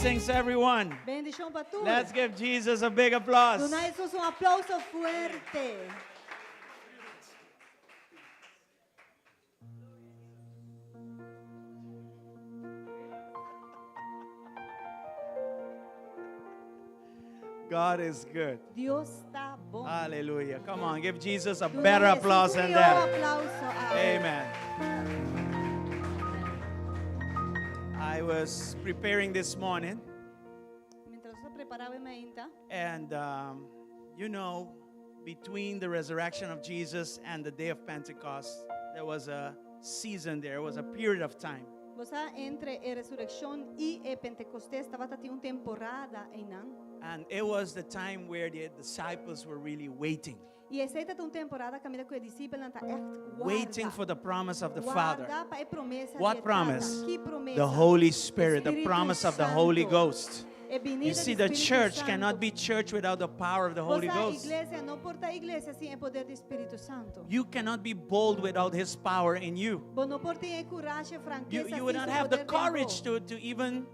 Blessings, everyone. Bendishon pa tur. Let's give Jesus a big applause. Duna Jesus un aplouso fuerte. God is good. Dios ta bon. Hallelujah. Come on, give Jesus a Duna better Jesus applause un than mihó that. aplouso. Amen. Amen. I was preparing this morning, Mientras nos prepará e mainta, and between the resurrection of Jesus and the day of Pentecost, there was a season there, was a period of time. Bo sa entre e resurekshon i e Pentekostes tabata tin un temporada einan. And it was the time where the disciples were really waiting. I esei tabata un temporada kaminda ku e disipelnan ta ègt warda. Waiting for the promise of the Father. Warda pa e promesa di What e Tata. promise? Ki promesa? The Holy Spirit, the Spiritu promise of the Holy Santo. Ghost. E binida You see, di the Spiritu church Santo. cannot be church without the power of the Holy Bo sa, Ghost. iglesia no por ta iglesia sin e poder di Spiritu Santo. You cannot be bold without His power in you. Bo no por tin e kurashi, You, frankesa you would sin not su have the poder den bo. courage to even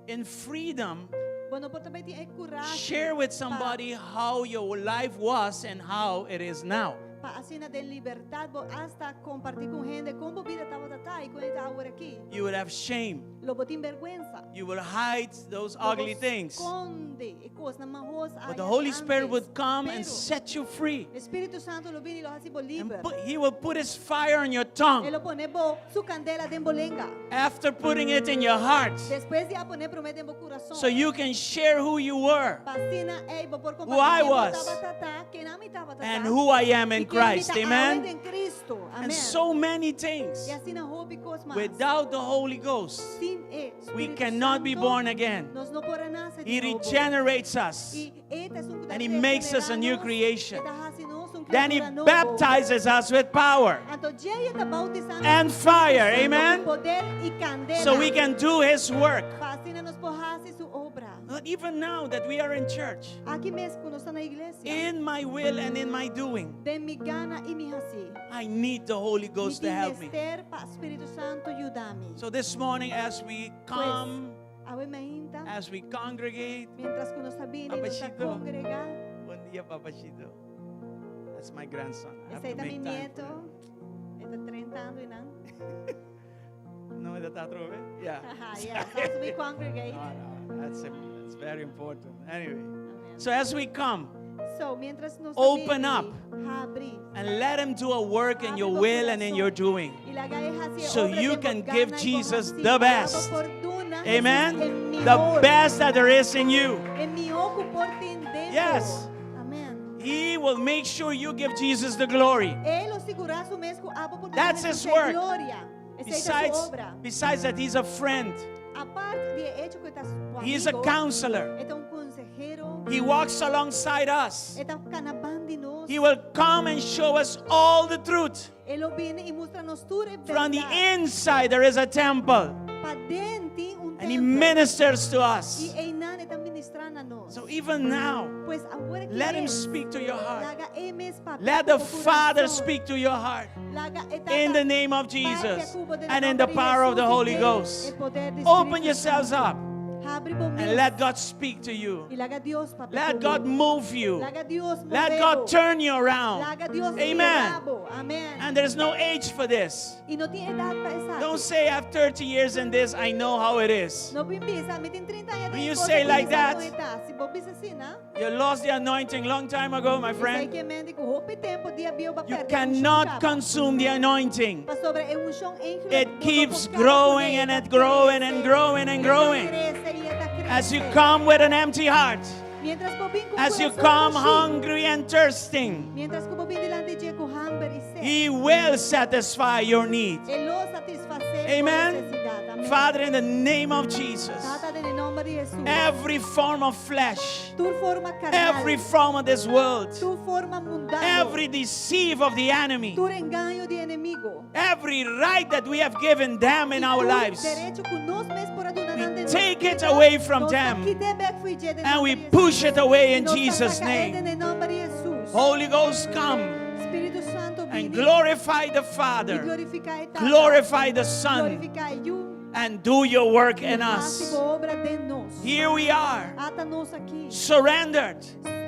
in freedom Bo no por tambe tin e kurashi share with pa somebody how your life was and how it is now. Pa asina den libertat bo asta kompartí ku hende kon bo bida tabata ta i kon e ta awor aki. You would have shame. Lo bo tin bèrgwensa. You will hide those Lo bo ugly things. skonde e kosnan mahos But the aya Holy Spirit antes. would come and Pero set you free. e Spiritu Santu lo bini i lo hasi bo And liber. he will put his fire on your tongue. E lo pone bo su kandela den bo lenga. After putting it in your heart. Despues di a pone promé den bo kurason. So you can share who you were. Pa asina ei bo por Who kompartí I ken bo was. tabata ta, ken ami tabata ta. And who I am in I ken mi Christ. ta awe Amen. den Cristo. And Amen. so many things. I asina hopi kos mas. Without the Holy Ghost, Sin e we Spiritu cannot be Santo, born again. Nos no por a nase He di nobo. regenerates us. I e ta esun ku ta And he makes us a new regenerá nos, creation. E ta hasi nos un Then he kriatura nobo. baptizes us with power Anto djei e ta bautisá nos and ku Spiritu fire. Santo, Amen. ku poder i kandela. So we can do his work. Pa asina nos por hasi su obra. But even now that we are in church, Aki mes ku nos ta na iglesia. in my will and in my doing, Den mi gana i mi hasi. I need the Holy Ghost Mi to tin help me. mester pa Spiritu Santo yuda mi. So this morning, as we come, Pues, awe mainta, as we congregate, mientras ku nos ta bini, nos ta Papachito. kongregá. Bon dia, papachito. That's my grandson. I have Esei to ta mi make time for nieto. him. E ta drentando einan. No, e ta atrobe? Yeah. Yes, as we congregate. No, no, that's very important. Anyway, Amen. so as we come, So, mientras nos open bini, up habri. and let him do a work in Habri your bo will and in kurason. your doing. I laga e hasi e So obra you den bo can give gana i bo Jesus hasi. the Pa bo best. por duna Jesus Amen. e The mihor. best that there is in you. E mihó ku por tin den bo. Yes. Amen. He will make sure you give Jesus the glory. E lo sigurá su mes ku abo por duna That's Jesus his e work. gloria. Esei ta su Besides, obra. besides that, he's a friend. Aparte di e hecho ku e ta su He is a amigo, counselor. e ta un konsehero. He walks alongside us. E ta kana banda di nos. He will come and show us all the truth. E lo bini i mustra nos tur e From the bèrdat. inside, there is a temple. Paden tin un And he tempel. ministers to I us. einan e ta ministrá na nos. So even now, Pues awor aki let him mes, speak to your heart. Laga e mes papia Let the ku bo Father kurason. speak to your heart. Laga e Tata In the name of papia Jesus ku bo den and in the nòmber di power of the Jesus Holy i den Ghost. e poder di Open Spiritu yourselves Santo. up Habri bo and mes. let God speak to you. I laga Dios papia Let ku God bo. move you. Laga Dios Let move God bo. turn you around. Laga Dios Amen. bira bo. Amen. And there's no age for this. I no tin edat pa esaki. Don't say, I have 30 years in this, I know how it is. No bin bisa, mi tin 30 aña When you den kos say ku like mi sa that, kon e ta. Si bo bisa asina, You lost the anointing long time ago, my Esei friend. ke men di ku hopi tempu dia bieu b'a You pèrdè unshon cannot kaba. consume the anointing. Pasobra e unshon eigenlijk It bo no keeps por kaba growing kuné. and E ta it growing and krese. growing and E ta growing. krese i e ta As you krese. come with an empty heart, Mientras bo bin ku as you kurason come bashí. hungry and thirsting, Mientras ku bo bin dilanti dje ku hamber i set. He will satisfy your need. E lo satisfasé bo Amen. nesesidat. Amen. Father, in the name of Jesus, Tata, den e nòmber di Jesus. every form of flesh, Tur forma karnal. every form of this world, Tur forma mundano. every deceive of the enemy, Tur engaño di enemigu. every right that we have given them in I our tur lives, derecho ku nos mes por a duna we nan den nos take it bida, away from nos ta them kit'é bèk for dje den and we nòmber di push Jesus. it away I in nos ta Jesus' saka e name. den e nòmber di Jesus. Holy Ghost, come Spiritu Santu and bini glorify the i Father, glorifiká e Tata. glorify the Son, Glorifiká e Yu. And do your work in Hasi us. bo obra den nos. Here we are, Ata nos aki. surrendered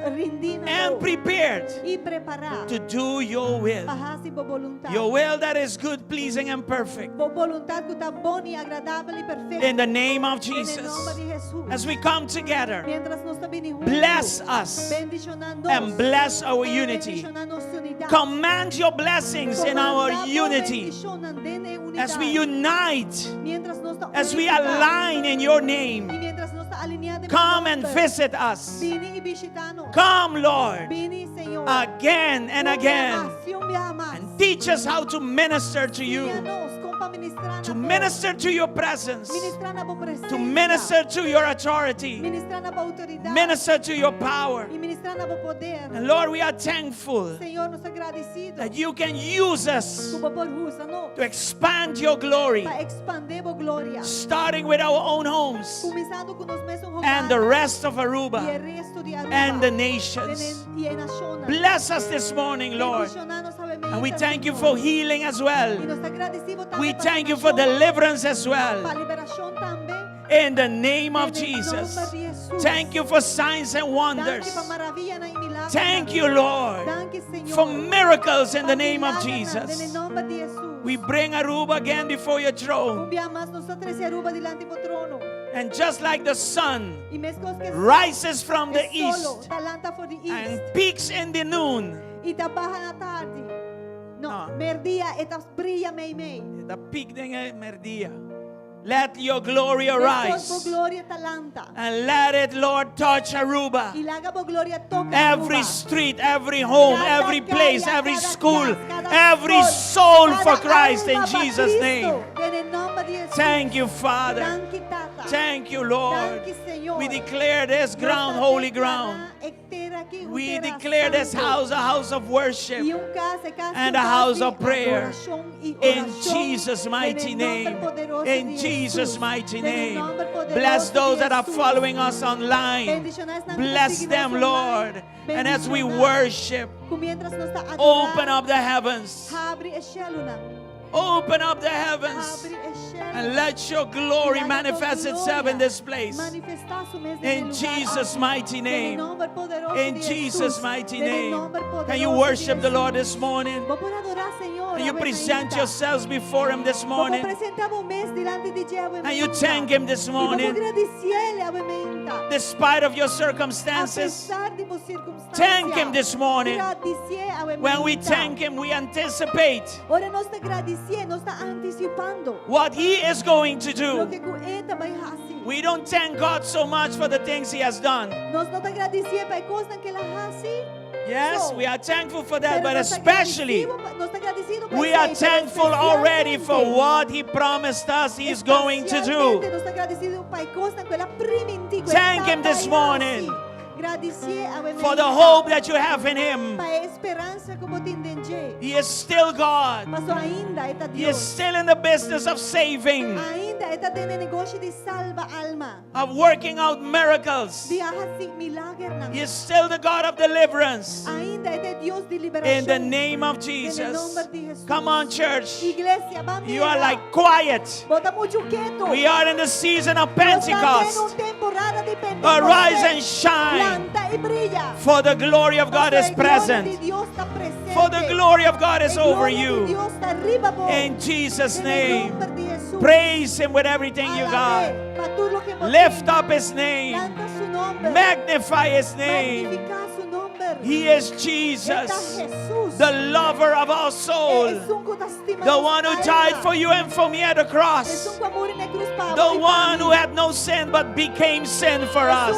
Rindí na and bo. prepared I prepará. to do your will. Pa hasi bo boluntat. Your will that is good, pleasing, and perfect. Bo boluntat ku ta bon i agradabel i perfekto. In the name of Den nòmber Jesus. di Hesus. As we come together, Mientras nos ta bini huntu. bless us Bendishoná nos. and bless our unity. Bendishoná nos unidat. Command your blessings in our Komandá bo unity bendishonnan den e unidat. as we unite, Mientras nos ta as we unifiká. align in your name. I mientras nos ta alineá den Come and nòmber. visit us. Bini i bishitá nos. Come, Lord, Bini, Señor. again and Un bia again. mas, i un bia mas. And teach us how to minister to Siña you, nos kon pa ministrá na to bo. minister to your presence, Ministrá na bo presensia. to minister to your authority, Ministrá na bo outoridat. minister to your power. I ministrá na bo poder. And Lord, we are thankful Señor, nos ta gradisido. that you can use us Ku bo por usa nos. to expand your glory, Pa ekspandé bo gloria. starting with our own homes Kuminsando ku nos mes hogar. and the rest of I e Aruba resto di Aruba. and the nations. I e nashonnan. Bless us this morning, Lord. Bendishoná nos awe And we mainta, thank you Señor. for healing as I well. nos ta gradisido tambe We pa thank you for sanashon, deliverance as Pa well. liberashon tambe. In the name of Den nòmber Jesus. di Hesus. Thank you for signs and Danki wonders. pa maravianan i milagernan. Thank you, Lord, Danki, Señor. for miracles in Pa the name of milagernan, Den Jesus. nòmber di Hesus. We bring Aruba again before your Un throne. bia mas nos ta trese Aruba dilanti bo trono. And just like the sun I meskos ku rises from the e solo, east ta lanta for di and east. peaks in the noon, I ta baha na tardi. No, No. merdia e ta bria mei mei. the peak den merdia. Let your glory Meskos bo arise gloria ta lanta. and let it, Lord, touch Aruba. I laga bo gloria toka Every Aruba. street, every home, Kada every place, kaya, every kada school, kas, kada every skol, soul kada for Christ in alma pa Jesus' Cristo, name. Den nòmber di Hesus. Thank you, Father. Danki, Tata. Thank you, Lord. Danki, Señor. We declare this Nos ground ta holy deklará ground. e tera aki un We tera declare this santu. house a house of worship. I un kas, e kas and un a house kas di of prayer. adorashon i In orashon. Jesus' Den mighty e nòmber name. poderoso In di Jesus' Hesus. mighty Den e name. nòmber poderoso Bless those di that are Hesus. following us online. Bendishoná esnan ku ta Bless sigui nos them, online. Lord. And as we Bendishoná. worship, Ku mientras nos ta adorá, open up the heavens. Habri e shelunan. Open up the heavens Habri e shelunan. and let your glory Laga bo manifest itself in gloria this place. Manifestá su mes den In e lugá Jesus' aki. mighty Den e name. nòmber poderoso In di Jesus' Hesus. mighty Den e name. nòmber Can you poderoso di worship the Lord Hesus. this morning? Bo por adorá Señor. Can you awe present mainta. yourselves before Him this Bo por morning? presentá bo mes dilanti di dje awe And you mainta. thank Him this I bo por morning. gradisié awe mainta. Despite of your A circumstances, pesar di bo sirkunstansia. Thank Him this morning. Gradisié awe when we mainta. thank Him, we anticipate Ora nos ta gradisié, nos ta antisipando. what He is going to do. Loke ku E ta bai hasi. We don't thank God so much for the things He has done. Nos no ta gradisié pa e kosnan ku El a hasi. Yes, So, we are thankful for that, Pero but nos ta especially gradisido pa- nos ta gradisido pa we are esei, pero thankful already for espesialmente- what He promised us He is going to do. Espesialmente nos ta gradisido pa e kosnan ku El a primintí, ku Thank E Him this ta bai morning hasi. Gradisié awe For the mainta. hope that you have in Him. Pa e speransa ku bo tin den dje. He is still God. Paso ainda e ta He is Dios. still in the business of saving, Ainda e ta den e negoshi di salba alma. of working out miracles. Di hasi milagernan. He is still the God of deliverance. Ainda e ta Dios di liberashon. In the name of Den e Jesus. nòmber di Hesus. Come on, church. Iglesia, ban You are mira. like quiet. Bo ta muchu ketu. We are in the season of Nos ta den un Pentecost. temporada di Pentekòstès. Arise and shine, Lanta i bria. for the glory of God is Paso e gloria present. di Dios ta presente. For the glory of God is E over gloria di you. Dios ta riba bo. In Jesus' Den e name. nòmber di Hesus. Praise Him with everything you got. Alab'é pa tur loke bo Lift tin. up His name. Lanta su nòmber. Magnify His name. Magnifiká su nòmber. He is E ta Jesus, Hesus. the lover of our soul, Esun ku ta stima the one who died for you and for me at the cross, Esun ku a muri na krus pa the one who had no sin but became sin for us.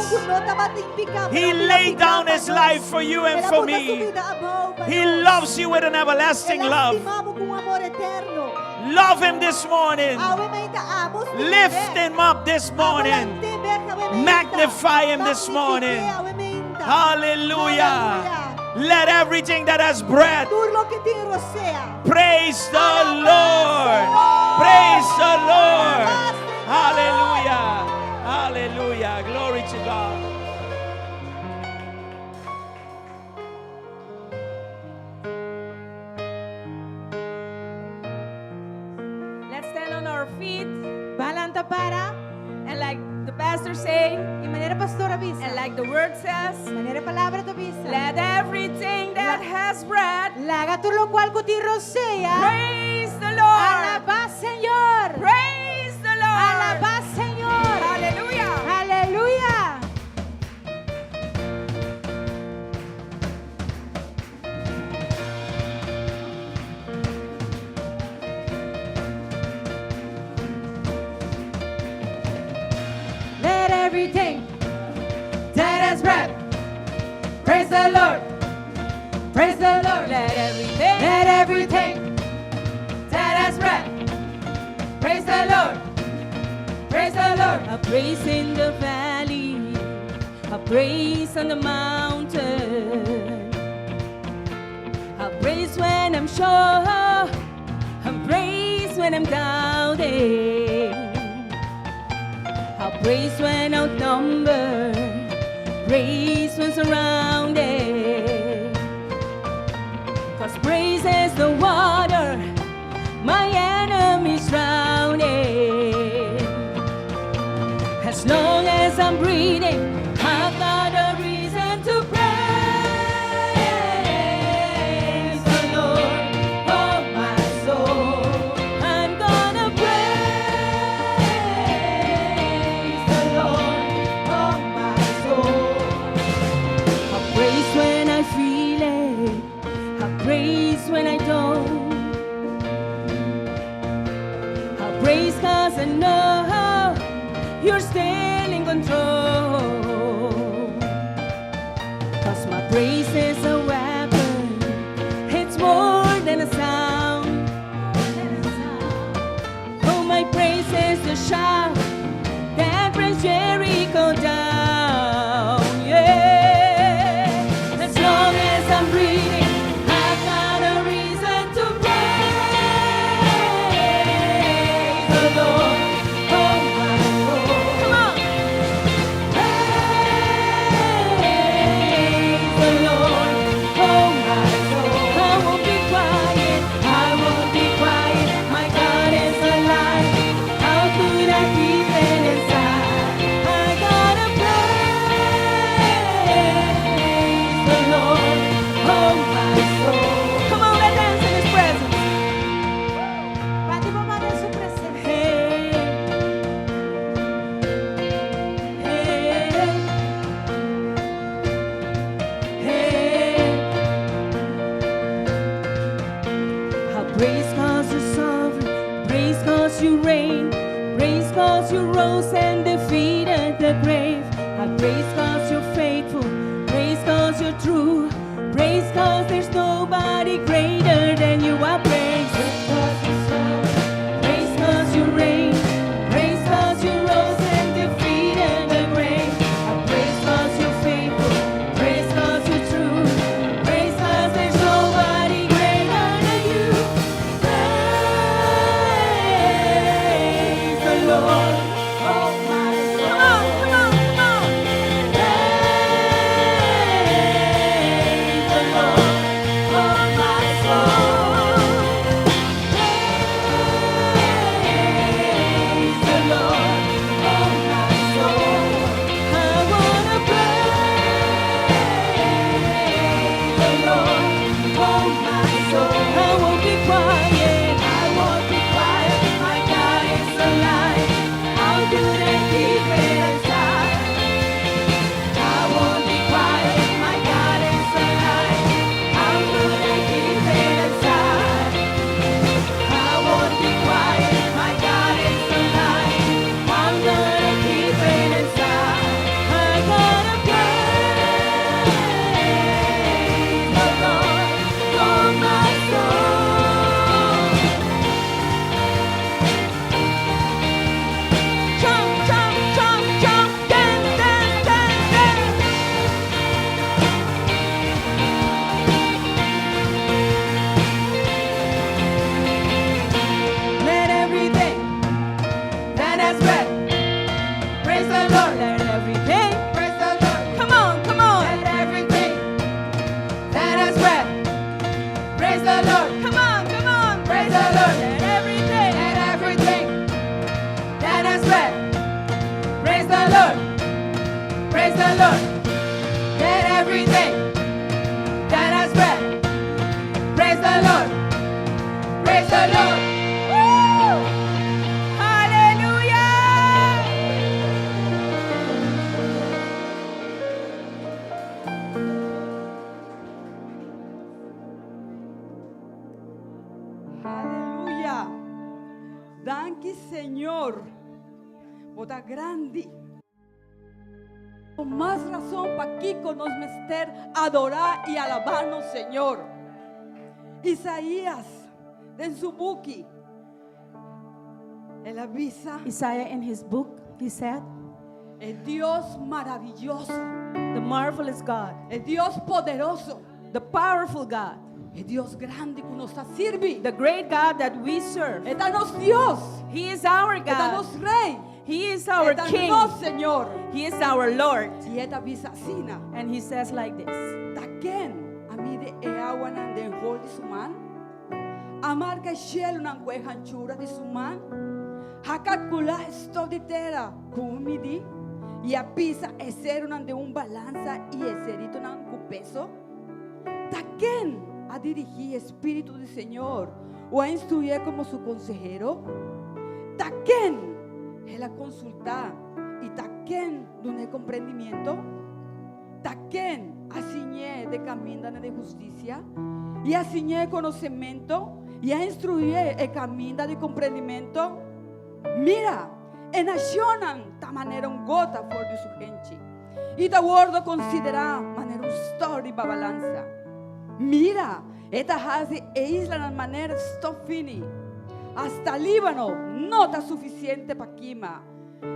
He laid down his life for you and for me. He loves you with an everlasting love. Love him this morning. Lift him up this morning. Magnify him this morning. Hallelujah. Let everything that has breath Tur loke tin rosea. praise the Lord. Praise the Lord. Hallelujah. Hallelujah. Glory to God. Let's stand on our feet. Ban lanta para. And like the pastor say, I manera pastor a bisa. and like the word says, Manera palabra ta bisa. let everything that has breath Laga tur lokual ku tin rosea. praise the Lord. Alabá Señor. Praise the Lord. Alabá Señor. Hallelujah. Aleluya. Let everything that has breath praise the Lord. Praise the Lord. Let everything Let everything that has breath praise the Lord. Praise the Lord. A praise in the valley, a praise on the mountain, a praise when I'm sure, a praise when I'm doubting, a praise when outnumbered, praise when surrounded. 'Cause praise is the water my enemies drowning. As long as I'm breathing, I've got a reason to praise the Lord, oh my soul. I'm gonna praise the Lord, oh my soul. I praise when I feel it, I praise when I don't. I praise 'cause I know you're still in control. 'Cause my praise is a weapon, it's more than a sound. Oh, my praise is the shout that brings Jericho down. Yeah. As long as I'm breathing, I've got a reason to praise the Lord. Oh, my soul. Come on. Praise the Lord. Oh, my soul. I won't be quiet. I won't be quiet. My God is alive. How could I keep it inside? I gotta praise the Lord. Oh, my soul. Come on, let's dance in His presence. Bati bo man den su presensia. Hey, hey, hey. I praise 'cause you're sovereign, praise 'cause you reign, praise 'cause you rose and defeated the grave. I praise 'cause you're faithful, praise 'cause you're true, praise 'cause there's nobody greater than you. I praise. 'Cause you're sovereign, praise 'cause you reign, praise 'cause you rose and defeated the grave. I praise 'cause you're faithful, praise 'cause you're true, praise 'cause there's nobody greater than you. Praise the Lord, oh my soul. Come on, come on, come on. Praise the Lord, oh my soul. Danki Señor, bo ta grandi. Mas rason pakiko nos mester adorá i alabá nos Señor. Isaías den su buki, el a bisa. Isaiah in his book, he said, E Dios maravioso, the marvelous God, e Dios poderoso, the powerful God, e Dios grandi ku nos ta sirbi. The great God that we serve. E ta nos Dios. He is our E ta God. nos Rei. He is our E ta King. nos Señor. He is our Lord. I e ta bisa asina. And he says like this. Ta ken a midi e awanan den hol di su man? A marka e shelunan ku e hanchura di su man? A kalkulá e stòf di tera ku un midí i a pisa e serunan den un balansa i e seritonan ku peso? Ta ken a dirigí e Spiritu di Señor o a instruyé komo su konsehero? Ta ken el a konsultá i ta ken dun'é komprendimiento? Ta ken a siñ'é de kamindanan di hustisia i a siñ'é konosementu i a instruyé e kaminda di komprendimentu? Mira! E nashonnan ta manera un gota for di su henchi i ta wòrdu konsiderá manera un stòf riba balansa. Mira! E ta hasi e islanan manera stòf fini. Asta Líbano no ta sufisiente pa kima,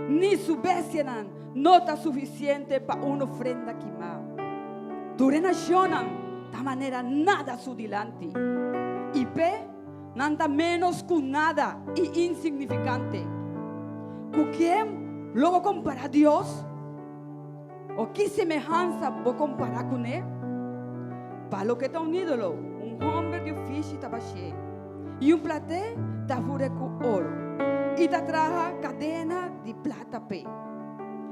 ni su bestianan no ta sufisiente pa un ofrenda kimá. Tur e nashonnan ta manera nada su dilanti, i p'e nan ta ménos ku nada i insignifikante. Ku ken lo bo kompará Dios? O ki semehansa bo kompará kuné? Pa loke ta un ídolo, un hòmber di ofishi ta bash'é, i un platé ta fur'é ku oro, i ta traha kadena di plata p'e.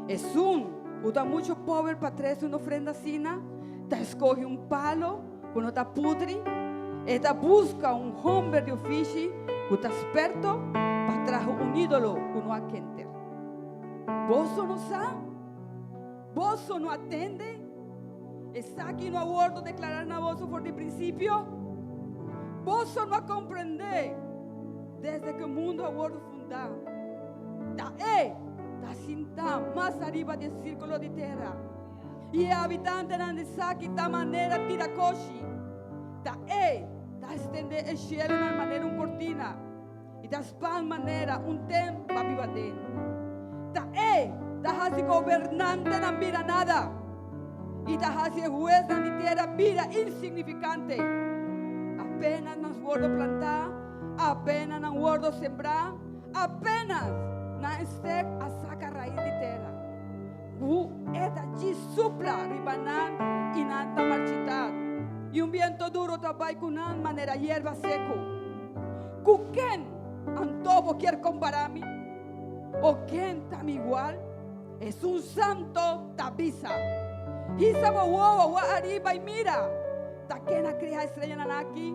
Esun ku ta muchu pober pa trese un ofrenda asina, ta skohe un palo ku no ta putri, e ta buska un hòmber di ofishi ku ta sperto pa traha un ídolo ku no a kenter. Boso no sa? Boso no a tende? Esaki no a wordo deklará na boso for di prinsipio? Boso no a komprendé desde ku e mundu a wordo fundá? Ta E ta sintá mas ariba di e sírkulo di tera, i e habitantenan di esaki ta manera tirakoshi. Ta E ta estendé e shelunan manera un kortina. I ta span manera un ten pa biba den. Ta E ta hasi gobernantenan bira nada, i ta hasi e huesnan di tera bira insignifikante. Apenas nan wordo plantá, apenas nan wordo sembrá, apenas nan stek a saka rais di tera. Ku E ta djis supla riba nan i nan ta marchitá, i un biento duro ta bai ku nan manera yerba seku. Ku ken anto bo kier kompará mi? O ken ta mi igual? Esun Santo ta bisa. Hisa bo wowo wak ariba i mira, ta ken a krea e strellanan aki?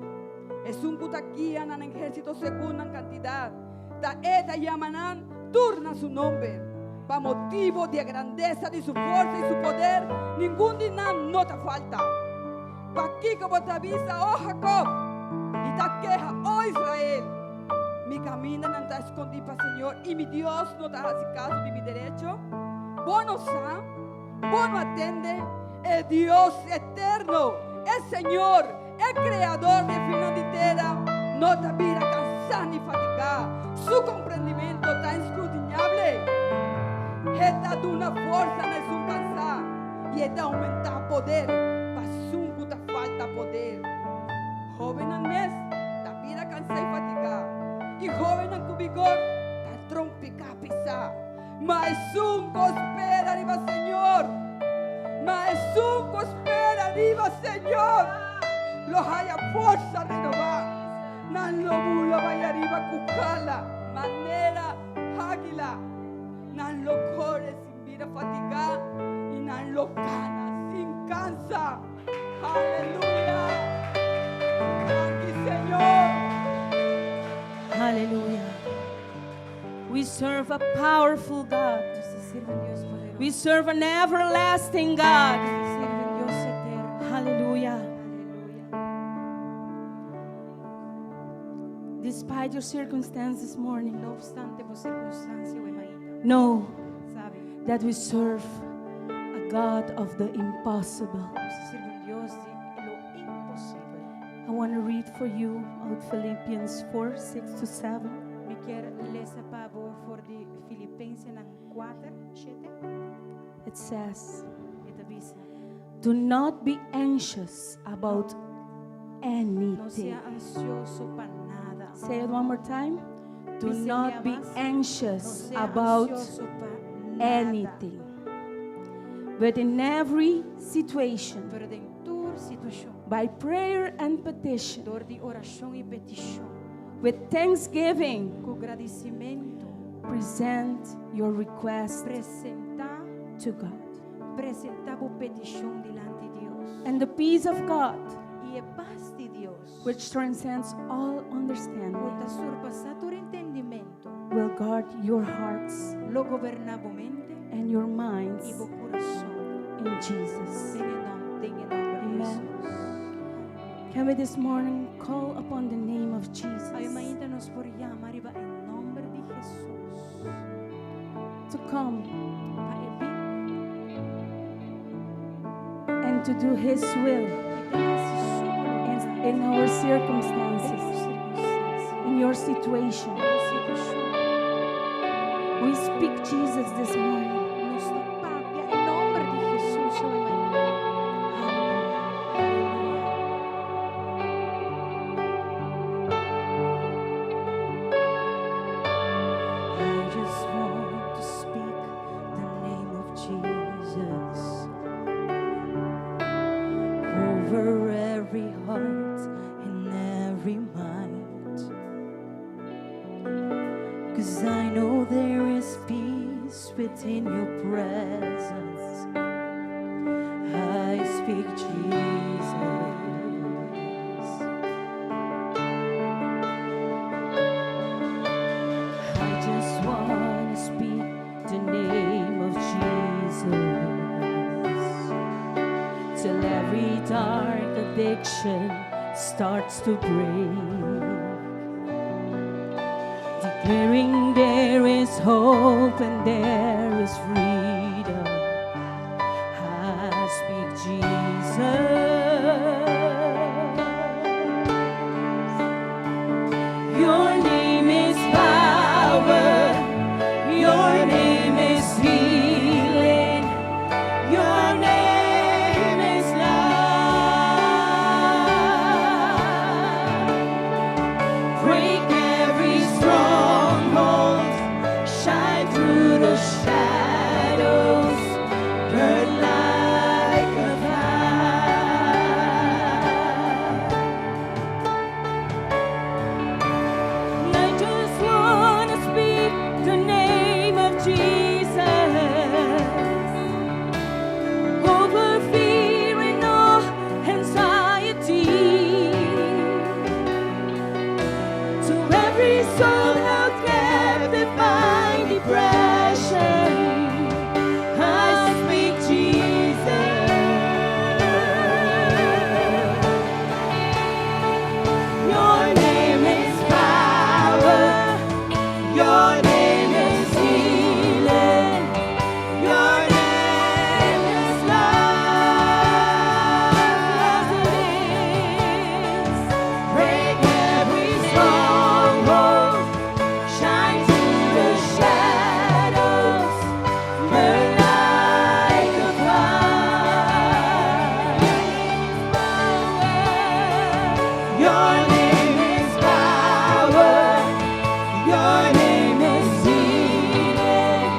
Esun ku ta guia nan ehérsito segun nan kantidat, ta e ta yama nan tur na su nomber. Pa motibu di e grandesa di su forsa i su poder, ningun di nan no ta falta. Pakiko bo ta bisa, O Jakob, i ta keha, O Israel? Mi kamindanan ta skondí pa Señor, i mi Dios no ta hasi kaso di mi derecho? Bo no sa? Bo no a tende? E Dios eterno, e Señor, e Kreador di e finnan di tera, no ta bira kansá ni fatigá. Su komprendimentu ta inskrutiñable. E ta duna forsa na esun kansá. I e ta aumentá poder pa esun ku ta falta poder. Hóbennan mes ta bira kansá i fatigá, i hóbennan ku bigor ta trompiká pisá. Ma esun ku spera riba Señor, ma esun ku spera riba Señor, lo haya forsa renobá. Nan lo bula bai ariba ku kala manera águila. Nan lo kore sin bira fatigá i nan lo kana sin kansa. Aleluya! Danki, Señor. Hallelujah. We serve a powerful God. Nos ta sirbi un Dios poderoso. We serve an everlasting God. Nos ta sirbi un Dios eterno. Hallelujah. Aleluya. This Despite your circumstance this morning, No opstante bo sirkunstansia awe mainta. Know Sabi, that we serve a God of the impossible. Nos ta sirbi un Dios di lo imposibel. I want to read for you out Philippians 4 6 to 7. Mi ke lesa pa bo for di Filipensenan 4, 7. It says, E ta bisa, Do not be anxious about No anything. sea ansioso pa nada. Say it one more time. Do Dice not be mas, No anxious sea about ansioso pa nada. anything. But in every situation, Pero den tur situashon, by prayer and petition, dor di orashon i petishon, with thanksgiving, ku gradisimentu, present your request presentá, to God. presentá bo petishon dilanti Dios. And the peace of God, I e pas di Dios, which transcends all ku understanding, ta surpasá tur entendimentu, will guard your hearts lo goberná bo mente and your i minds bo kurason. in Jesus. Den e nòmber, den e nòmber di Amen. Hesus. Can we this morning call upon the name of Awe Jesus mainta nos por yama riba e nòmber di Hesus. to come Pa e bin and to do His will i pa hasi su boluntat in our den nos circumstances, sirkunstansia, in your situation? den bo situashon. We speak Jesus this morning. Nos ta papia e nòmber di Hesus awe mainta. Hallelujah. I just want to speak the name of Jesus over every heart and every mind. 'Cause I know there is peace within your presence. I speak Jesus. I just want to speak the name of Jesus till every dark addiction starts to break, declaring there is hope and there is freedom. I speak Jesus. Your name is power. Your name is healing. Your name is love. Break every stronghold. Shine through the shadows. Burn like a fire. I just want to speak the name of Jesus over fear and all anxiety. To every soul held captive by depression, I speak Jesus. Your name is power. Your name is healing. Your name is love. Yes, it is. Break every stronghold. Shine through the shadows. Burn like a fire. Your name is power. Your name is healing.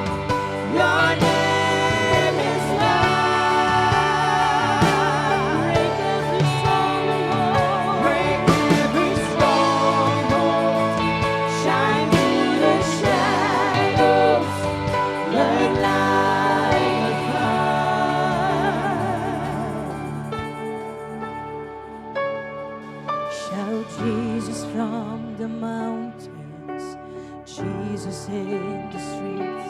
Your name is love. Break every stronghold. Break every stronghold. Shine through the shadows. Burn like a fire. Shout Jesus from the mountains, Jesus in the streets,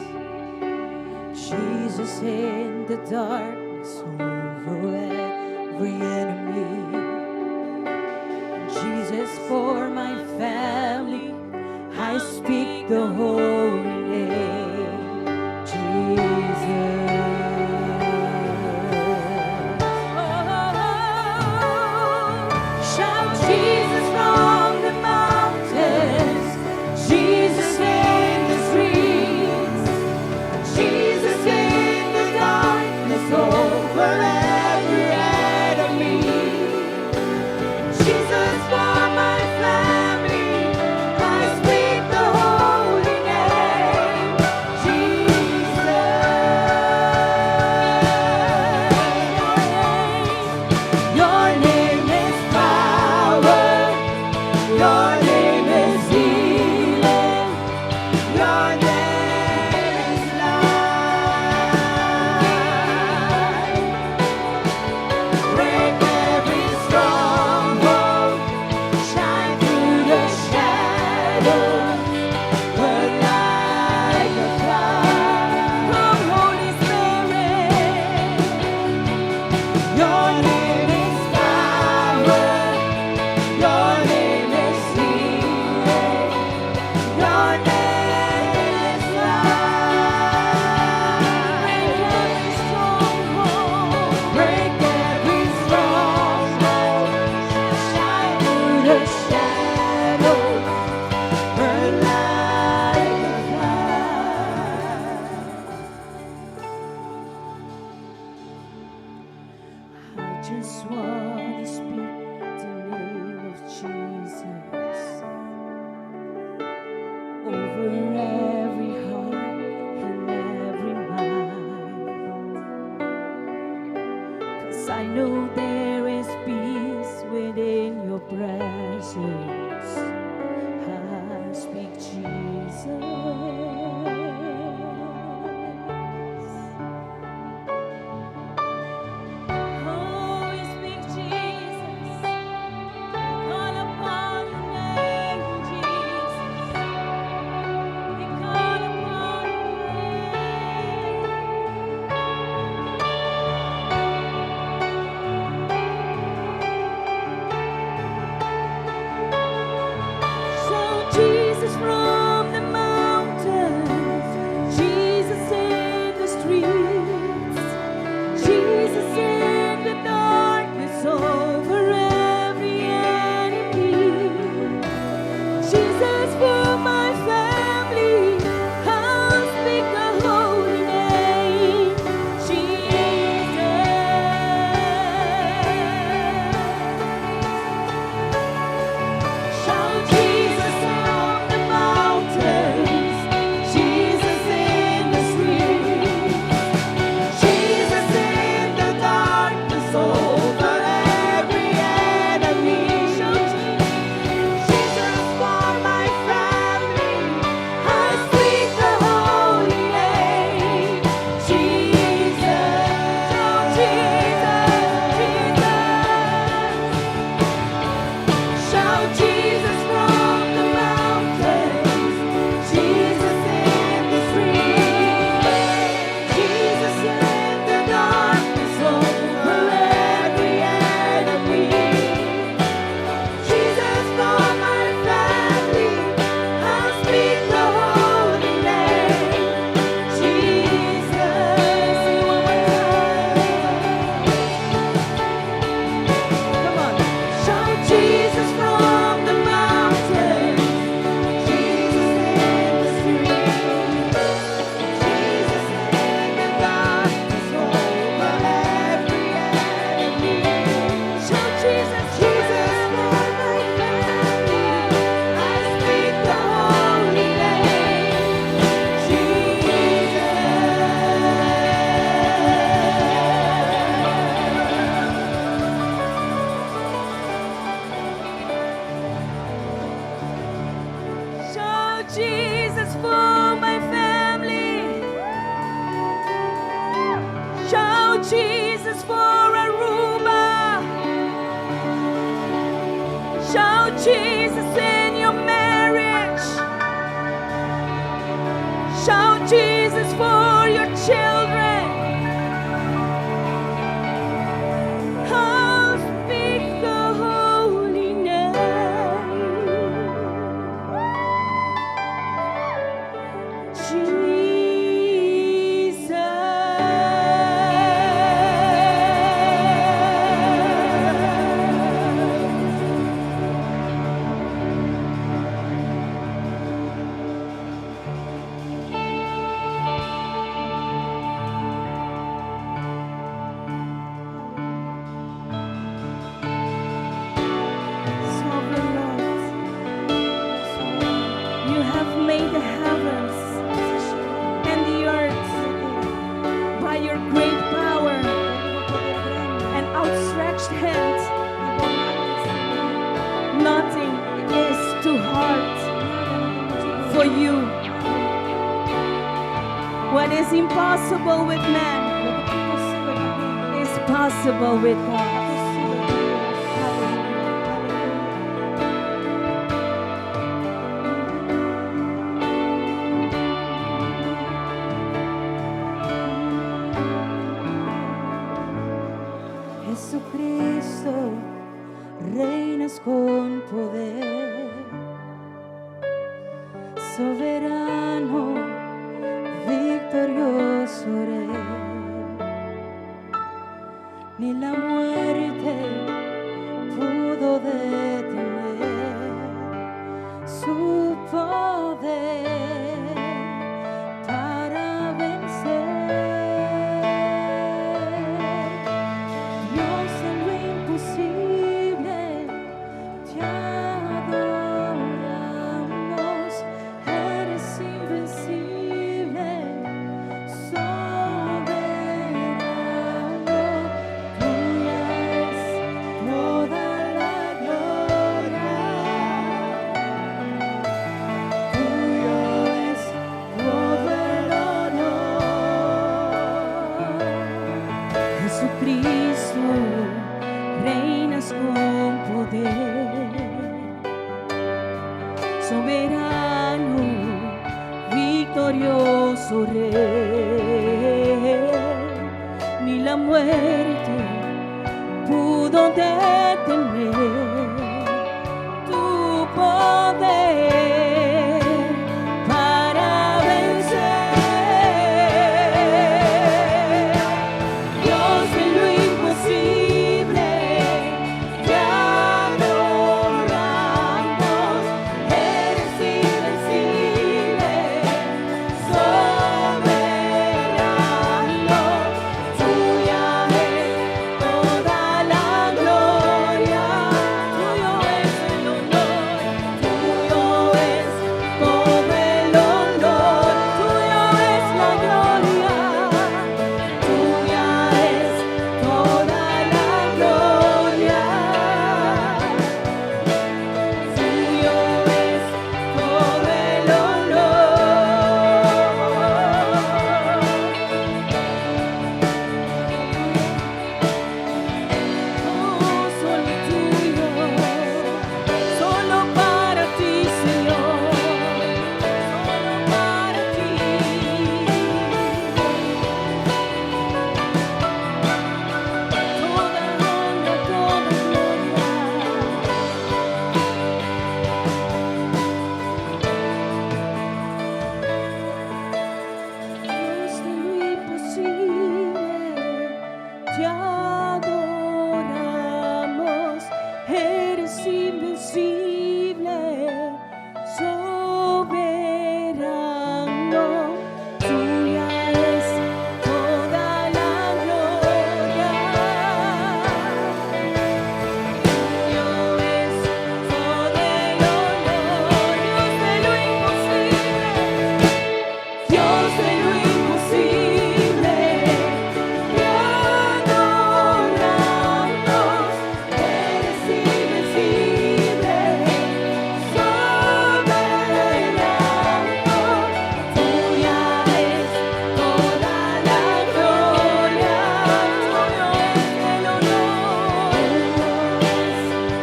Jesus in the darkness over every enemy. Jesus for my family. the holy name, Jesus. Shout Jesus from the mountains, Jesus in the streets, Jesus in the darkness over every enemy. Jesus for my family, I speak the holy name, Jesus. Your name is power, your name is healing, your name is life. Break every stronghold, shine through the shadows, burn like a fire. Come, Holy Spirit. Your name is power. Your name is healing. Your name is life. Break every stronghold. Shine through the shadows. Burn like a fire. I just want to speak the name of Jesus over every heart and every mind. 'Cause I know there is peace within your presence. I speak Jesus. Oh, we speak Jesus. Call upon your name, Jesus. We call upon your name. So Jesus from the mountains, Jesus in the streets, Jesus in the darkness over every enemy. Jesus for my family, I'll speak the holy name, Jesus. Shout Jesus from the mountains, Jesus in the streets, Jesus in the darkness over every enemy. Shout Jesus for my family, I speak the holy name, Jesus. Shout Jesus, Jesus. Shout Jesus from the mountains, Jesus in the streets, Jesus in the darkness over every enemy. Jesus for my family, I speak the holy name, Jesus. Sing one more time. Come on. Shout Jesus from the mountains, Jesus in the streets, Jesus in the darkness over every enemy. Shout Jesus, Jesus for my family, I speak the holy name, Jesus. Shout Jesus for my family. Shout Jesus for Aruba. Shout Jesus in your marriage. Shout Jesus for your children. I'll speak the holy name. What is impossible with man Loke ta imposibel pa hende, is possible with ta God. posibel ku Dios. Aleluya, aleluya. Jesucristo, reinas con poder, soberano, victorioso rey. Ni la muerte pudo detener su poder para vencer. Dios de lo imposible, te adoramos, eres invencible, soberano, tuya es toda la gloria, tuyo es todo el honor. Jesucristo, reinas con poder, soberano, victorioso rey. Ni la muerte pudo detener tu poder para vencer. Dios de lo imposible, te adoramos, eres invencible, soberano, tuya es toda la gloria, tuyo es el honor, tuyo es todo el honor, tuyo es la gloria. Tuya es toda la gloria. Tuyo es todo el honor. Oh, solo tuyo, solo para ti, Señor, solo para ti. Toda honra, toda gloria. Dios de lo imposible, te adoramos, eres invencible, soberano, tuya es toda la gloria. Tuyo es todo el honor, Dios de lo imposible. Dios de lo imposible, te adoramos, eres invencible, soberano, tuya es toda la gloria, tuyo es el honor,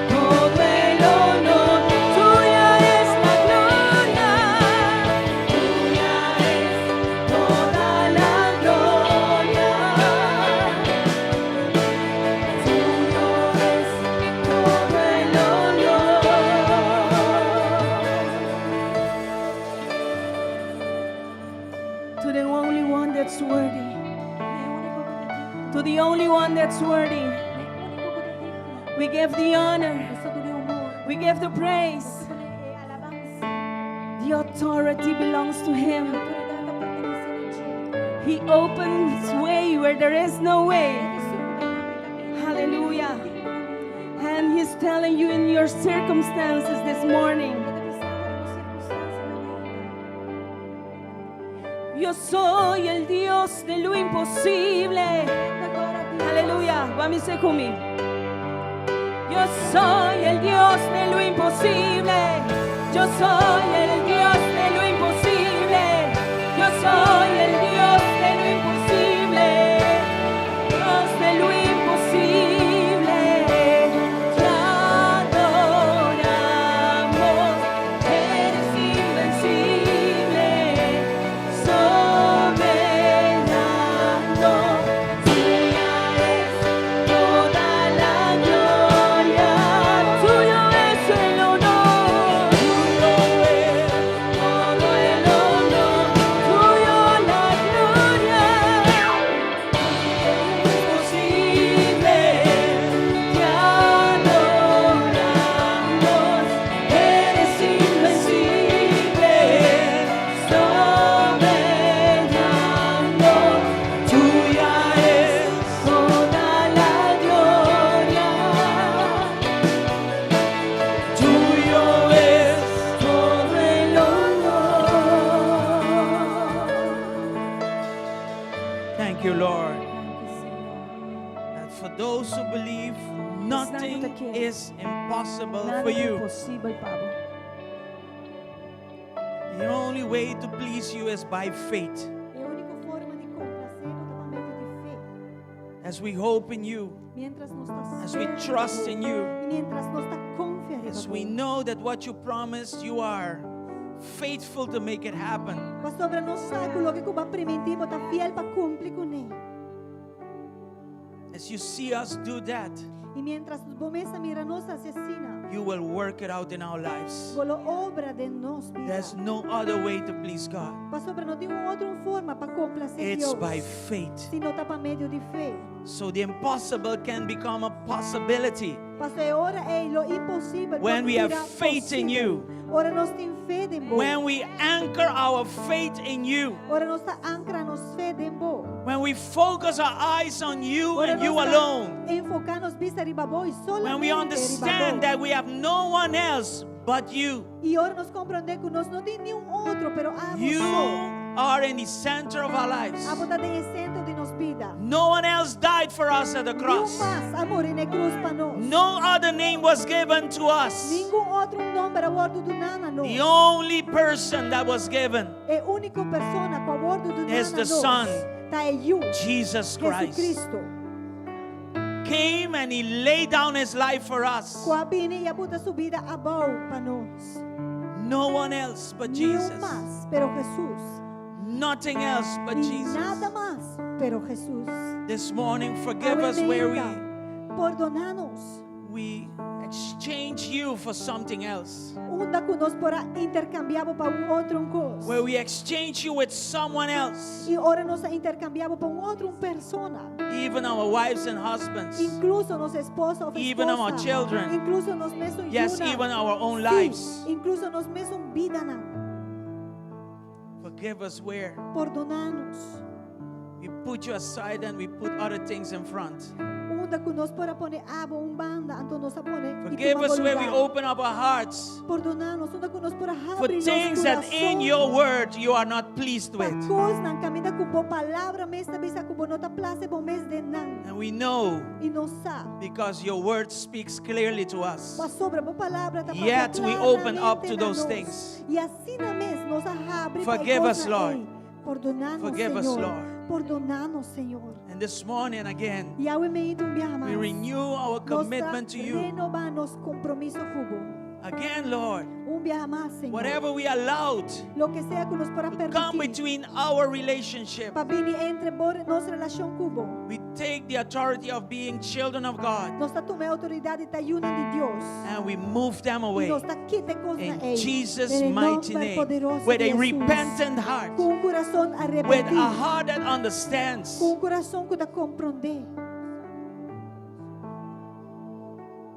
todo el honor, tuya es la gloria. Tuya es toda la gloria. Tuyo es todo el honor. To the only one that's worthy. To the only one that's worthy. We give the honor. We give the praise. The authority belongs to Him. He opens way where there is no way. Hallelujah. And He's telling you in your circumstances this morning, Yo soy el Dios de lo imposible. Aleluya. Vamos conmigo. Yo soy el Dios de lo imposible. Yo soy el Dios de lo imposible. Yo soy el Dios. you, Lord, Danki, Señor. that for those who believe, nothing is impossible Nada for ta you. imposibel pa bo. The only way to please you is by faith. E úniko forma di komplasé bo ta pa medio di fe. As we hope in you, Mientras nos ta as we trust in you, I mientras nos ta konfia riba as we bo. know that what you promised, you are faithful to make it happen. Pasobra nos sa ku loke ku bo a primintí bo ta fiel pa kumpli kuné. As you see us do that, I mientras bo mes ta mira nos hasi asina, you will work it out in our lives. bo lo obra den nos bida. There's no other way to please God. Pasobra no tin un otro forma pa komplasé It's Dios. by faith. Sino ta pa medio di fe. So the impossible can become a possibility. Paso e ora ei lo imposibel. When por we have bira faith in posibel. you. Ora nos tin fe den bo. When we anchor our faith in you, Ora nos ta ankra nos fe den bo. when we focus our eyes on you Ora and you nos ta alone, enfoká nos bista riba bo i when we solamente riba understand bo. that we have no one else but you, I ora nos komprondé ku nos no tin ningun otro, pero abo you so. are in the center of our lives. Abo ta den e sentro di nos bida. No one else died for us at the Ningun cross. mas a muri na krus pa nos. No other name was given to us. Ningun otro nòmber a wòrdu duná na nos. The only person that was given, E úniko persona ku a wòrdu duná Is na the nos. Son. Ta e Yu. Jesus Christ, Jesucristo. came and he laid down his life for us. Ku a bini i a buta su bida abou pa nos. No one else but Ningun Jesus. mas, pero Jesus. Nothing else but Ni Jesus. nada mas, pero Jesus. This morning, forgive us where we, Pordoná nos. we exchange you for something else. Unda ku nos por a interkambiá bo pa un otro un kos. Where we exchange you with someone else. I ora nos a interkambiá bo pa un otro un persona. Even our wives and husbands. Inkluso nos esposo òf Even our esposa. children. Inkluso nos mesun Yes, yunan. even our own Sí, lives. Inkluso nos mesun bidanan. Forgive us where Pordoná nos. we put you aside and we put other things in front. Unda ku nos por a pone abo un banda, anto nos a pone i Forgive tuma us where we lugar. open up our hearts Pordoná nos, unda ku nos por a for habri nos things that in kurason. your word you are not pleased Pa with. kosnan kaminda ku bo palabra mes ta bisa ku bo no ta plase bo mes den nan. And we know I nos sa. because your word speaks clearly to us. Pasobra bo palabra ta papia Yet we open up to klaramente na those nos. things. I asina mes nos a habri pa e Forgive us, kosnan Lord. ei. Pordoná nos, Forgive us, Señor. Lord. Pordoná nos, Señor. And this morning again, I awe mainta un biaha mas. we renew our Nos ta commitment to you. renobá nos kompromiso ku bo. Again, Lord, Un biaha mas, Señor. whatever we allowed Loke sea ku nos por a to come permití. between our relationship, Pa bini entre bo nos relashon ku bo. we take the authority of being children of God Nos ta tuma e outoridat di ta yunan di Dios. and we move them I away. nos ta kita e kosnan In ei. Jesus' Den e mighty nòmber name, poderoso with di a Jesus. repentant heart, Ku un kurason with arepentí. a heart that understands. Ku un kurason ku ta komprondé.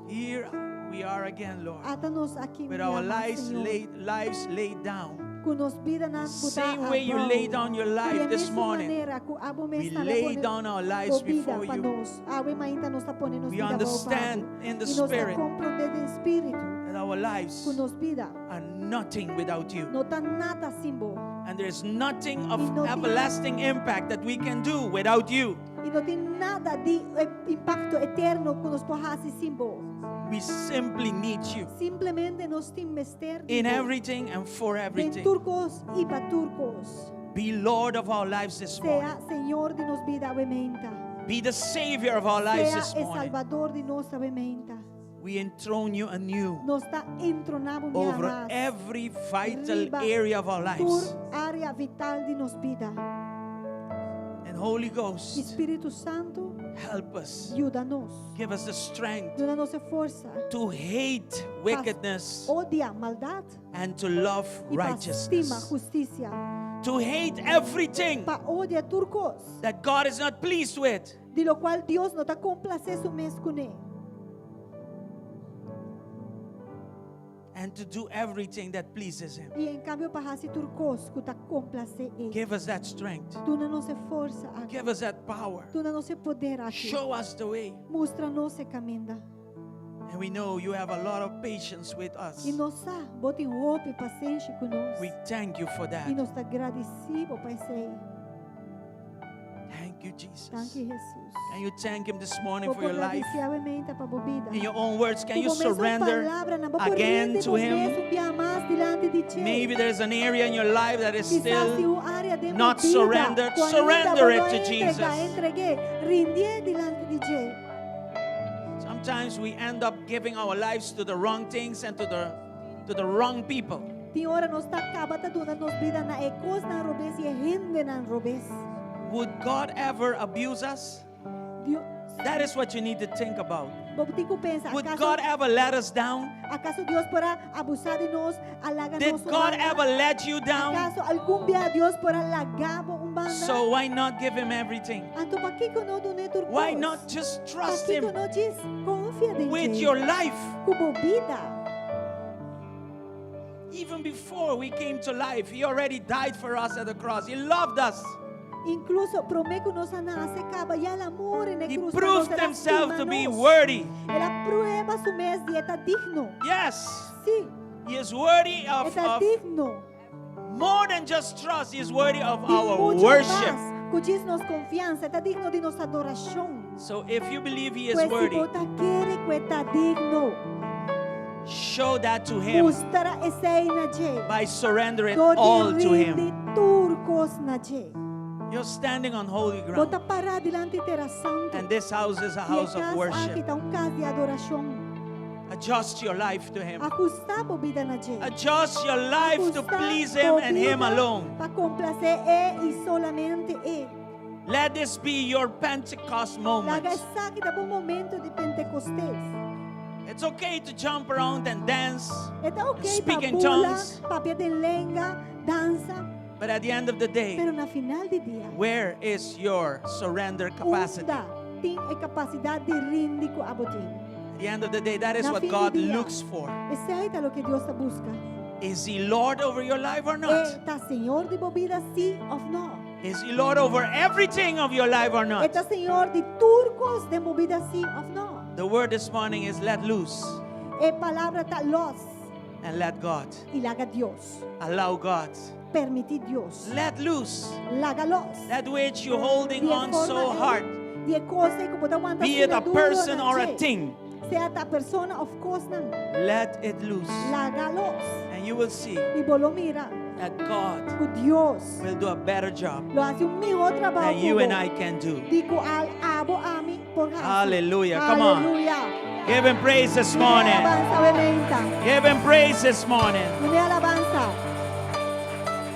Here we are again, Lord, Ata nos aki with our un biaha mas, lives Señor. laid, lives laid down. Ku nos bidanan botá Same way you abou. laid down your Di life e this mesma morning, manera ku abo we mes tambe lay pone down our bo lives bida before pa you. nos. Awe mainta nos ta pone nos We bida abou pa understand abo. in the I nos ta spirit komprondé den spiritu that our lives ku nos bida are nothing without you. no ta nada sin bo. And there is nothing of I no tin- everlasting impact that we can do without you. I no tin nada di eh, impakto eterno ku nos por hasi sin bo. We simply need you Simplemente nos tin mester di in bo. everything and for Den everything. tur kos i pa tur kos. Be Lord of our lives this morning. Sea Señor di nos bida awe mainta. Be the Savior of our lives Sea this e morning. Salbador di nos awe mainta. We enthrone you anew Nos ta entroná bo un biaha over mas. every vital Riba area of our Tur lives. área vital di nos bida. And Holy Ghost, Spiritu Santu, help us. yuda nos. Give us the strength Duna nos e forsa. to hate wickedness Odia maldat and to love i pa stima righteousness. hustisia. To hate everything Pa odia tur kos. that God is not pleased with. Di lokual Dios no ta komplasé su mes kuné. And to do everything that pleases Him. I en kambio pa hasi tur kos ku ta komplasé E. Give us that strength. Duna nos e forsa aki. Give us that power. Duna nos e poder aki. Show us the way. Mustra nos e kaminda. And we know you have a lot of patience with us. I nos sa, bo tin hopi pasenshi ku nos. We thank you for I that. nos ta gradisí bo pa esei. Thank Thank you, Jesus. Danki Jesus. Can you thank Him this morning Bo for your por life? gradisié awe mainta pa bo bida. In your own words, can Ku you bo mesun surrender palabranan, bo por again rindi to bo Him? mes un bia mas dilanti di dje. Maybe there's an area in your life that is Kisas tin still un área den bo not bida surrendered. ku ainda Surrender bo it no to entrega, Jesus. entreg'é, rindié dilanti di dje. Sometimes we end up giving our lives to the wrong things and to the wrong people. Tin ora nos ta kaba ta duna nos bida na e kosnan robes i e hendenan robes. Would God ever abuse us? Dios, That is what you need to think about. bo tin ku pensa, Would akaso, God ever let us down? akaso Dios por a abusá di nos, a laga Did nos un God banda? ever let you down? Akaso algun bia Dios por a laga bo un banda? So why not give him everything? Anto pakiko no dun'é tur Why kos? not just trust him Pakiko no djis konfia den with dje? your life? Ku bo bida. Even before we came to life, he already died for us at the cross. He loved us. Inkluso promé ku nos a nase kaba ya el a muri na He krus pa nos, proved el a himself stima to be nos. worthy. El a prueba su mes di e ta digno. Yes, Sí, he is worthy e ta of digno. more than just trust. He is worthy of Di our mucho worship. mas ku djis nos konfiansa, e ta digno di nos adorashon. So if you believe he is Pues si worthy, bo ta kere ku e ta digno, show that to him mustra esei na dje. by surrendering Dor di all to him. rindi tur kos na dje. You're standing on holy Bo ground. ta pará dilanti tera santu. And this house is a I e house of kas aki worship. ta un kas di adorashon. Adjust your life to him. Ahustá bo bida na dje. Adjust your life to Ahustá please him bo and him bida alone. Pa komplasé e i solamente e. Let this be your Pentecost moment. Laga esaki ta bo momento di Pentekostes. It's okay to jump around and dance, E ta ok Speak pa in bula, tongues. papia den lenga, dansa. but at the end of the day, Pero na final di dia, where is your surrender capacity? unda tin e kapasidat di rindi ku abo tin. At the end of the day, that is Na what fin di God dia. looks for. Esei ta loke Dios ta buska. Is He Lord over your life or not? E ta Señor di bo bida sí òf no? Is He Lord over everything of your life or not? E ta Señor di tur kos den bo bida sí òf no? The word this morning is let loose E palabra ta lòs and let God. i laga Dios. Allow God. Permití Dios. Let loose Laga lòs. that which you're holding Di e on forma so ei, hard. Di e kos ei ku bo ta wanta Be it asina a duro person na or a dje. thing. Sea ta persona òf kosnan. Let it loose. Laga lòs. And you will see I bo lo mira that God ku Dios will do a better job lo hasi un mihó trabou than you ku bo. and I can do. Di ku al abo ami por hasi. Hallelujah. Come on. Hallelujah. Give him praise this Dun'é morning. alabansa awe mainta. Give him praise this morning. Dun'é alabansa.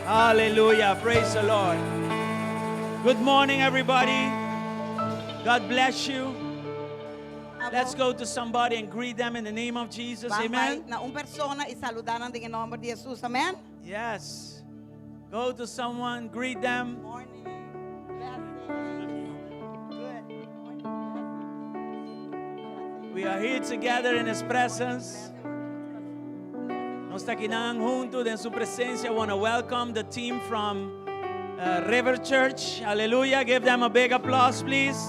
Hallelujah. Praise the Lord. Good morning, everybody. God bless you. Let's go to somebody and greet them in the name of Jesus. Ban Amen. bai na un persona i saludá nan den nòmber di Jesus. Amèn. Yes. Go to someone, greet them. Morning. Blessings. Good. Morning. Blessings. We are here together in His presence. Nos ta akinan huntu den Su presensia. I want to welcome the team from River Church. Hallelujah. Give them a big applause, please.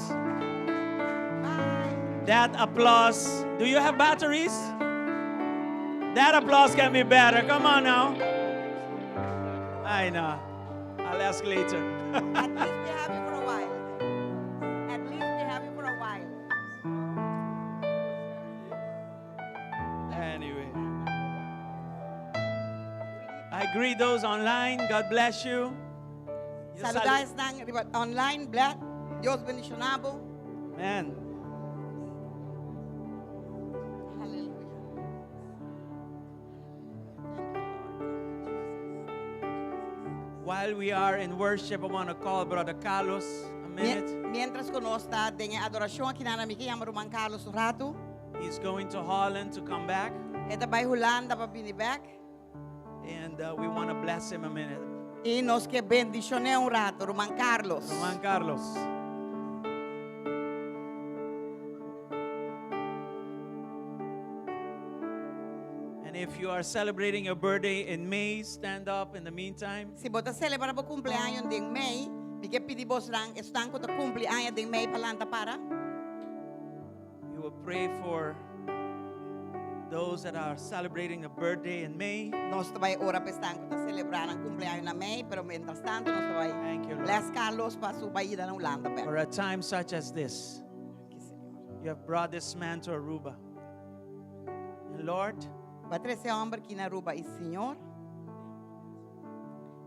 That applause. Do you have batteries? That applause can be better. Come on now. I know. I'll ask later. At least we have you for a while. At least we have you for a while. Anyway. I greet those online. God bless you. Yo Saludá esnan riba online, bless. Dios bendishoná bo. Man. Hallelujah. While we are in worship, I want to call Brother Carlos a minute. Mientras ku nos ta den adorashon aki na mi ke yama Ruman Carlos un ratu. He's going to Holland to come back, E ta bai Hulanda pa bini bèk. and we want to bless him a minute. I nos ke bendishon'é un ratu, Ruman Carlos. Ruman Carlos. And if you are celebrating your birthday in May, stand up in the meantime. Si bo ta selebrá bo kumpleaños den mei, mi ke pidi bosnan, esnan ku ta kumpli aña den mei pa lanta para. We will pray for those that are celebrating a birthday in May. Nos ta bai ora pa esnan ku ta selebrá nan kumpleaños na mei, pero mientras tanto nos ta bai Thank you, Lord. bless Carlos pa su baida na Hulanda bèk. For a time such as this, Danki, Señor. you have brought this man to Aruba. And Lord, Bo a trese e hòmber aki na Aruba i Señor,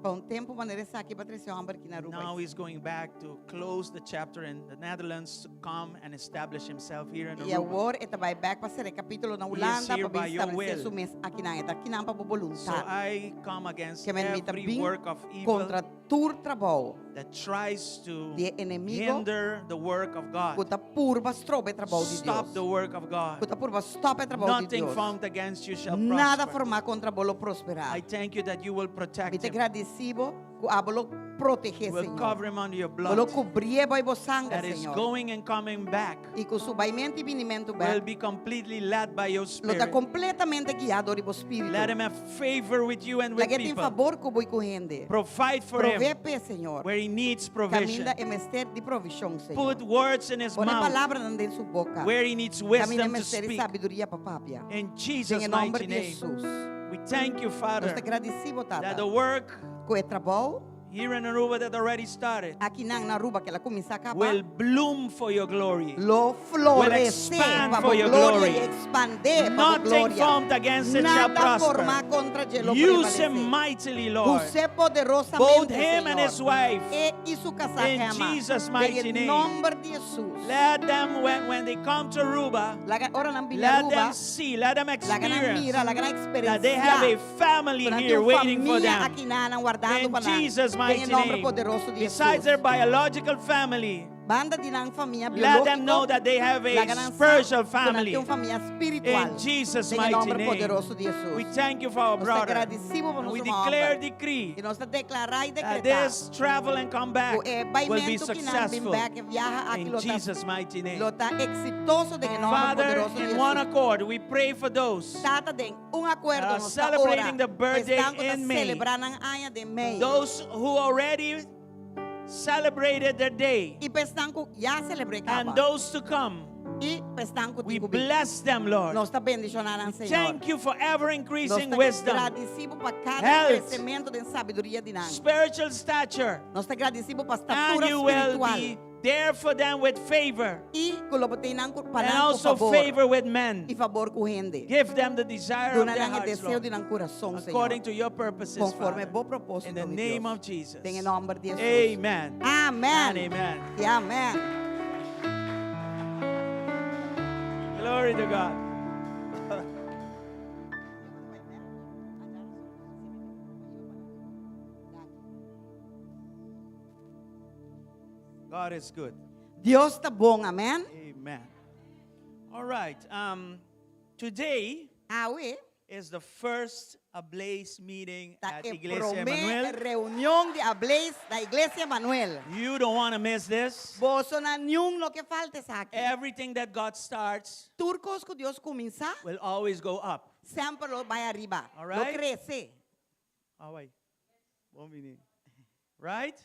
pa un tempu manera esaki bo a trese e hòmber aki na Aruba. Now he's going back to close the chapter in the Netherlands to come and establish himself here in I Aruba. awor e ta bai bèk pa sera e kapítulo na He is Hulanda here pa bin by your establesé will. su mes akinan. E ta akinan pa bo So boluntat. I come against Ke men mi ta every bin work of evil kontra tur trabou that tries to di e enemigo hinder the work of ku God. ta purba stroba e trabou di Stop Dios. the work of God. Ku ta purba stop e trabou di Nothing Dios. formed against you shall Nada prosper. formá kontra bo lo prosperá. I thank you that you will Mi protect ta him. gradisí bo ku abo lo protegé, Will Señor. cover him under your Bo lo blood. kubrié bou bo sanger, That is Señor. going and coming back I ku su baimentu i binimentu will bèk be completely led by your lo ta spirit. kompletamente guiá dor di bo spiritu. Let him have favor with you and with Lag'é tin people. fabor ku bo i ku hende. Provide for him Provee p'e, Señor. where he needs provision. Kaminda e mester di provishon, Señor. Put words in his Pone mouth palabranan den su boka. where he needs Kaminda e wisdom to mester di speak. sabiduria pa papia. In Den Jesus' e nòmber mighty di name. Hesus. We thank you, Nos Father, ta gradisí bo, that Tata, the work ku e trabou here in Aruba that already started akinan na Aruba ku el a kuminsá kaba will bloom for your glory. lo floresé expand pa for bo your gloria glory. i ekspandé pa bo Nothing gloria. formed against it shall Nada formá prosper. kontra dje lo Use him prevalesé. mightily, Lord. Us'é Both poderosamente, him and his Señor. wife. E i su kasá In Gemma. Jesus' Den mighty e name. nòmber di Hesus. Let them, when they come to Aruba, Laga ora nan bini let Aruba, them see, let them laga nan mira, experience laga nan that they have a eksperensiá. family Ku nan tin here un waiting for famia them. akinan wardando In pa nan. Jesus' Den mighty e nòmber name. poderoso di Besides their Hesus. biological family, Banda di nan famia let them know biológiko, that they have a laga nan sa spiritual ku nan family. tin un famia spiritual. In Jesus' Den e mighty nòmber name. poderoso di Hesus. We thank you for our Nos ta brother. gradisí bo pa And nos we ruman declare, hòmber. decree I nos ta deklará i that dekretá this travel and come back ku e will be baimentu ku nan bin successful. bèk, e viaha aki In lo ta Jesus' mighty name. lo ta eksitoso den e nòmber Father, poderoso di in one Hesus. accord, we pray for those Tata den un akuerdo that are nos ta ora celebrating the pa birthday esnan ku ta in May. selebrá nan aña den mei. Those who already celebrated their day I pa esnan ku ya selebr'é and kaba. those to come, I pa esnan ku we tin ku bin. bless them, Lord. Nos ta bendishoná nan, Señor. Thank you for ever Nos increasing ta wisdom, gradisí bo pa kada health, kresementu den sabiduria di nan. spiritual stature, Nos ta gradisí bo pa and statura you will spiritual. be there for them with favor I ku lo bo t'ei nan ku pa and nan ku also fabor. favor with men. I fabor ku hende. Give them the desire of Duna their nan e hearts, deseo Lord, di nan kurason, Señor. according to your purposes, Konforme Father. bo propósito, In the mi name Dios. of Jesus. Den e nòmber di Hesus. Amen. Amen. And amen. I amen. Glory to God. God is good. Dios ta bon, amen. Amen. All right. Today Awe is the first Ablaze meeting ta at e Iglesia promé Emmanuel. reunion di Ablaze na Iglesia Emmanuel. You don't want to miss this. Boso nan niun no ke falta esaki. Everything that God starts Tur kos ku Dios kuminsá, will always go up. semper lo bai ariba. All Lo right. krese. Oh, wait. One minute. Right?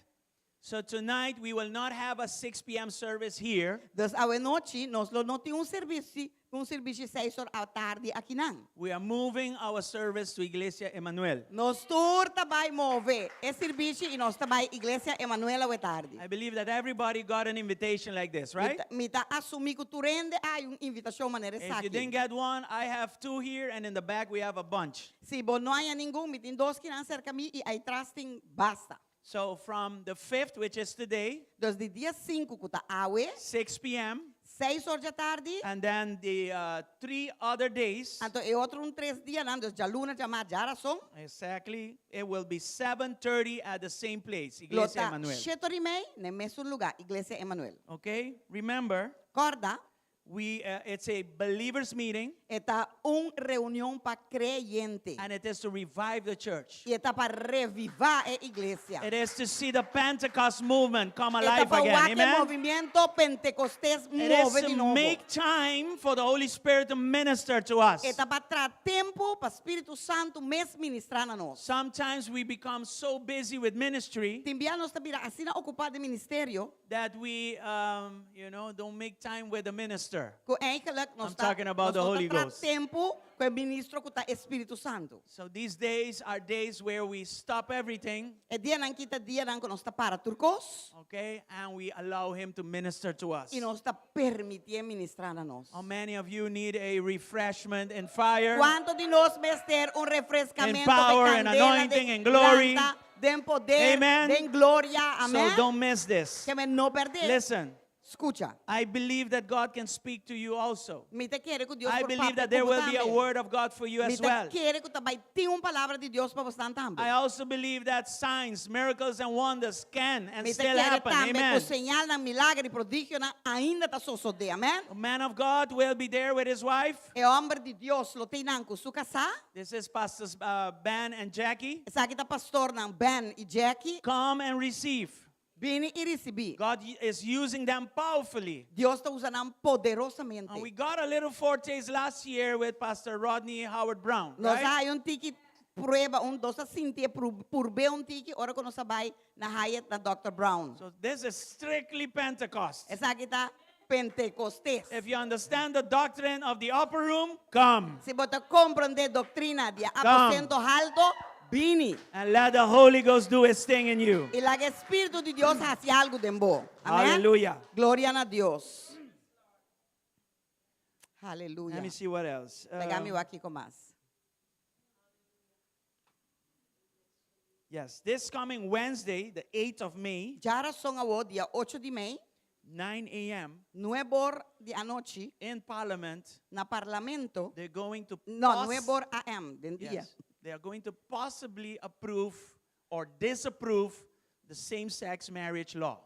So tonight we will not have a 6 p.m. service here. Dus awe nochi nos lo no tin un servisio, un servisio seis or atardi akinan. We are moving our service to Iglesia Emmanuel. Nos tur ta bai move e servisio i nos ta bai Iglesia Emmanuel awe tardi. I believe that everybody got an invitation like this, right? Mi ta asumí ku tur hende a haña un invitashon manera If you didn't esaki. get one, I have two here, and in the back we have a bunch. Si bo no a haña ningun, mi tin dos akinan serka mi i atras tin basta. So from the 5th, which is today, Dus di dia 5 ku ta awe, 6 p.m., 6 or di atardi, and then the three other days, anto e otro un tres dianan, dus djaluna, djamars, djarason. Exactly, it will be 7:30 at the same place, Lo Iglesia ta Emmanuel. shet'or i mei, na e mesun lugá, Iglesia Emmanuel. Okay? Remember, Kòrda, We, it's a believers meeting, E ta un reunion pa kreyente. and it is to revive the church. I e ta pa revivá e iglesia. It is to see the Pentecost movement come E ta alive pa again. wak e Amen. movimiento Pentecostés It is move di to nobo. make time for the Holy Spirit to minister to us. E ta pa traha tempu pa Spiritu Santu mes ministrá na nos. Sometimes we become so busy with ministry Tin bia nos ta bira asina okupá den ministerio that we, um, you know, don't make time with the minister. minister. Ku eigenlijk nos I'm ta talking about nos the no Holy ta tra Ghost. tempu ku e ministro ku ta Spiritu Santu. So these days are days where we stop everything, E dianan aki ta dianan ku nos ta para tur kos okay, and we allow him to minister to us. i nos ta permitié ministrá na nos. How many of you need a refreshment and fire? Kuantu di nos mester un refreskamentu In power de and kandela, anointing de and glory. planta, den poder, Amen. den gloria. Amèn. So don't miss this. Ke men no pèrdè. Listen, Skucha. I believe that God can speak to you also. Mi ta kere ku Dios I por believe papia that there ku bo will be a tambe. word of God for you Mi as ta well. kere ku ta bai tin un palabra di Dios pa boso tambe. I also believe that signs, miracles, and wonders can and Mi ta still kere happen. tambe ku Amen. señalnan, milager i prodigionan ainda ta sosodé. Amèn. A man of God will be there with his wife. E hòmber di Dios lo t'einan ku su kasá. This is Pastors Ben and Jackie. Esaki ta pastornan Ben i Jackie. Come and receive. Bini i risibí. God is using them powerfully. Dios ta usa nan poderosamente. And we got a little foretaste last year with Pastor Rodney Howard Brown. Nos Right? a haña un tiki prueba, un nos a sinti purb'é un tiki, ora ku nos a bai na Hyatt na Dr. Brown. So this is strictly Pentecost. Esaki ta Pentecostes. If you understand the doctrine of the upper room, come. Si bo ta komprondé doktrina di aposento halto, bini. And let the Holy Ghost do his thing in you. I laga Spiritu di Dios hasi algu den bo. Amèn? Hallelujah. Gloria na Dios. Hallelujah. Let me see what else. Laga mi wak kiko mas. Yes, this coming Wednesday, the 8th of May, Djárason awor, dia 8 di mei, 9 a.m. 9 or di anochi, in Parliament, na Parlamento, they're going to no, 9 or AM, den dia. Yes, they are going to possibly approve or disapprove the same-sex marriage law.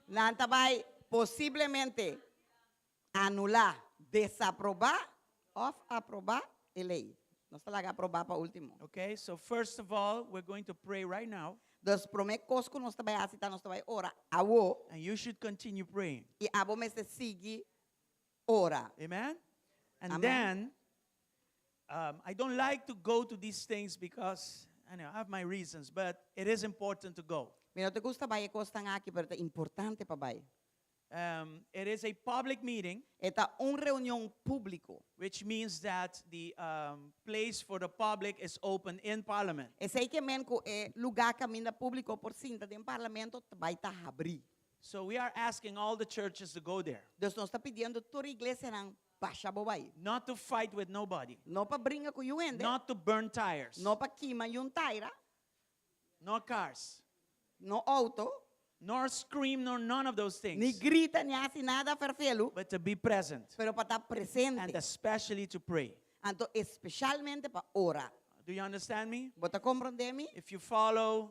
Nan ta bai posiblemente anulá, desaprobá òf aprobá e lei. Nos ta laga aprobá pa último. Okay, so first of all, we're going to pray right now. Dus promé kos ku nos ta bai hasi ta nos ta bai ora awor. And you should continue praying. I abo mester sigui ora. Amen? And Amen. then, I don't like to go to these things because, I know, I have my reasons, but it is important to go. Mi no ta gusta bai e kosnan aki, pero ta importante pa bai. It is a public meeting. E ta un reunion públiko. Which means that the place for the public is open in Parliament. Esei ke men ku e lugá kaminda públiko por sinta den Parlamento ta bai ta habrí. So we are asking all the churches to go there. Dus nos ta pidiendo tur iglesianan basha bo bai. Not to fight with nobody. No pa bringa ku niun hende. Not to burn tires. No pa kima niun taira. Nor cars. No outo. Nor scream, nor none of those things. Ni grita, ni hasi nada ferfelu. But to be present. Pero pa ta presente. And especially to pray. Anto espesialmente pa ora. Do you understand me? Bo ta komprondé mi? If you follow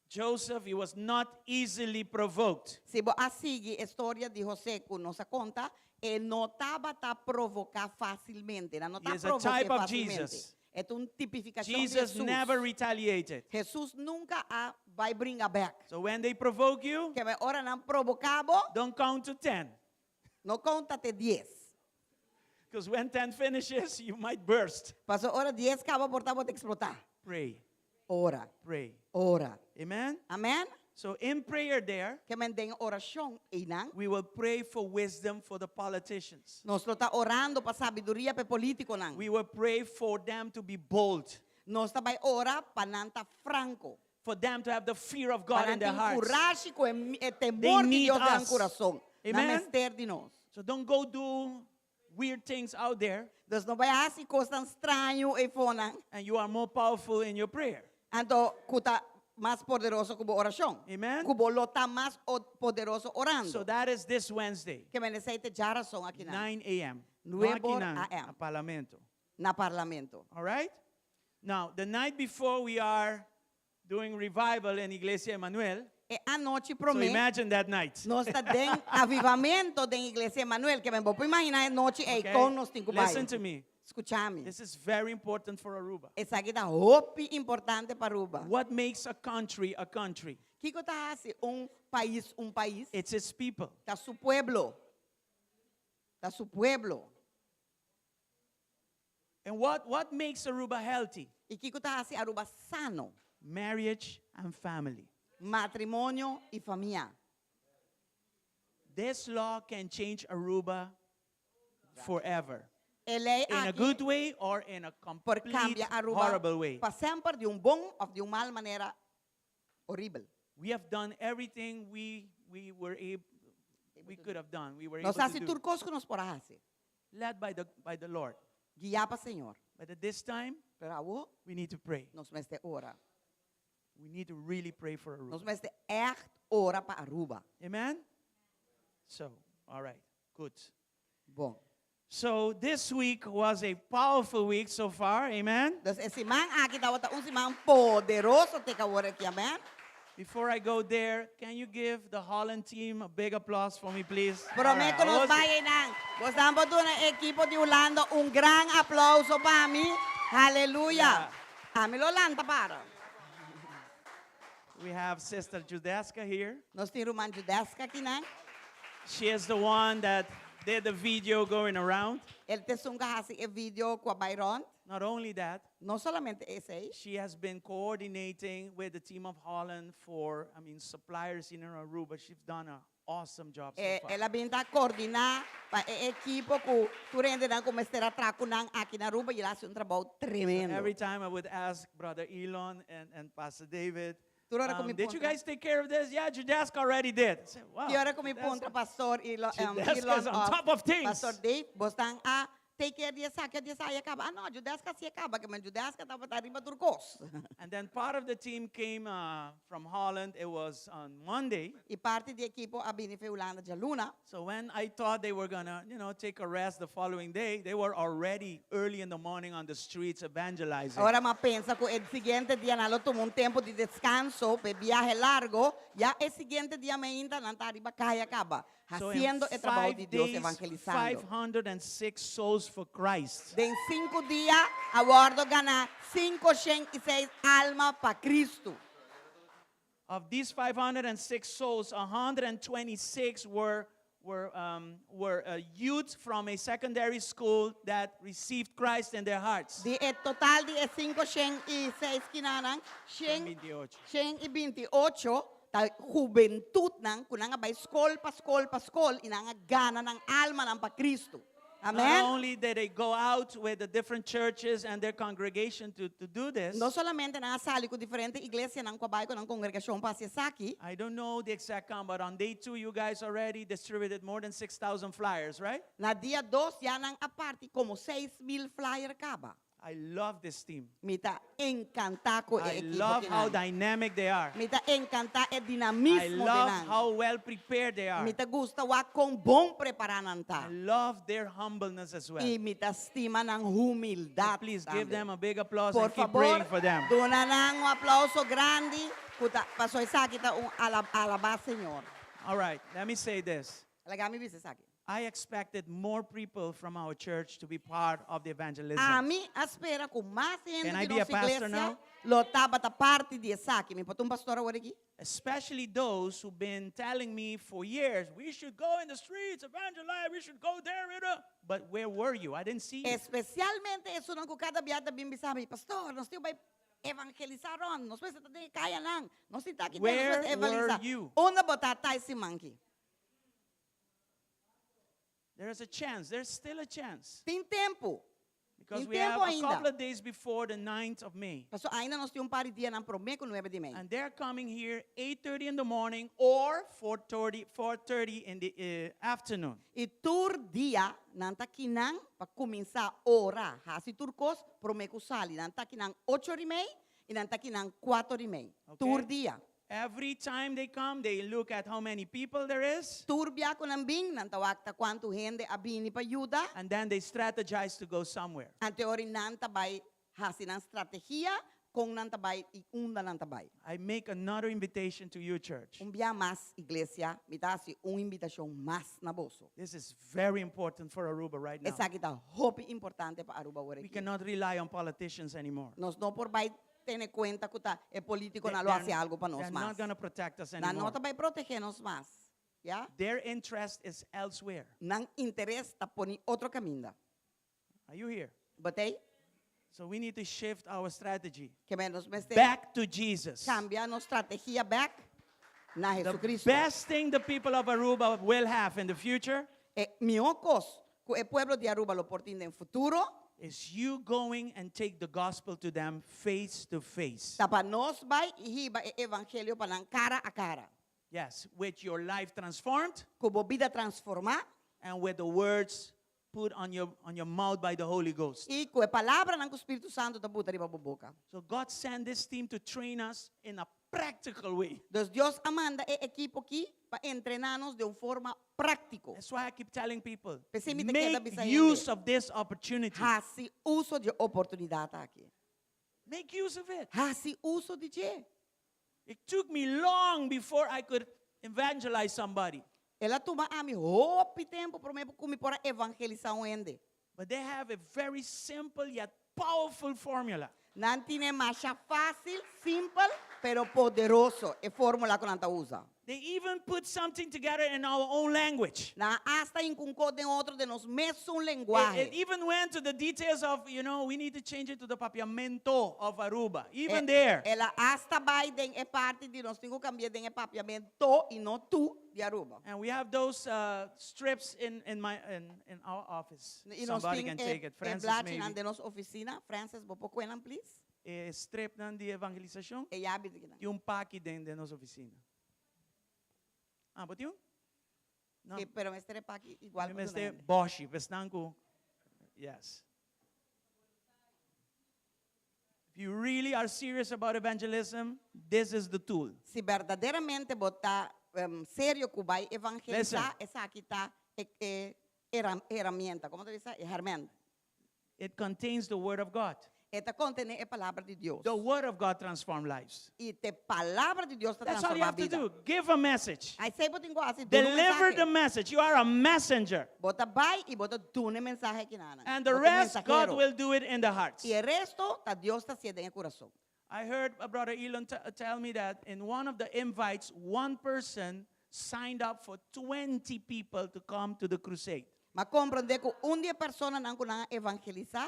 Joseph, he was not easily provoked. Si bo a sigui e storia di José ku nos a konta, e no tabata provoká fásilmente. No He ta is a provoké type of fásilmente. Jesus. E ta un tipifikashon di Jesus Hesus. never retaliated. Hesus nunka a bai bringa bèk. So when they provoke you, Ke men ora nan provoká bo, don't count to 10. No konta te 10. Because when 10 finishes, you might burst. Paso ora 10 kaba por ta bo ta eksplotá. Pray. Ora. Pray. Ora. Amen? Amen? So in prayer there, Ke men den orashon einan. we will pray for wisdom for the politicians. Nos lo ta orando pa sabiduria pa e polítikonan. We will pray for them to be bold. Nos ta bai ora pa nan ta franko. For them to have the fear of Pa God nan in their tin hearts. kurashi ku e They temor di need Dios den nan us. kurason. Nan Amen? mester di nos. So don't go do weird things out there. Dus no bai hasi kosnan straño eifonan. And you are more powerful in your prayer. Anto ku ta mas poderoso ku bo orashon. Amen. Ku bo lo ta mas poderoso orando. So that is this Wednesday. Ke men esei ta djárason akinan. 9 a.m. Nuebe No akinan, A M. na Parlamento. Na Parlamento. All right? Now, the night before we are doing revival in Iglesia Emmanuel. E anochi So promé. imagine that night. Nos ta den avivamento den Iglesia Emmanuel. Ke men bo por imaginá e nochi ei Okay? kon nos tin ku bai. Listen to me. Skucha mi. This is very important for Aruba. Esaki ta hopi importante pa Aruba. What makes a country a country? Kiko ta hasi un pais un pais? It's its people. Ta su pueblo. Ta su pueblo. And what, what makes Aruba healthy? I kiko ta hasi Aruba sano? Marriage and family. Matrimonio i famia. This law can change Aruba forever. E lei In a aki good way or in a por complete kambia Aruba horrible way. pa semper di un bon òf di un mal manera horibel. We have done everything we, we were able, we could have done. We were Nos able a hasi to tur do. kos ku nos por a hasi. Led by the, by the Lord. Guiá pa Señor. But at this time, Pero awor we need to pray. nos mester ora. We need to really pray for Nos Aruba. mester echt ora pa Aruba. Amen? So, all right, good. Bon. So this week was a powerful week so far, amen? Dus e siman aki tabata un siman poderoso te ku awor aki, amen? Before I go there, can you give the Holland team a big applause for me, please? Promé ku nos bai einan. Boso por duna ekipo di Hulanda un gran aplouso pa mi. Aleluya. Ami lo lanta para. We have Sister Judeska here. Nos tin ruman Judeska akinan. She is the one that did the video going around. E ta esun ku a hasi e video ku a bai rònt. Not only that, No solamente esei. she has been coordinating with the team of Holland for, I mean, suppliers in Aruba. She's done an awesome job so Eh, far. el a bin ta koordiná pa e ekipo ku tur hendenan ku mester a traha ku nan aki na Aruba i el a hasi un trabou tremendo. Every time I would ask Brother Elon and Pastor David, Tur ora ku mi did you puntra. guys take care of this? Yeah, Judeska already did. I said, wow. Ki ora ku mi Judeska- puntra Pastor Elon, Judeska Elon is on of top of things. Pastor Dave, bosnan a take care di esaki, di esaya kaba. Ah no, Judeska sí a kaba, ke men Judeska tabata riba tur kos. And then part of the team came from Holland. It was on Monday. I parti di ekipo a bini for di Hulanda djaluna. So when I thought they were gonna, take a rest the following day, they were already early in the morning on the streets evangelizing. Ora m'a pensa ku e siguiente dia nan lo tuma un tempu di deskanso, pa biahe largu, ya e siguiente dia mainta nan ta riba kaya kaba, So in hasiendo e trabou 5 di Dios, days, evangelisando. 506 souls for Christ. Den 5 dia a wòrdu ganá 506 alma pa Kristu. Of these 506 souls, 126 were youth from a secondary school that received Christ in their hearts. Di e total di e 506 kinanan, 128. 128 ta hubentutnan ku nan a bai skol pa skol pa skol i nan a gana nan almanan pa Kristu. Not Amen. only did they go out with the different churches and their congregation to do this, No solamente nan a sali ku diferente iglesianan ku a bai ku nan kongregashon pa hasi esaki. I don't know the exact count, but on day two, you guys already distributed more than 6,000 flyers, right? Na dia 2 ya nan a parti komo 6,000 flyer kaba. I love this team. Mi ta enkantá ku e I ekipo love how kinan. dynamic they are. Mi ta enkantá e I dinamismo love di nan. how well prepared they are. Mi ta gusta wak kon bon prepará nan ta. I love their humbleness as well. I mi ta stima nan humildat So please give tambe. them a big applause Por and keep fabor, praying for them. duna nan un aplouso grandi. Ku ta, paso esaki ta un alabá Señor. All right, let me say this. Laga mi bisa esaki. I expected more people from our church to be part of the evangelism. Ami a spera ku mas hende Can I di be a nos pastor iglesia now? lo tabata parti di esaki. Mi por ta un pastor awor aki? Especially those who've been telling me for years, we should go in the streets, evangelize, we should go there. But where were you? I didn't see you. Espesialmente esunnan ku kada bia ta bin bisa mi, pastor, nos tin ku bai evangelisá rònt, nos mester ta den kayanan, nos tin ta aki, nos Where mester evangelisá. were you? Unda bo tabata e siman aki? There's a chance. There's still a chance. Tin tempu. Because Tin we have tempu a ainda. couple of days before the 9th of May. Paso ainda nos tin un par di dianan promé ku 9 di mei. And they're coming here 8:30 in the morning or 4:30 in the afternoon. I tur dia nan ta akinan pa kuminsá ora, hasi tur kos promé ku sali. Nan ta akinan 8:30 i nan ta akinan 4:30. Okay. Tur dia. Every time they come, they look at how many people there is, Tur bia ku nan bin, nan ta wak ta kuantu hende a bini pa yuda. And then they strategize to go somewhere. Anto ora nan ta bai hasi nan strategia kon nan ta bai i unda nan ta bai. I make another invitation to you, church. Un bia mas iglesia, mi ta hasi un invitashon mas na boso. This is very important for Aruba right now. Esaki ta hopi importante pa Aruba awor We aki. cannot rely on politicians anymore. Nos no por bai tene kuenta ku ta e polítikonan lo hasi algu pa nos They're mas. not going to protect us Nan no anymore. ta bai protegé nos mas. Ya? Their interest is elsewhere. Nan interes ta poni otro kaminda. Are you here? Bo t'ei? So we need to shift our strategy Ke men nos mester back to Jesus. kambia nos strategia bèk na The Jesucristo. best thing the people of Aruba will have in the future E mihó kos. Ku e pueblo di Aruba lo por tin den futuro. Is you going and take the gospel to them face to face. Ta pa nos bai i hiba e evangelio pa nan kara a kara. Yes, with your life transformed. Ku bo bida transformá. And with the words put on your on your mouth by the Holy Ghost. I ku e palabranan ku Spiritu Santu ta buta riba bo boka. So God sent this team to train us in a practical way. Dus Dios a manda e ekipo ki pa entrená nos den un forma práktiko. That's why I keep telling people, P'esei mi ta keda make bisa hende. use of this opportunity. Hasi uso di e oportunidat aki. Make use of it. Hasi uso di dje. It took me long before I could evangelize somebody. El a tuma ami hopi tempu promé ku mi por a evangelisá un hende. But they have a very simple yet powerful formula. Nan tin e masha fásil, simpel, pero poderoso, e fórmula ku nan ta usa. They even put something together in our own language. Nan a asta inkunkó den otro den nos mesun It, lenguahe. it even went to the details of, you know, we need to change it to the papiamento of Aruba. Even E- there. El a asta bai den e parti di nos tin ku kambia den e papiamento i no tu di Aruba. And we have those uh, strips in, in, my, in, in our office. I nos Somebody tin can e, take it. e Francis, blachinan maybe. den nos ofisina. Francis, bo por kue nan, please? E stripnan di evangelisashon. E yabi di kinan. Tin un paki den den nos oficina. Ah, bo tin un? No. Sí, pero mester e paki igual Mi pa duna mester hende. boshi, besnan ku. Yes. If you really are serious about evangelism, this is the tool. Si berdaderamente bo ta um, serio ku bai evangelisá, Listen. esaki ta e, e herramienta. Komo ta bisa? E herment. It contains the word of God. E ta kontené e palabra di Dios. The word of God transforms lives. I ta e palabra di Dios ta That's all you transformá have to bida. do. Give a message. Esei bo tin ku hasi, duna un Deliver mensahe. the message. You are a messenger. Bo ta bai i bo ta duna e mensahe kinana. And the Bo ta rest, God mensahero. will do it in the hearts. I e resto, ta Dios ta hasié den e kurason. I heard a brother Elon tell me that in one of the invites, one person signed up for 20 people to come to the crusade. M'a komprondé ku un di e personanan ku nan a evangelisá,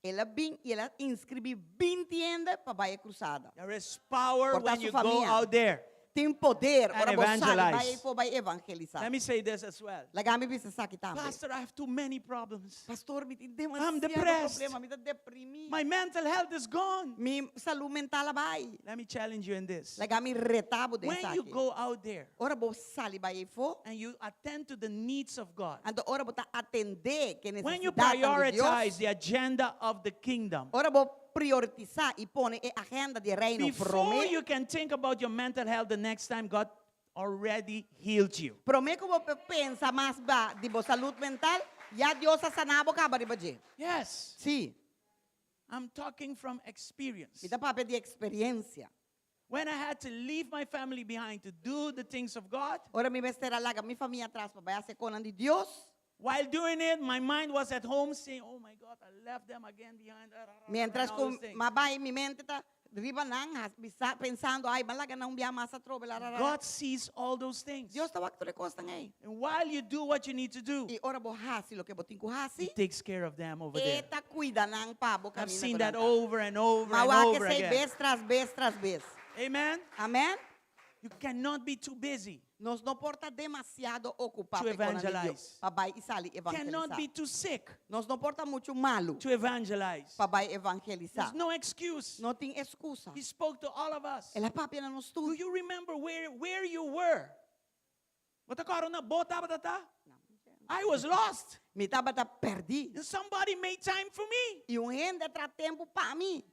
el a bin i el a inskribí 20 hende pa bai e krusada. There is power Por ta when su you go famia. out there. Tin poder And ora bo sali bai evangelize. ei for bai evangelisá. Let me say this as well. Laga mi bisa esaki tambe. Pastor, I have too many problems. Pastor, mi tin I'm demasiado depressed. problema, mi ta deprimí. My mental health is gone. Mi salú mental a bai. Let me challenge you in this. Laga mi reta bo den When you esaki. go out there Ora bo sali bai ei for, and you attend to the needs of God, anto ora bo ta atendé ku e when you nesesidatnan di Dios, prioritize the agenda of the kingdom, ora bo prioritisa i pone e agenda di Reino Before promé. you can think about your mental health the next time, God already healed you. Promé ku bo pensa mas ba di bo salud mental, ya Dios a sana bo kaba riba dje. Yes. Sí. I'm talking from experience. Mi ta papia di eksperensia. When I had to leave my family behind to do the things of God, Ora mi mester a laga mi famia atras pa bai hasi konan di Dios. While doing it, my mind was at home saying, oh my God, I left them again behind. Mientras And all ku those things. m'a bai, mi mente ta riba nan, has bisa, pensando, ai, m'a laga nan un bia mas atrobe, la, la, la. God sees all those things. Dios ta wak tur e kosnan ei. And while you do what you need to do, I ora bo hasi loke bo tin ku hasi, He takes care of them over E there. ta kuida nan pa bo I've kaminda seen ku that nan ta. over and over M'a and wak over esei again. bes tras bes tras bes. Amen? Amen? You cannot be too busy. Nos no por ta demasiado okupá To pa e konan di Dios, evangelize. pa bai i sali Cannot evangelisá. be too sick Nos no por ta muchu malu to evangelize. pa bai evangelisá. There's no excuse. No tin exkusa. He spoke to all of us. El a papia na nos Do tur. you remember where, where you were? Bo ta kòrda unda bo tabata ta? I was lost. Mi tabata pèrdí. And somebody made time for me. I un hende a traha tempu pa mi.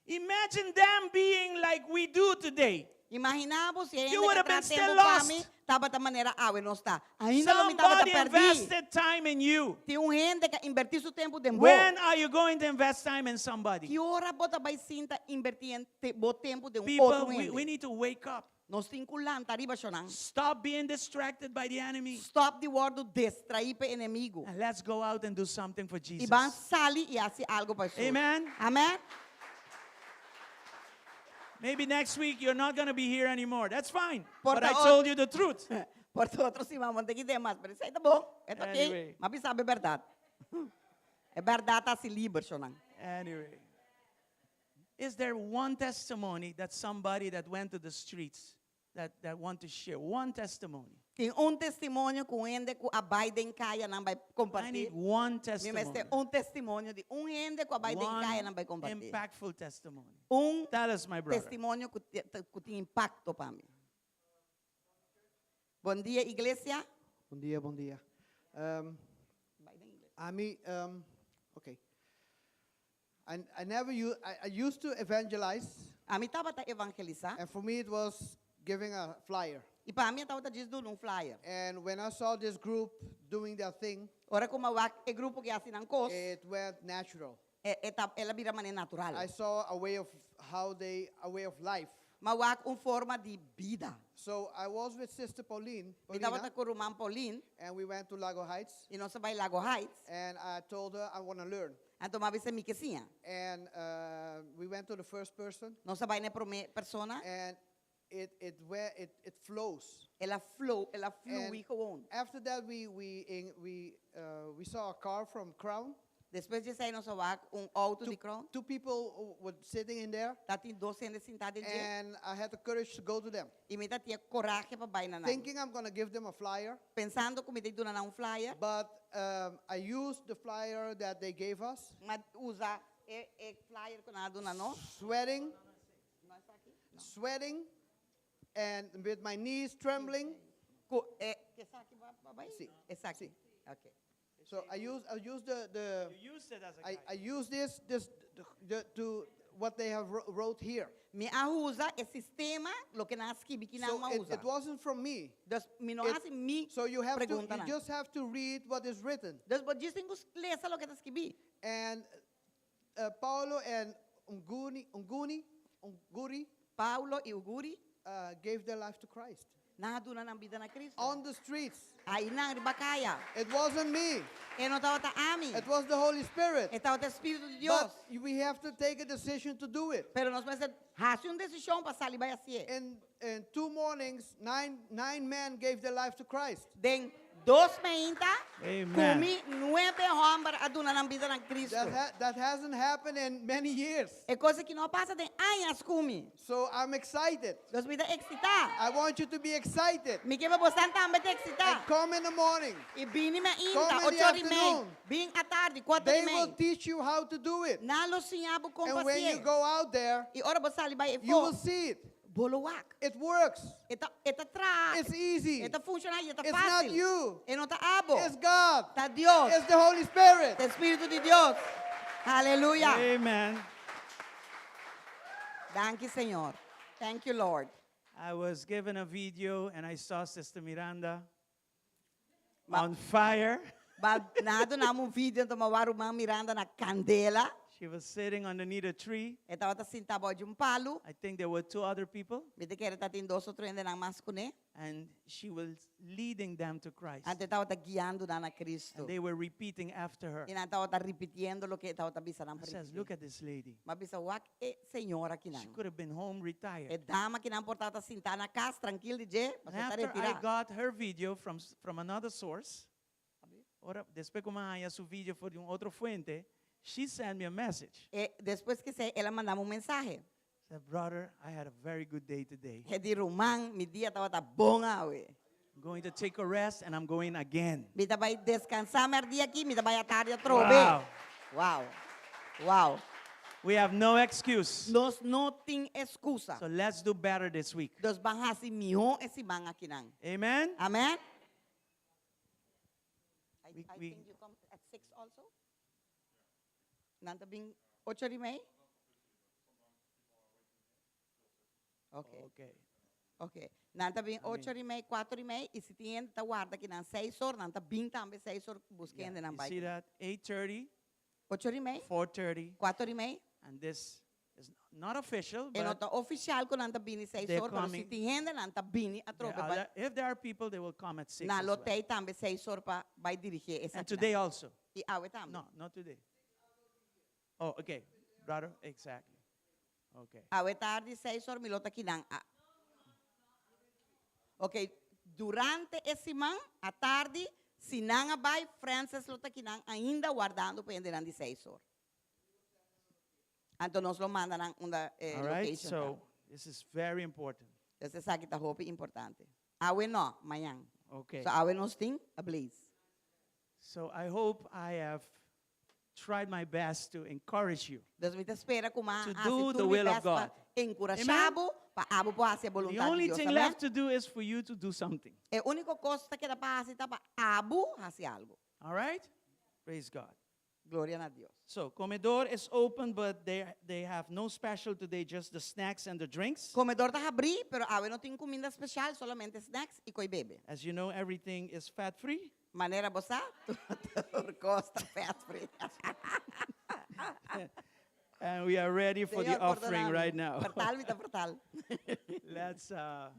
Imagine them being like we do today. Imaginá bo si e You hende would ku have been traha tempu still pa lost. mi tabata manera awe nos ta. Ainda lo mi tabata Somebody pèrdí. invested time in you. Tin un hende ku a invertí su tempu den bo. When are you going to invest time in somebody? Ki ora bo ta bai sinta invertí en te, bo tempu den un People, otro we, hende? we need to wake up. Nos tin ku lanta riba shonan. Stop being distracted by the enemy. Stop di wòrdu distraí pa e enemigu. And let's go out and do something for I Jesus. ban sali i hasi algu pa Hesus. Amen. Amen. Maybe next week you're not going to be here anymore. That's fine. Por But I ta told you the truth. Por ta otro siman bo no ta kite mas, pero esei ta bon. E ta okay. Anyway. M'a bisa bo e bèrdat. E bèrdat ta hasi liber, shonan. Anyway. Is there one testimony that somebody that went to the streets that, that want to share? One testimony. Tin un testimonio ku hende ku a bai den kayanan bai I kompartí. need one Mi testimony. mester un testimonio di un hende ku a bai den One kayanan bai kompartí. impactful testimony. Un Tell us, my brother. testimonio ku ti- ku tin impakto pa mi. Bon dia, iglesia. Bon dia, bon dia. Bai den ingles. Ami, okay. I never u- I used to evangelize. Ami tabata evangelisá. And for me it was giving a flyer. I pa mi tabata djis duna un flyer. And when I saw this group doing their thing, Ora ku mi a wak e grupo ku hasi nan kos, it went natural. E, e ta, el a bira manera natural. I saw a way of how they, a way of life. M'a wak un forma di bida. So I was with Sister Pauline, Mi Paulina, tabata ku ruman Pauline. And we went to Lago Heights. I nos a bai Lago Heights. And I told her I want to learn. Anto m'a bis'é mi ke siña. And we went to the first person. Nos a bai na e promé persona. And it, where it, it flows. El a flow, el a flui And gewoon. after that we saw a car from Crown. Despues di esei nos a wak un outo Two di Crown. people were sitting in there. Tatin dos hende sintá den dje. And I had the courage to go to them. I mi tatin e coraje pa bai na nan. Thinking I'm going to give them a flyer. Pensando ku mi ta duna nan un flyer. But I used the flyer that they gave us. M'a usa e, e flyer ku nan a duna nos. Sweating. No esaki? No. Sweating. And with my knees trembling. Ku, e, esaki ba, ba, bai? Si. Esaki. Si. Okay. So I use, I use the You used it as a I, guide. I use this, this the, to what they have wrote here. Mi a usa e sistema loke nan a skibi ku nan So a it, usa. it wasn't from me. Dus mi no It hasi mi so you have to, pregunta you nan. just have to read what is written. Dus bo djis tin ku lesa loke ta skibí. And Paulo and Unguni, Unguni, Unguri, Paulo i Uguri gave their life to Christ. Nan a duna nan bida na Kristu. On the streets. Einan riba kaya. It wasn't me. E no tabata ami. It was the Holy Spirit. E tabata Spiritu di Dios. But we have to take a decision to do it. Pero nos mester hasi un desishon pa sali bai hasié. In 2 mornings, nine men gave their life to Christ. Den dos mainta, Amen. ku mi nuebe hòmber a duna nan bida na Kristu. That hasn't happened in many years. E kos aki no a pasa den añas ku mi. So I'm excited. Dus mi ta eksitá. I want you to be excited. Mi ke pa boso tambe ta eksitá. And come in the morning. I bini mainta, Come in the ocho or i mei. afternoon. Bin atardi, kuater They i mei. will teach you how to do it. Nan lo siña bo kon And when you hasié. go out there, I ora bo sali bai you will afó. see it. Bo lo wak. It works. E ta, e ta traha. It's easy. E ta funshoná, e ta It's not fásil. you. E no ta abo. It's God. Ta Dios. It's the Holy Spirit. Ta Spiritu di Dios. Aleluya. Amen. Danki, Señor. Thank you, Lord. I was given a video and I saw Sister Miranda Ma on fire. Ba nan a duna mi un video anto m'a wak ruman Miranda na kandela. She was sitting underneath a tree. E tabata sintá bou di un palu. I think there were 2 other people. Mi ta kere tabatin dos otro hendenan mas kuné. And she was leading them to Christ. Anto e tabata guiando nan na Kristu. And they were repeating after her. I nan tabata ripitiendo loke e tabata bisa nan I says, pa look at this lady. M'a bisa wak e señora akinan. She could have been home retired. E dama akinan por tabata sintá na kas trankil di dje, And pasobra e ta after I retirá. got her video from another source, ora, despues ku m'a haña su video for di un otro fuente, she sent me a message. E despues ku esei, el a manda mi un mensahe. Said, brother, I had a very good day today. E di ruman, mi dia tabata bon awe. I'm going to take a rest and I'm going again. Mi ta bai deskansá mèrdia aki, mi ta bai atardi atrobe. Wow. Wow. Wow. We have no excuse. Nos no tin ekskusa. So let's do better this week. Dus ban hasi mihó e siman akinan. Amen. Amen. I think you come at 6 also. Nan ta bin ocho i mei? Okay. Okay. Okay. Nan ta bin Amen. ocho i mei, kuater i mei, i si tin hende ta warda akinan 6 or, nan ta bin tambe 6 or buska Yeah, hende nan you bai. see that? 8:30. Ocho i mei. 4:30. Kuater i mei. And this is not official, E no but ta ofisial ku nan ta bini 6 they're or, pero si coming. tin hende nan ta bini atrobe There are bai. other, if there are people, they will come at 6 Nan as lo well. tei tambe 6 or pa bai dirigí And esakinan. today also. I awe tambe. No, not today. Oh, okay. Brother, exactly. Okay. Awe tardi 6 or mi lo ta akinan. Ah. Okay, durante e siman, atardi, si nan a bai, Francis lo ta akinan ainda wardando pa hendenan di 6 or. Anto nos lo manda nan unda, All right, location so ta. this is very important. Entonces esaki ta hopi importante. Awe no, mañan. Okay. So awe nos tin Ablaze. So I hope I have tried my best to encourage you. Dus mi ta spera ku m'a To hasi do tur the mi will of best pa God. enkurashá bo pa abo por hasi e The boluntat di only Dios. thing Amèn? left to do is for you to do something. E úniko kos ta keda pa hasi ta pa abo hasi algu. All right? Praise God. Gloria na Dios. So, comedor is open, but they, they have no special today, just the snacks and the drinks. Komedor ta habrí, pero awe no tin kuminda spesial, solamente snacks i koi bebe. As you know, everything is fat free. Manera bo sa, tur kos ta fat free. And we are ready for the Señor, offering perdona mi. right now. Portal mi ta portal. Let's, uh,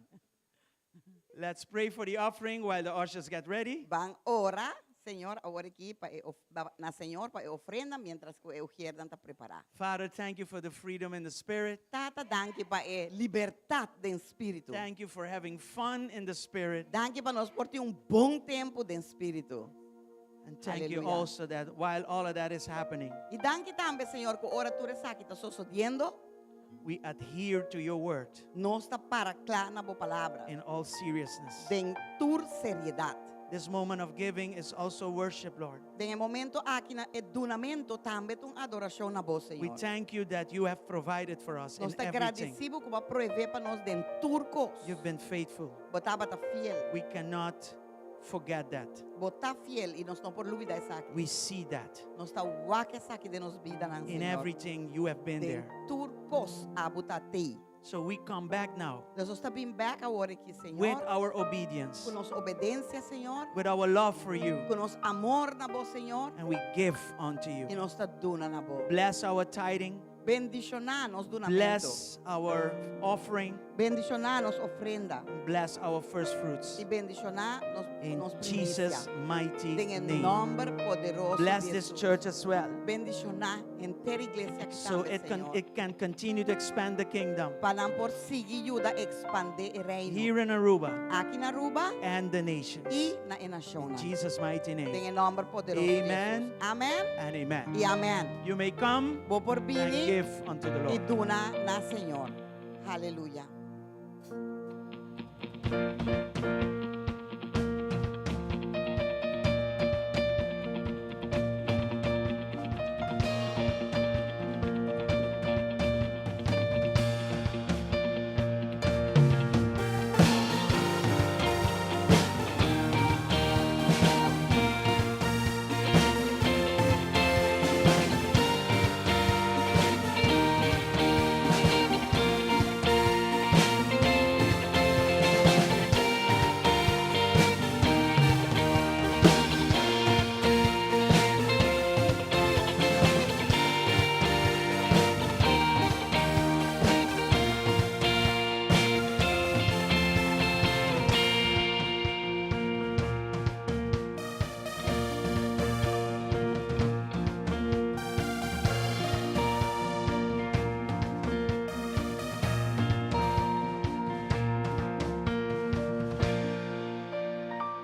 let's pray for the offering while the ushers get ready. Ban ora, Señor, awor aki pa e of, ba- na Señor pa e ofrenda mientras ku e ujiernan ta prepará. Father, thank you for the freedom in the spirit. Tata, danki pa e libertat den spiritu. Thank you for having fun in the spirit. Danki pa nos por tin un bon tempu den spiritu. And thank you Hallelujah. also that while all of that is happening, I danki tambe, Señor, ku ora tur esaki ta sosodiendo, we adhere to your word nos ta para kla na bo palabra. in all seriousness. Den tur seriedat. This moment of giving is also worship, Lord. Den e momento aki na e dunamentu tambe ta un adorashon na bo, We Señor. thank you that you have provided for us in Nos ta everything. gradisí bo ku bo a proveé pa nos den tur kos. You've been faithful. Bo tabata fiel. We cannot forget that. Bo ta fiel i nos no por lubidá esaki. We see that. Nos ta wak esaki den nos bidanan, In Señor. everything you have been Den there. tur kos abo ta tei. So we come back now Dus nos ta bin bèk awor aki, with Señor. our obedience, Ku nos obedensia, Señor. with our love for you, Ku nos amor na bo, Señor. and we give unto I you. nos ta duna na bo. Bless our tithing, Bendishoná nos dunamentu. bless our offering, Bendishoná nos ofrenda. bless our first fruits. I bendishoná nos, In nos Jesus' primisia. mighty Den e name. nòmber poderoso Bless di this Jesus. church as well. Bendishoná henter iglesia aki So tambe, it can, Señor. it can continue to expand the kingdom Pa nan por sigui yuda ekspandé e reino. here in Aruba Aki na Aruba and the nations. i na e nashonnan. In Jesus' mighty Den name. e nòmber poderoso di Amen. Jesus. Amèn And amen. i amèn. You may come Bo por and bini give unto the i Lord. duna na Señor. Haleluya.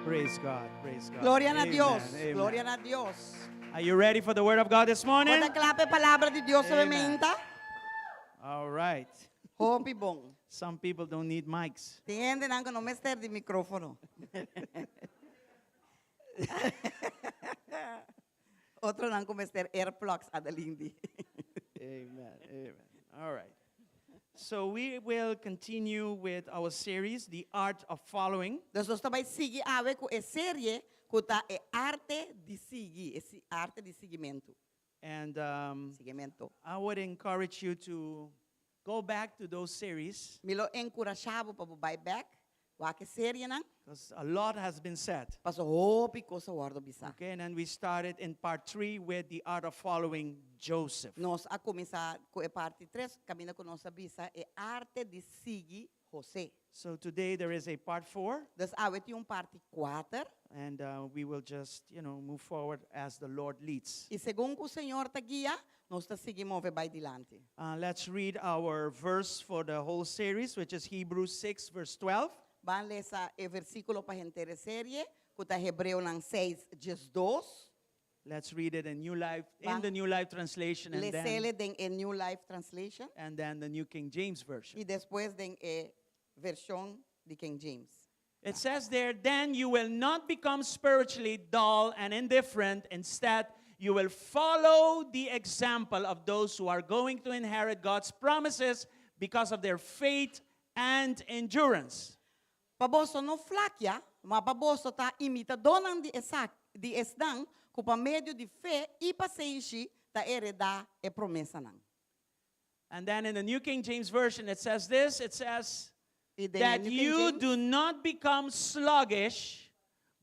Praise God. Praise God. Gloria na Amen, Dios. amen. Gloria na Dios. Are you ready for the word of God this morning? Bo ta kla pa e palabra di Dios Amen. mainta. All right. Hopi bon. Some people don't need mics. Tin hendenan ku no mester di mikrófono. Otronan ku mester earplugs, Adeline di. Amen. Amen. All right. So we will continue with our series, The Art of Following. Dus nos ta bai sigui awe ku e serie ku ta e arte di sigui, e si- arte di siguimentu. And um, Siguimentu. I would encourage you to go back to those series Mi lo enkurashá bo pa bo bai bèk, wak e serienan, because a lot has been said. paso hopi kos a wòrdu bisá. Okay, and then we started in part three with the art of following Joseph. Nos a kuminsá ku e parti tres, kaminda ku nos a bisa e arte di sigui José. So today there is a part four, Dus awe tin un parti kuater, and uh, we will just, you know, move forward as the Lord leads. i segun ku Señor ta guia, nos ta sigui move bai dilanti. Uh, let's read our verse for the whole series, which is Hebrews 6, verse 12. Ban lesa e versíkulo pa henter e serie, ku ta Hebreonan 6, 12. Let's read it in New Life, in Ban the New Life Translation, and then, Les'é den e New Life Translation and then the New King James Version. i despues den e vershon di King James. It says there, then you will not become spiritually dull and indifferent. Instead, you will follow the example of those who are going to inherit God's promises because of their faith and endurance. Pa boso no flakia, ma pa boso ta imitadónan di esak di esnan ku pa medio di fe i pasenshi ta heredá e promesanan. And then in the New King James Version, it says this it says, I den e that New King you James, do not become sluggish,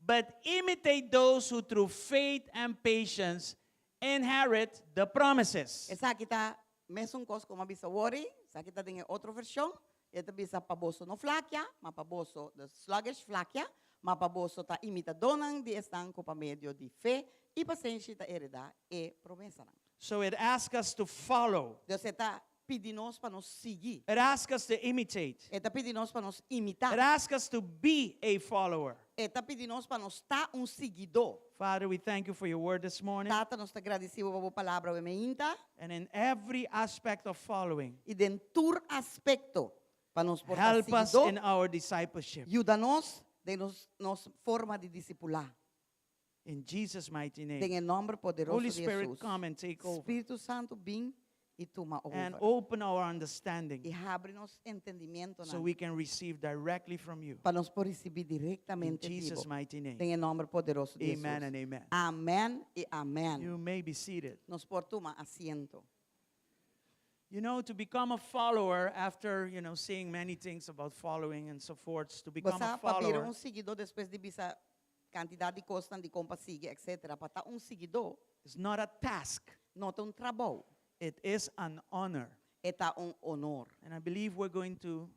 but imitate those who through faith and patience inherit the promises. Esaki ta mesun kos ku mi a bisa awor, esaki ta den e otro vershon, e ta bisa pa boso no flakia, ma pa boso, the sluggish flakia, ma pa boso ta imitadónan di esnan ku pa medio di fe i pasenshi ta heredá e promesanan. So it asks us to follow. Dus e ta pidi nos pa nos sigui. It asks us to imitate. E ta pidi nos pa nos imitá. It asks us to be a follower. E ta pidi nos pa nos ta un siguidó. Father, we thank you for your word this morning. Tata, nos ta gradisí bo pa bo palabra awe mainta. And in every aspect of following, I den tur aspekto pa nos por ta help us siguidó. in our discipleship. Yuda nos den nos nos forma di disipulá. In Jesus' mighty name. Den e nòmber poderoso Holy di Spirit, Hesus. come and take over. Spiritu Santu, bin i tuma And over. open our understanding I habri nos entendimentonan so we can receive directly from you. pa nos por risibí In direktamente di Jesus' bo. mighty name. Den e nòmber poderoso di Amen Hesus. and amen. Amèn i amèn. You may be seated. Nos por tuma asiento. To become a follower after, seeing many things about following and so forth, to become a Bo sa, pa bira follower. un siguidó despues di bisa kantidat di kosnan di kon pa sigui, etcetera, pa ta un siguidó It's not a task. no ta un trabou. It is an honor. E ta un honor. And I believe we're going to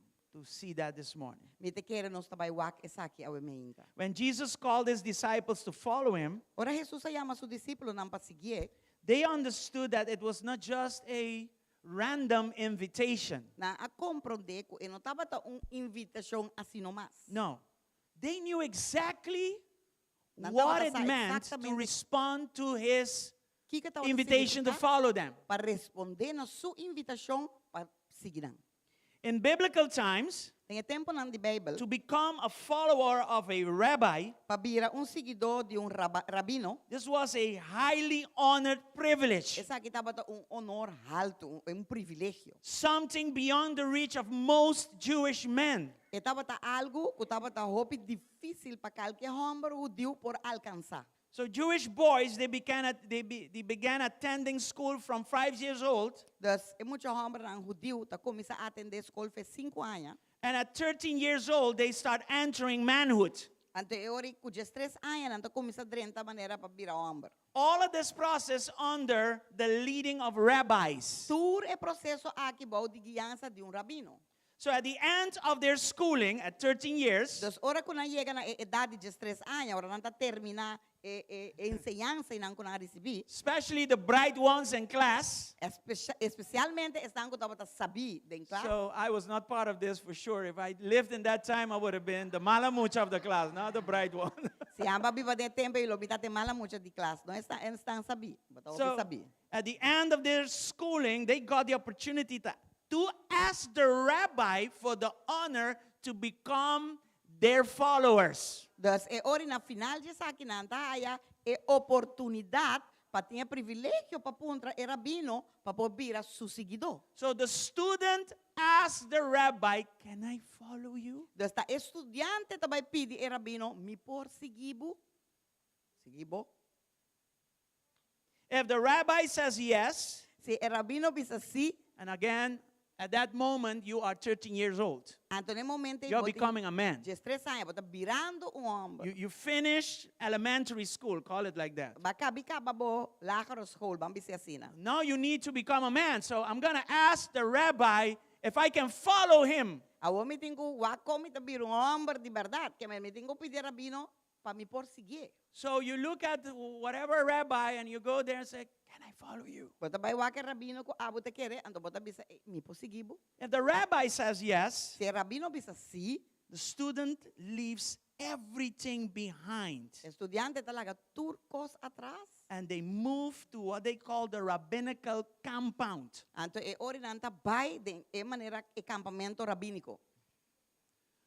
see that this morning. Mi ta kere nos ta bai wak esaki awe mainta. When Jesus called his disciples to follow him, Ora Hesus a yama su disípulonan pa siguié, they understood that it was not just a random invitation. Nan a komprondé ku e no tabata un invitashon asina mas. No. They knew exactly Nan what tabata it sa meant to eksaktamente respond to his kiko tabata invitation to signifiká follow them. pa respondé na su invitashon pa sigui nan. In biblical times, Den e tempunan di Beibel, to become a follower of a rabbi, pa bira un siguidó di un rabino, this was a highly honored privilege. Esaki tabata un honor haltu, un privilegio. Something beyond the reach of most Jewish men. E tabata algu ku tabata hopi difísil pa kalke hòmber hudiu por alkansá. So Jewish boys, they began, at, they, be, they began attending school from 5 years old. Dus e mucha hòmbernan hudiu ta kuminsá atendé skol fe sinku aña. And at 13 years old, they start entering manhood. Anto e ora ku diestres aña nan ta kuminsá drenta manera pa bira hòmber. All of this process under the leading of rabbis. Tur e proseso aki bou di guiansa di un rabino. So at the end of their schooling, at 13 years, Dus ora ku nan yega na e edat di diestres aña, ora nan ta terminá e e e enseñansa i nan ku nan a risibí, especially the bright ones in class. Espesialmente esnan ku tabata sabí den klas. So I was not part of this for sure. If I lived in that time, I would have been the mala mucha of the class, not the bright one. Si ami a biba den e tempu ei, lo mi ta e mala mucha di klas. No esnan sabí, bo ta hopi So sabí. at the end of their schooling, they got the opportunity to ask the rabbi for the honor to become their followers. Dus e ora na final di esaki nan ta haya e oportunidat pa tin e privilegio pa puntra e rabino pa por bira su siguidó. So the student asked the rabbi, Can I follow you? Dus ta e studiante ta bai pidi e rabino, Mi por sigui bo? Sigui bo? If the rabbi says yes, Si e rabino bisa si, and again, at that moment, you are 13 years old. Anto na e momento ei You're bo tin becoming a man. diestres aña, bo ta birando un hòmber. You finish elementary school, call it like that. B'a kaba kaba bo lagere school, ban bisa asina. Now you need to become a man. So I'm going to ask the rabbi if I can follow him. Awor mi tin ku wak kon mi ta bira un hòmber di bèrdat, ke mi tin ku pidi e rabino pa mi por siguié. So you look at whatever rabbi and you go there and say, Can I follow you? Bo ta bai wak e rabino ku abo ta kere, anto bo ta bisa, Ey, mi por sigui bo? If the rabbi says yes, Si e rabino bisa si, the student leaves everything behind. E studiante ta laga tur kos atras. And they move to what they call the rabbinical compound. Anto e ora nan ta bai den e manera e kampamento rabíniko.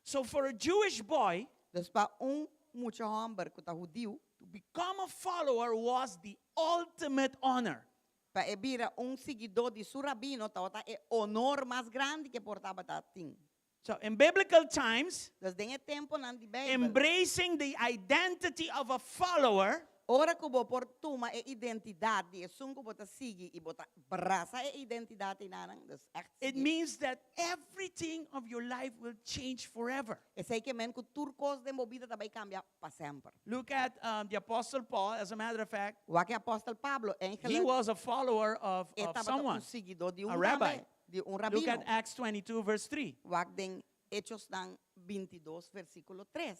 So for a Jewish boy, Dus pa un mucha hòmber ku ta hudiu. To become a follower was the ultimate honor. Pa e bira un siguidó di su rabino tabata e honor mas grandi ku e por tabata tin. So in biblical times, Dus den e temponan di Beibel. Embracing the identity of a follower. Ora ku bo por tuma e identidat di esun ku bo ta sigui i bo ta brasa e identidat einanan, dus ègt It sigui. means that everything of your life will change forever. Esei ke men ku tur kos den bo bida ta bai kambia pa semper. Look at the Apostle Paul, as a matter of fact. Wak e Apòstel Pablo, He eigenlijk was a follower of e of tabata un someone, siguidó di a un rabbi. tambe, di un Look rabino. at Acts 22 verse 3. Wak den Echosnan 22 versíkulo 3.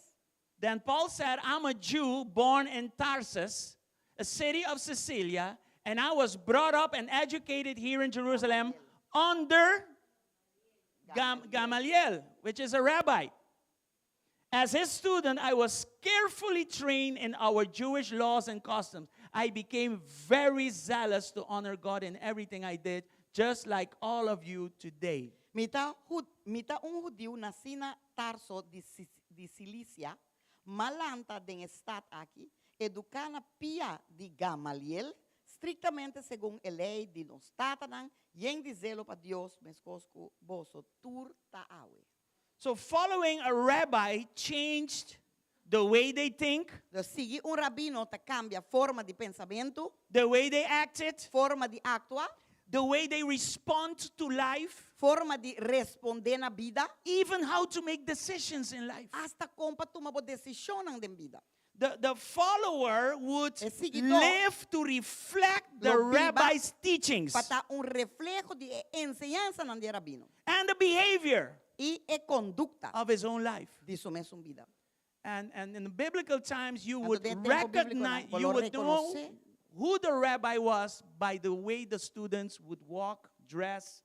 Then Paul said, I'm a Jew born in Tarsus, a city of Cilicia, and I was brought up and educated here in Jerusalem under Gam Gamaliel, which is a rabbi. As his student, I was carefully trained in our Jewish laws and customs. I became very zealous to honor God in everything I did, just like all of you today. Mi ta, mi ta un hudiu nasí na Tarso di di Silisia, m'a lanta den e stat aki, eduká na pia di Gamaliel, striktamente segun e lei di nos tatanan, yen di zelo pa Dios, meskos ku boso tur ta awe. So following a rabbi changed the way they think. Dus sigui un rabino ta kambia forma di pensamentu. The way they acted. Forma di aktua. The way they respond to life. Forma di respondé na bida. Even how to make decisions in life. Asta kon pa tuma bo desishonnan den bida. The the follower would E siguidó live to reflect the lo biba rabbi's teachings. pa ta un refleho di e enseñansanan di e rabino. And the behavior. I e kondukta. Of his own life. Di su mesun bida. And and in the biblical times you Anto would den tempo bíbliko nan, recognize, bo you lo would know rekonosé. who the rabbi was by the way the students would walk, dress,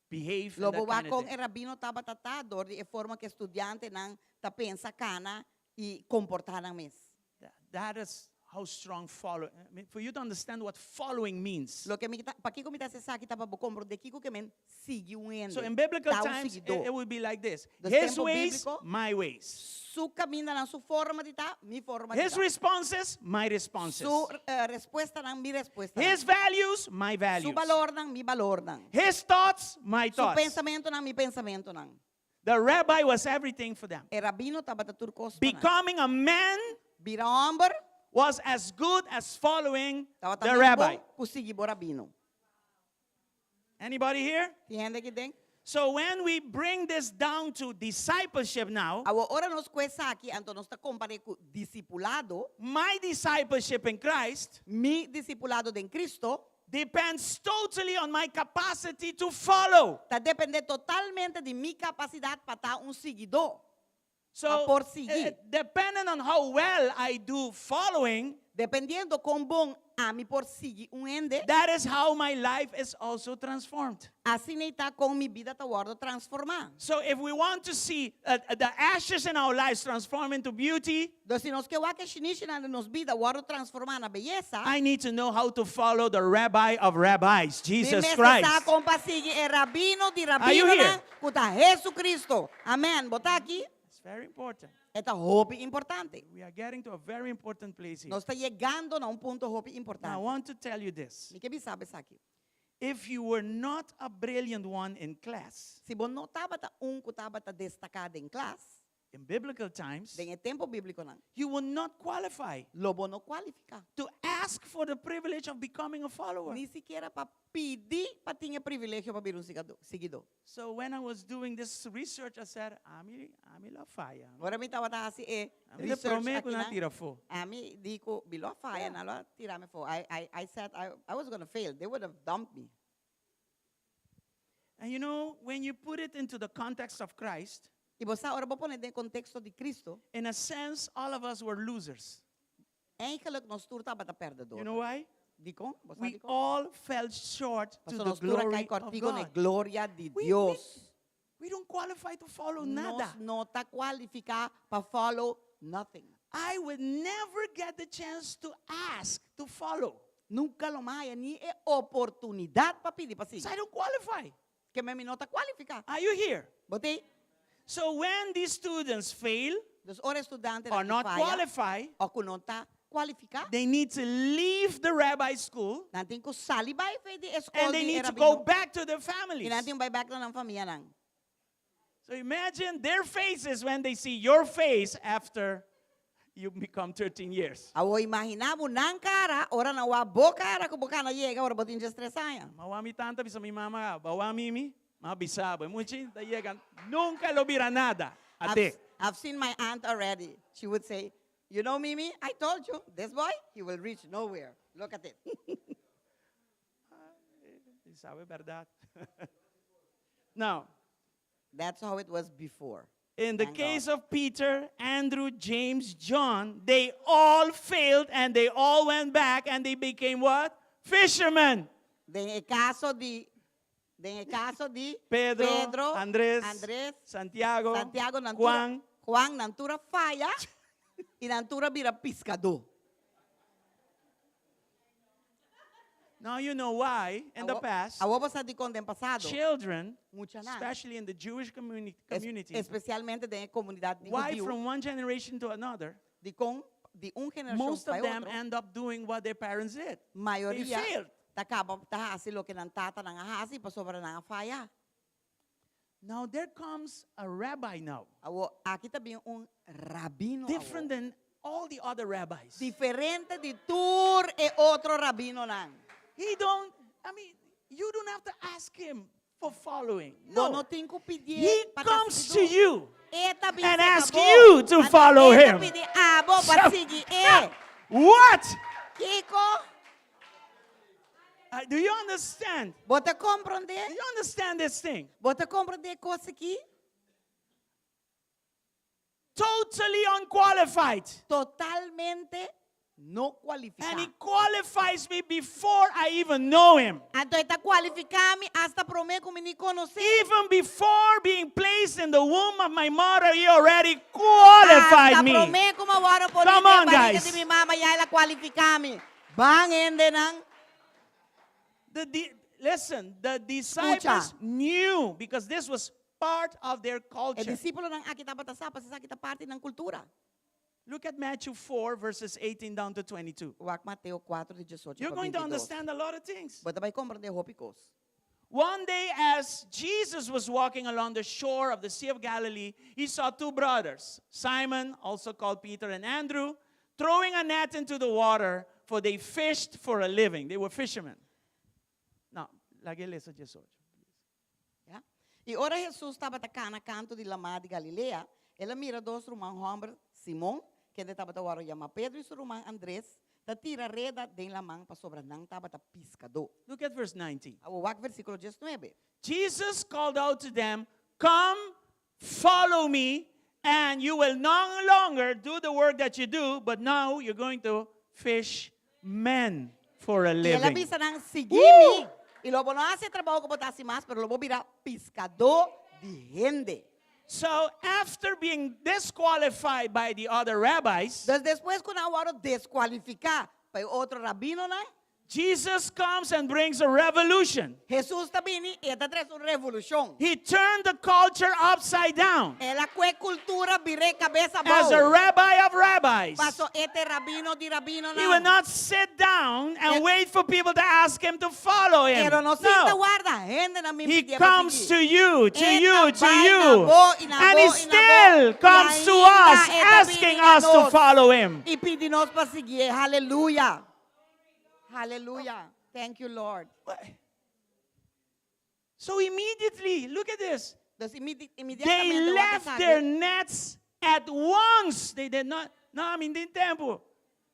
behave, Lo and bo that wak kind of kon thing. e rabino tabata ta dor di e forma ku e studiantenan ta pensa, kana i komportá nan mes. That is how strong follow. I mean, for you to understand what following means. Loke mi ta, pakiko mi ta hasi esaki ta pa bo komprondé kiko ke men sigui un hende, So in biblical ta un times, it, siguidó. it would be like this. Dus His tempo ways, bíbliko, my ways. Su kamindanan, su forma di ta, mi forma di His ta. responses, my responses. Su respuestanan, mi respuestanan. His values, my Su values. balornan, mi balornan. His thoughts, my Su thoughts. pensamentunan, mi pensamentunan. The rabbi was everything for them. E rabino tabata tur kos pa nan. Becoming a man Bira hòmber was as good as following tabata the mes rabbi. bon ku sigui bo rabino. Anybody here? Tin hende aki den? So when we bring this down to discipleship now, Awor ora nos ku esaki, anto nos ta kompar'é ku disipulado. My discipleship in Christ Mi disipulado den Cristo depends totally on my capacity to follow. Ta dependé totalmente di mi kapasidat pa ta un siguidó, So, pa por sigui. depending on how well I do following, Dependiendo kon bon ami por sigui un hende, that is how my life is also transformed. Asina ei ta kon mi bida ta wòrdu transformá. So if we want to see the ashes in our lives transform into beauty, Dus si nos ke wak e shinishinan den nos bida wòrdu transformá na beyesa, I need to know how to follow the Rabbi of rabbis, mi Jesus mester Christ. sa kon pa sigui e Rabino di Are you here? rabinonan, ku ta Jesucristo. Amèn. Bo ta aki? It's very important. E ta hopi importante. We are getting to a very important place here. Nos ta yegando na un punto hopi Now, I importante. want to tell you this. Mi ke bisa bo esaki. If you were not a brilliant one in class, Si bo no tabata un ku tabata destaká den klas, in biblical times, den e tempu bíblikonan, you will not qualify lo bo no kualifiká. to ask for the privilege of becoming a follower. Ni sikiera pa pidi pa tin e privilegio pa bira un siguidó. So when I was doing this research, I said, Ami, ami lo faya. Ora mi tabata hasi e Ami de research promé ku aki nan nan, tira afó. Ami di ku mi lo a faya, nan lo a tira mi afó. I, I, I said I, I was gonna fail. They would have dumped me. And you know, when you put it into the context of Christ, I bo sa, ora bo pone den konteksto di Cristo, in a sense, all of us were losers. Eigenlijk nos tur tabata perdedor. You know why? Dikon? Bo sa We dikon? all fell short to Pasobra the nos tur a kai glory of kòrtiku na e God. gloria di We, we, Dios. we don't qualify to follow nada. Nos no ta kualifiká pa follow nothing. I would never get the chance to ask to follow. Nunka lo maya ni e oportunidat pa pidi pa sigui. So I don't qualify. Ke men mi no ta kualifiká. Are you here? Bo t'ei? So when these students fail Dus ora studiante or not faya, qualify, òf ku no ta kualifiká, they need to leave the rabbi school nan tin ku sali bai for di skol and they di need to rabino. go back to their I families. nan tin ku bai bèk na nan famianan. So imagine their faces when they see your face after you become 13 years. Awor imaginá bo nan kara, ora nan wak bo kara ku bo kana yega, ora bo tin 13 aña. M'a wak mi tanta bisa mi mama, b'a wak Mimi, m'a bisa bo, e muchi ta yega, nunka lo bira nada. I've, I've seen my aunt already. She would say, You know, Mimi, I told you, this boy, he will reach nowhere. Look at it. Sabe bèrdat. Now, That's how it was before. in the Thank case God. of Peter, Andrew, James, John, they all failed and they all went back and they became what? Fishermen. Den e kaso di den e kaso di Pedro, Pedro, Andres, Andres, Santiago, Santiago nan tur a Juan. Juan nan tur a faya i nan tur a bira piskadó. Now you know why in the Awor past awor bo sa dikon den pasado children, muchanan especially in the Jewish communi- es- community, espesialmente den e komunidat di why hudiu from one generation to another, dikon di un generashon most pa of e them otro end up doing what their parents did. They mayoria failed. ta kaba ta hasi loke nan tatanan a hasi pasobra nan a faya. Now there comes a rabbi now, Awor aki ta bin un rabino different awor. than all the other rabbis. Diferente di tur e otro rabinonan. He don't, I mean, you don't have to ask him for following. Bo No. no tin ku pidié He pa ta comes to siguidó. you E ta bin and serka ask bo. you to Anto follow e ta him. pidi abo pa sigui e. What? Kiko? Do you understand? Bo ta komprondé? Do you understand this thing? Bo ta komprondé e kos aki? Totally unqualified. Totalmente no kualifiká. And he qualifies me before I even know him. Anto e ta kualifiká mi asta promé ku mi ni konosé. Even before being placed in the womb of my mother, he already qualified Asta me. promé ku mi a wòrdu poné Come den on, barriga guys. di mi mama, ya el a kualifiká mi. Ban hendenan. The di- listen, the disciples knew because this was part of their E culture. disípulonan aki tabata sa, pasobra esaki ta parti di nan kultura. Look at Matthew 4, verses 18 down to 22. Wak Mateo 4, di 18 You're pa going to 22. understand a lot of things. Bo ta bai komprendé hopi kos. One day, as Jesus was walking along the shore of the Sea of Galilee, he saw two brothers, Simon, also called Peter, and Andrew, throwing a net into the water, for they fished for a living. They were fishermen. Now, lag'é lesa 18. Ya. I ora Hesus tabata kana kantu di Lamá di Galilea, el a mira dos ruman hòmber, Simon, kende tabata wòrdu yamá Pedro, i su ruman Andres, ta tira reda den laman pasobra nan tabata piskadó. Look at verse 19. Awor wak versíkulo 19. Jesus called out to them, Come, follow me, and you will no longer do the work that you do, but now you're going to fish men for a I el a living. bisa nan, Sigui mi, i lo bo no hasi e trabou ku bo ta hasi mas, pero lo bo bira piskadó di hende. So after being disqualified by the other rabbis, Dus despues ku nan a wòrdu deskualifiká pa e otro rabinonan, Jesus comes and brings a revolution. Hesus ta bini i e ta trese un revolushon. He turned the culture upside down. El a kue kultura bir'é kabes As a abou. rabbi of rabbis, Paso e ta e rabino di rabinonan. he will not sit down and wait for people to ask him to follow him. E lo no sinta No. warda hendenan bin He pidié pa comes sigui. to you, to E ta you, to bai na you. bo i na And he bo i na bo. still I comes to ainda us e ta bini asking na us to nos. follow him. I pidi nos pa siguié. Haleluya. Haleluya. Thank you, Lord. So immediately, look at this. Dus They inmediatamente wak left esaki. their nets at once. They did not. No, mi no tin tempu.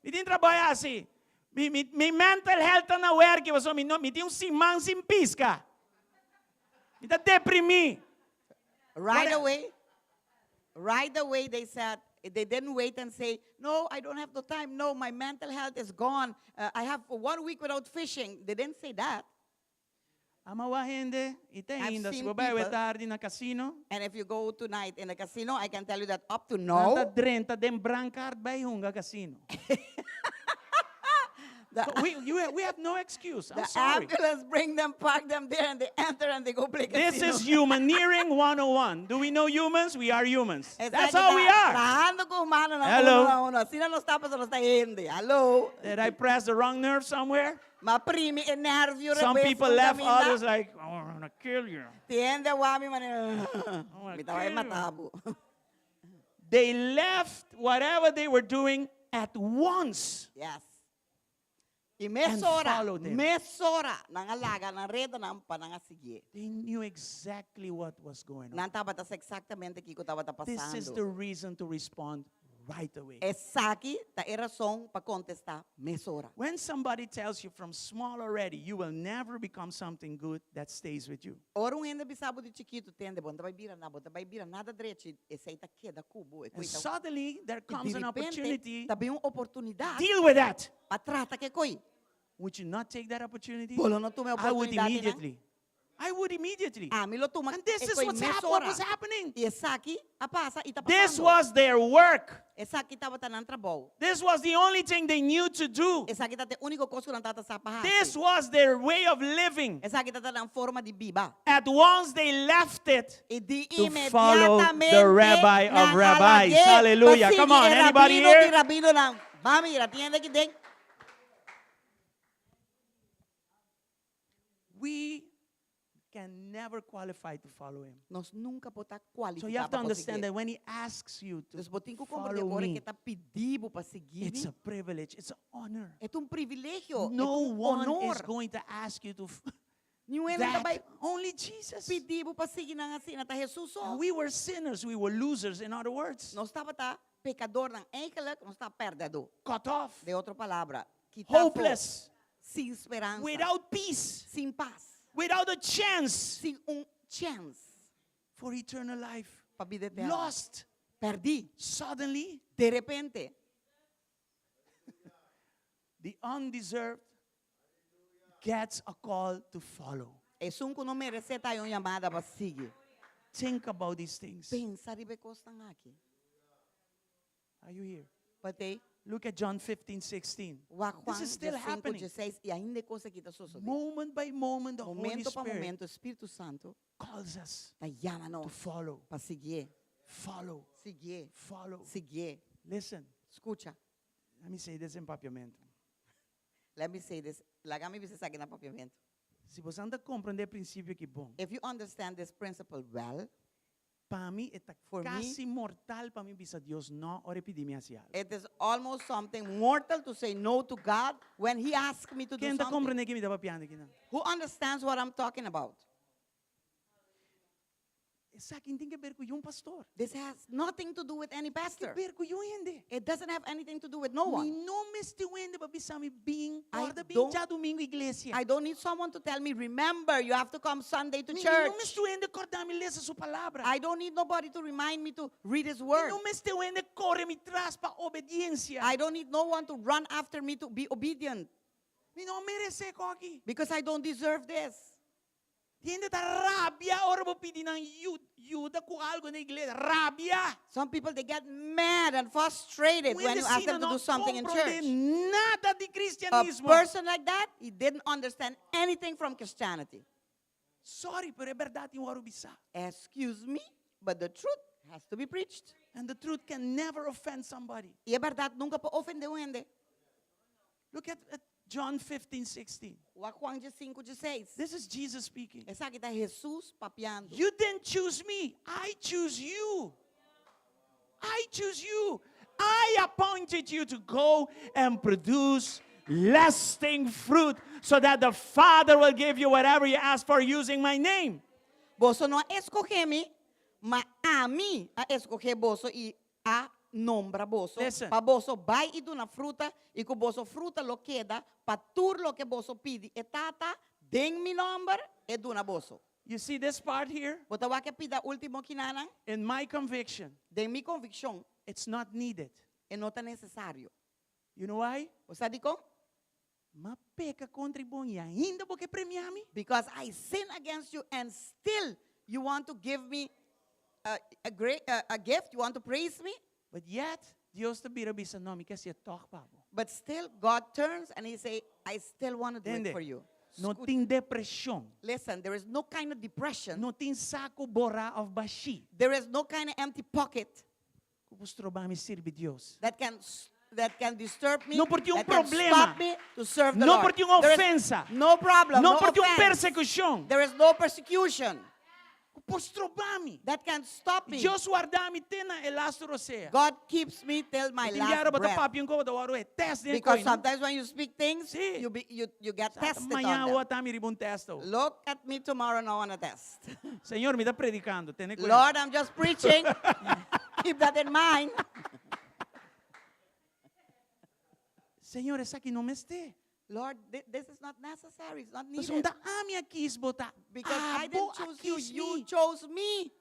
Mi tin trabou hasi. Mi, mi, mi mental health ta na wèrki, pasobra mi no, mi tin un siman sin piska. Mi ta deprimí. Right What- away, right away they said, they didn't wait and say, no, I don't have the time. No, my mental health is gone. I have one week without fishing. They didn't say that. Ami a wak hende, i te I've ainda, si seen bo bai people- tardi na kasino, And if you go tonight in the casino, I can tell you that up to nan ta now, drenta den brancard bai hunga kasino. The- We, you, we have no excuse. I'm The sorry. ambulance bring them, park them there, and they enter and they go play This casino. is humaneering 101. Do we know humans? We are humans. That's Esaki how we ta are. Trahando ku humano nan Hello. uno na uno. Asina nos ta pasobra nos ta hende. Hello. Did I press the wrong nerve somewhere? M'a primi e nervio Some rebes people un left, caminda. others like, oh, I'm gonna kill you. Tin hende a wak mi manera. wanna Mi ta bai kill you. mata bo. They left whatever they were doing at once. Yes. I mesora, followed him. mesora, nan a laga nan redanan pa nan a siguié. They knew exactly what was going on. Nan tabata sa eksaktamente kiko tabata This is pasando. the reason to respond right away. Esaki ta e rason pa kontestá mesora. When somebody tells you from small already, you will never become something good that stays with you. Ora un hende bisa bo di chikitu, tende, bo no ta bai bira nada, bo no ta bai bira nada drechi, esei ta keda ku bo. E And koi ta- suddenly there I comes di an repente opportunity. ta bin un oportunidat Deal with that. pa trata ku e koi. Would you not take that opportunity? Bo lo no tuma e I would oportunidat einan? immediately. I would immediately. Ami lo tuma And this e is koi what's hap- what mesora. was happening. I esaki a pasa i ta This pasando. was their work. Esaki tabata nan trabou. This was the only thing they knew to do. Esaki tabata e úniko kos ku nan tabata sa pa This hasi. was their way of living. Esaki tabata nan forma di biba. At once they left it I di to follow the inmediatamente rabbi of nan a rabbis. lag'é pa Hallelujah. Come sigui on, e anybody rabino di here? rabinonan. Ban mira, tin hende aki den. We can never qualify to follow him. Nos nunka por ta So you kualifiká have to pa por understand siguié. that when he asks you to Dus bo tin ku komprendé follow ora me, ku e ta pidi bo pa sigui it's mi, a privilege, it's an honor. e ta un privilegio, e ta No un one honor. is going to ask you to Niun hende ta that. bai Only Jesus. pidi bo pa sigui nan asina, ta Hesus so. And we were sinners, we were losers, in other words. Nos tabata pekadornan, eigenlijk nos ta pèrdèdó. Cut off, Den otro palabra, kitá afó, hopeless, sin speransa, without peace, sin pas, without a chance sin un chèns for eternal life. pa bida eterno. Lost. Pèrdí. Suddenly, De repente. the undeserved gets a call to follow. Esun ku no meresé ta haña un yamada pa sigui. Think about these things. Pensa riba e kosnan aki. Are you here? Bo t'ei? Look at John 15, 16. Wak This Juan is still 15, happening. 16 i ainda e kos aki ta sosodé. Moment by moment, the Holy Momento pa Spirit momento, Spiritu Santu calls us ta yama to nos follow, pa siguié, follow, siguié, follow. siguié. Listen, Skucha. let me say this in papiamento. Let me say this. Laga mi bisa esaki na papiamento. Si bo ta komprondé e prinsipio aki bon. If you understand this principle well, Pa mi e ta For me, kasi mortal pa mi bisa Dios no ora e pidi mi hasi algu. it is almost something mortal to say no to God when He asks me to do Ken ta something. komprondé kiko mi ta papiando akinan? Who understands what I'm talking about? Esaki no tin ke ber ku niun pastor. This has nothing to do with any Tin pastor. ke ber ku niun hende. It doesn't have anything to do with no Mi one. no mester hende pa bisa mi bin, I korda bin don't djadumingu iglesia. I don't need someone to tell me, remember, you have to come Sunday to Mi no church. mester hende korda mi lesa su palabra. I don't need nobody to remind me to read his Mi word. no mester hende kore mi tras pa obediensia. I don't need no one to run after me to be obedient. Mi no meresé e kos aki. Because I don't deserve this. Tin hende ta rabia ora bo pidi nan yuda ku algu na iglesia. Rabia. Some people, they get mad and frustrated when you ask them to do something in church. nada di A kristianismo. person like that, he didn't understand anything from Christianity. Sorry, pero e bèrdat tin ku bisa. Excuse me, but the truth has to be preached. And the truth can never offend somebody. I e bèrdat nunka por ofendé un hende. Look at John 15, 16. Wak Juan 5, 16. This is Jesus speaking. Esaki ta Hesus papiando. You didn't choose me. I choose you. I choose you. I appointed you to go and produce lasting fruit so that the Father will give you whatever you ask for using my name. Boso no a eskohé mi, ma ami a eskohé boso i a nombra boso. Listen. Pa boso bai i duna fruta i ku boso fruta lo keda pa tur loke boso pidi e Tata den mi nòmber e duna boso. You see this part here? Bo ta wak e pida último kinanan? In my conviction, Den mi konvikshon, it's not needed. e no ta nesesario. You know why? Bo sa dikon? M'a peka kontra bo i ainda bo ke premiá mi? Because I sin against you and still you want to give me a, a, great, a, a gift, you want to praise me? But yet, Dios ta bira bisa no, mi ke hasié tòg pa bo. But still, God turns and He say, I still want to do it Tende? for you. No tin depreshon. Listen, there is no kind of depression. No tin saku borá òf bashí. There is no kind of empty pocket Ku por stroba mi sirbi Dios. that can that can disturb me. No por tin un that can problema. stop me to serve the No Lord. por tin un There is ofensa. No problem. No No, por tin un offense. persekushon. There is no persecution Ku por stroba mi. that can stop me. Dios warda mi te na e lastu rosea. God keeps me till my Tin last biaha bo ta breath. papia un kos, bo ta wòrdu e tèst den Because koi, no? sometimes when you speak things, Sí. you, be, you, you get Sa, tested on Mañan them. awor ata mi riba un tèst. Look at me tomorrow now on a test. Señor, mi ta predikando, tene kuenta. Lord, I'm just preaching. Keep that in mind. Señor, esaki no mester. Lord, this is not necessary. It's not Pasobra needed. no ta ami a kis bo ta. Because I Abo didn't a choose you. kis You mi. chose me.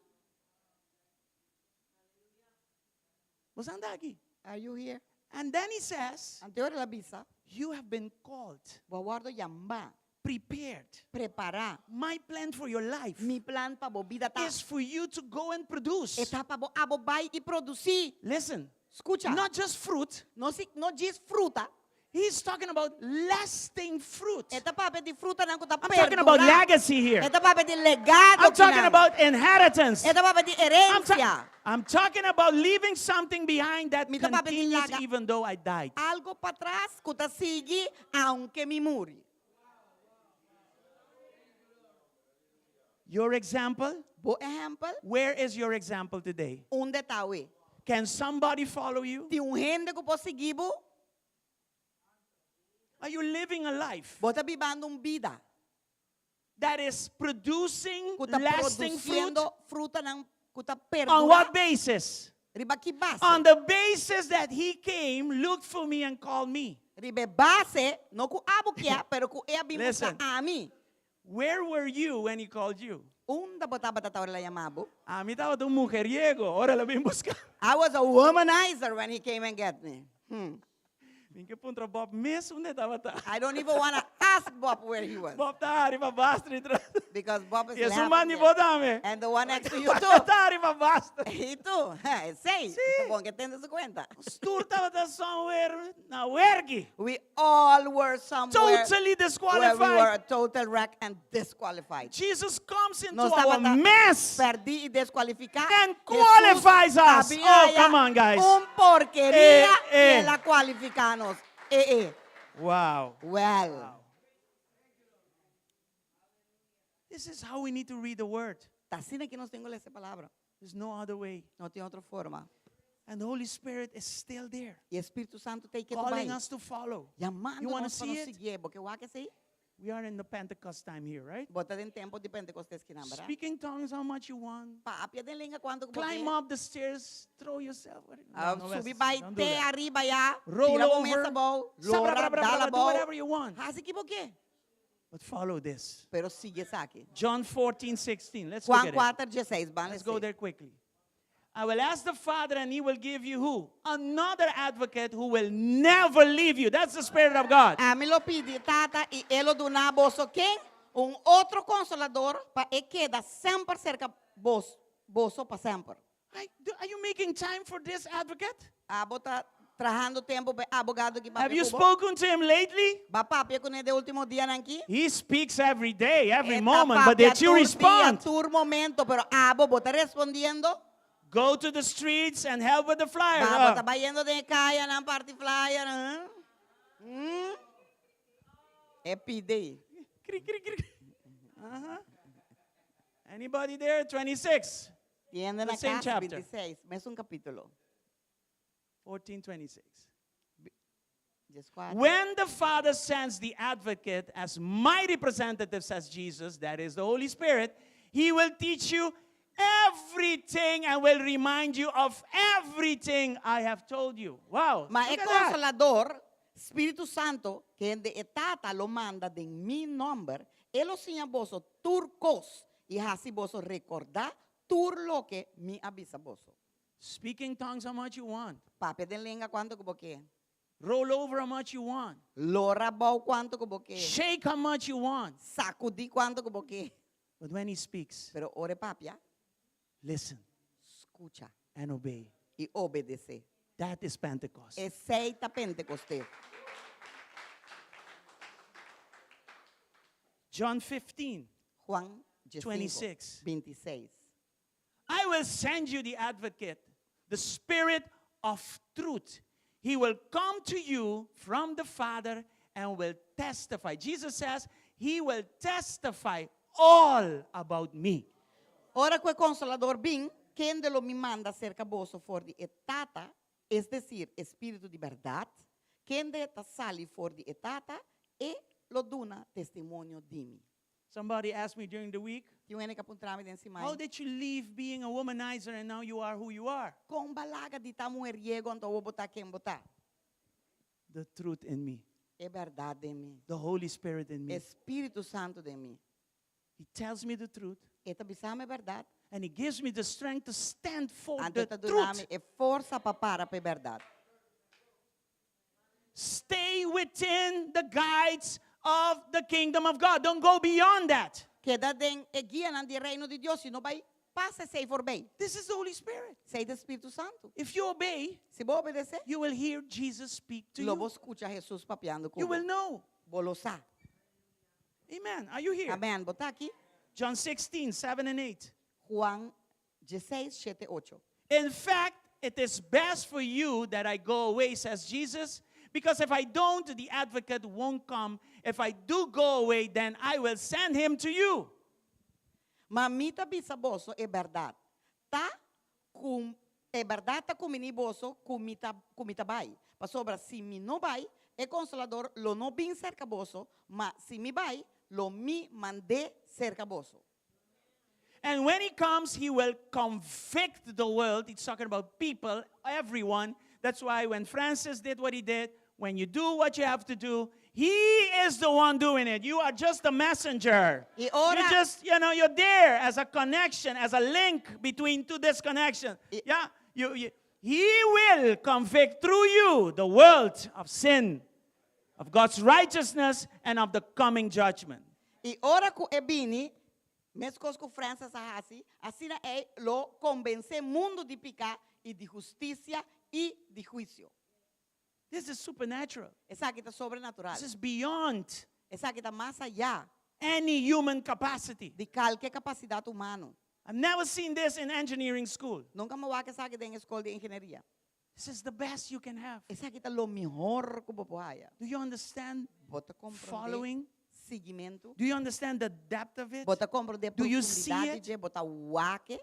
Bo sa anda aki. Are you here? And then he says, Anto el a bisa. You have been called, Bo a wòrdu yamá, prepared. Prepará. My plan for your life Mi plan pa bo bida ta. is for you to go and produce. E ta pa bo abo bai i produsí. Listen, Skucha. not just fruit. No, si, no djis fruta. He's talking about lasting fruit. E ta papia di frutanan ku ta I'm talking about perdurá. legacy here. E ta papia di legado. I'm talking kinan. about inheritance. E ta papia di I'm, herensia. I'm talking about leaving something behind that Mi ta papia di continues laga. even though I died. Algu patras ku ta sigui aunke mi muri. Your example? Bo ehèmpel? Where is your example today? Unda e ta awe? Can somebody follow you? Tin un hende ku por sigui bo? Are you living a life Bo ta bibando un bida that is producing ku ta lasting fruit? produsiendo frutanan ku ta On perdurá? what basis? Riba ki base? On the basis that he came, looked for me, and called me. Riba e base, no ku abo kia, pero ku e a bin Listen. buska ami. Where were you when he called you? Unda bo tabata ora el a yama bo? Ami tabata un mujeriego, ora el a bin buska. I was a womanizer when he came and get me. Hmm. Mi n' ke puntra Bob mes unda e tabata. I don't even want to ask Bob where he was. Bob ta hari pa basta. Because Bob is I esun laughing banda di there. bo tambe. And the one next to you too. Ta hari pa basta. I too. Esei. Sí. Bon ku tende su kuenta. Nos tur tabata somewhere na werki. We all were somewhere Totally where we disqualified. were a total wreck and disqualified. Jesus comes into Nos our tabata mess. Perdí i deskualifiká. And qualifies us. Oh, come on, guys. Un porkeria Eh, eh. i el a kualifiká nos. Eh, eh. Wow. Well. Wow. This is how we need to read the word. Ta asina ku nos tin ku lesa e palabra. There's no other way. No tin otro forma. And the Holy Spirit is still there. I Spiritu Santu t'ei ku Calling bai. us to follow. Yamando You want to nos pa see nos it? sigui. Bo ke wak esei? We are in the Pentecost time here, right? Bo ta den tempu di Pentekostes akinan, bèrdat? Speak in tongues how much you want. Papia den lenga kuantu ku Climb bo up the stairs, throw yourself. No, Ah, no, subi that's- bai don't do te that. ariba ya. Roll Tira bo over. mes abou. Sabra, Lora, bra, bra, dal bra, do abou. whatever you want. Hasi ki bo ke. But follow this. Pero sigui esaki. John 14, 16. Let's look Juan at it. 4, 16. Ban Let's go there quickly. I will ask the Father, and he will give you who? Another advocate who will never leave you. That's the Spirit of God. Ami lo pidi Tata i e lo duna boso ken? Un otro konsolador pa e keda semper serka bos, boso pa semper. Are you making time for this advocate? Abo ta trahando tempu pa e abogado aki Have papia you ku bo? spoken to him lately? B'a papia kuné den último dianan aki? He speaks every day, every E ta moment, but papia did you tur dia, respond? tur momento, pero abo bo ta respondiendo? Go to the streets and help with the flyer. Ba, bo ta bayendo den kayanan parti flyer, huh? E pidi. Kri, kri, kri. Uh-huh. Anybody there? 26. Tiende The na same kas chapter. 26, mesun kapítulo. 1426. 14. When the Father sends the advocate as my representative, says Jesus, that is the Holy Spirit, he will teach you everything and will remind you of everything I have told you. Wow. Ma look e at that. Consolador, Spiritu Santo, kende e Tata lo manda den mi nomber, e lo siña boso tur kos i hasi boso rekordá tur loke mi a bisa boso. Speak in tongues how much you want. Papia den lenga kuantu ku bo ke. Roll over how much you want. Lora abou kuantu ku bo ke. Shake how much you want. Sakudí kuantu ku bo ke. But when he speaks, Pero ora e papia, listen skucha and obey. i obedesé. That is Pentecost. Esei ta Pentekosté. John 15, Juan 15, 26. 26. I will send you the advocate, the Spirit of truth. He will come to you from the Father and will testify. Jesus says, He will testify all about me. Ora ku e Konsolador bin, kende lo mi manda serka boso for di e Tata, es desir, e Spiritu di bèrdat, kende ta sali for di e Tata, e lo duna testimonio di mi. Somebody asked me during the week, Tin un hende ku a puntra mi den siman. How did you leave being a womanizer and now you are who you are? Kon b'a laga di ta muheriego anto awor bo ta ken bo ta? The truth in me. E bèrdat den mi. The Holy Spirit in me. E Spiritu Santu den mi. He tells me the truth. E ta bisa mi e bèrdat. And he gives me the strength to stand for Anto the e ta duna mi truth. e forsa pa para pa e bèrdat. Stay within the guides of the kingdom of God. Don't go beyond that. Keda den e guianan di e Reino di Dios i no bai pasa esei forbei. This is the Holy Spirit. Esei ta e Spiritu Santu. If you obey, Si bo obedesé, you will hear Jesus speak to lo you. bo skucha Hesus papiando ku You bo. will know. Bo lo sa. Amen. Are you here? Amen. Bo ta aki? John 16, 7 and 8. Juan dieseis, shete, ocho. In fact, it is best for you that I go away, says Jesus, because if I don't, the advocate won't come. If I do go away, then I will send him to you. Ma mi ta bisa boso e bèrdat, ta ku e bèrdat ta kuminí boso ku mi ta ku mi ta bai, pasobra si mi no bai, e Konsolador lo no bin serka boso, ma si mi bai, lo mi mand'é serka boso. And when he comes, he will convict the world. He's talking about people, everyone. That's why when Francis did what he did, when you do what you have to do, he is the one doing it. You are just the messenger. Y ora- You just, you know, you're there as a connection, as a link between two disconnections. Y- yeah, you, you, he will convict through you the world of sin, of God's righteousness, and of the coming judgment. I ora ku e bini, meskos ku Francis a hasi, asina ei lo kombensé mundu di piká i di hustisia i di huisio. This is supernatural. Esaki ta sobrenatural. This is beyond Esaki ta mas ayá any human capacity. di kalke kapasidat humano. I've never seen this in engineering school. Nunka mi a wak esaki den e skol di ingenieria. This is the best you can have. Esaki ta lo mihor ku bo por haya. Do you understand Bo ta komprondé following? siguimentu? Do you understand the depth of it? Bo ta komprondé Do you see profundidat di it? dje? Bo ta wak e?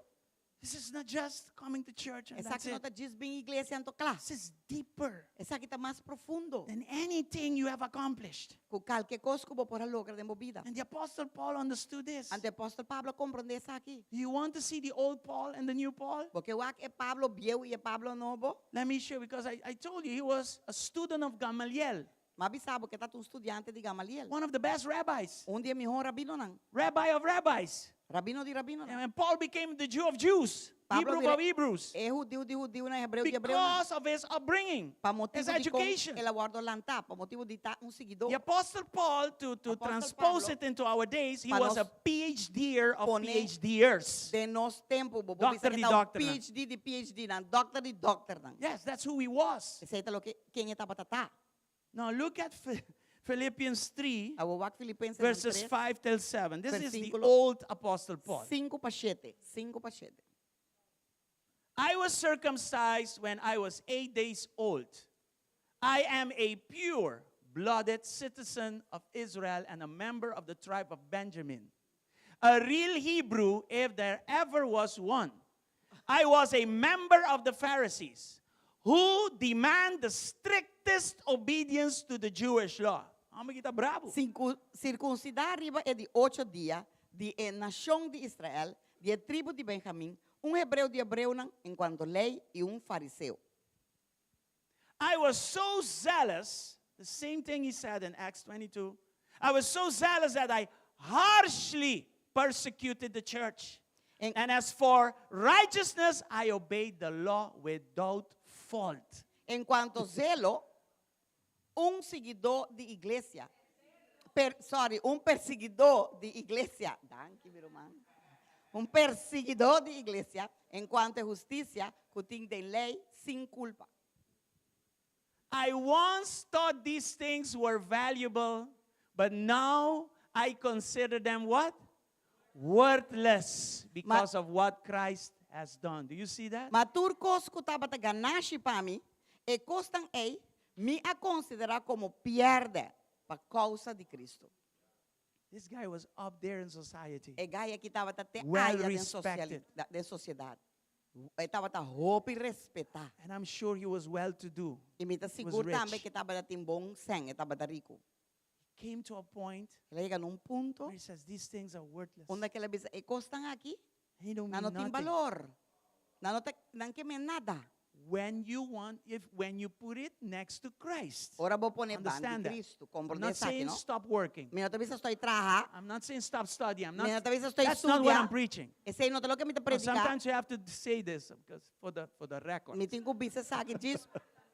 This is not just coming to church and that's Esaki no it. ta djis bin iglesia anto kla. This is deeper Esaki ta mas profundo than anything you have accomplished. ku kalke kos ku bo por a logra den bo bida. And the Apostle Paul understood this. Anto Apòstel Pablo a komprondé esaki. Do you want to see the old Paul and the new Paul? Bo ke wak e Pablo bieu i e Pablo nobo? Let me show because I, I told you he was a student of Gamaliel. M'a bisa bo ku e tabata un studiante di Gamaliel. One of the best rabbis. Un di e mihó rabinonan. Rabbi of rabbis. Rabino di rabinonan. And Paul became the Jew of Jews, Pablo Hebrew bira of Hebrews. E hudiu di hudiunan, hebreo di hebreonan. Because of his upbringing, Pa motibu his di kon education. el a wòrdu lantá, pa motibu di ta un siguidó. The Apostle Paul, to, to Apòstel transpose Pablo, it into our days, he pa was nos a PhDer of pone PhDers. den nos tempu, bo por bisa Doctor ku di e ta un doctornan. PhD di PhDnan, dòkter di dòkternan. Yes, that's who he was. Esei ta loke ken e tabata ta. Now look at Philippians 3, Awor wak Filipensenan verses 3, 5 till 7. This is the versíkulo old Apostle Paul. 5 pa 7. 5 pa 7. I was circumcised when I was 8 days old. I am a pure blooded citizen of Israel and a member of the tribe of Benjamin. A real Hebrew, if there ever was one. I was a member of the Pharisees who demand the strictest obedience to the Jewish law. Amo kita bravo. Sirkunsidá riba e di ocho dia di e nashon di Israel, di e tribu di Benjamin, un hebreo di hebreunan en kuanto lei i un fariseo. I was so zealous, the same thing he said in Acts 22. I was so zealous that I harshly persecuted the church. En And as for righteousness, I obeyed the law without fault. En kuanto zelo, un siguidó di iglesia, per, sorry, un persiguidó di iglesia, danki mi ruman, un persiguidó di iglesia, en kuanto e hustisia ku tin den lei, sin kulpa. I once thought these things were valuable, but now I consider them what? Worthless because of what Christ has done. Do you see that? Ma tur kos ku tabata ganashi pa mi, e kosnan ei, mi a konsiderá komo pèrdè pa kousa di Kristu. This guy was up there in society. E guy aki tabata te Well aya den respected. den sosiedat. E tabata hopi respetá. And I'm sure he was well to do. I mi ta was sigur tambe rich. ku e tabatin bon sèn, e tabata riku. Came to a point El a yega na un punto where he says, These things are worthless. unda ku el a bisa, e kosnan aki They don't nan mean no tin nothing. balor. Nan no ta, nan ke men nada. When you want, if when you put it next to Christ. Ora bo pone banda Understand di that. Kristu, I'm komprondé not esaki, saying no? stop working. Mi no ta bisa stòp traha. I'm not saying stop studying. I'm Mi no not, ta bisa stòp that's not what studia. I'm preaching. Esei no ta loke mi ta But prediká. sometimes you have to say this because for the record. Mi tin ku bisa esaki djis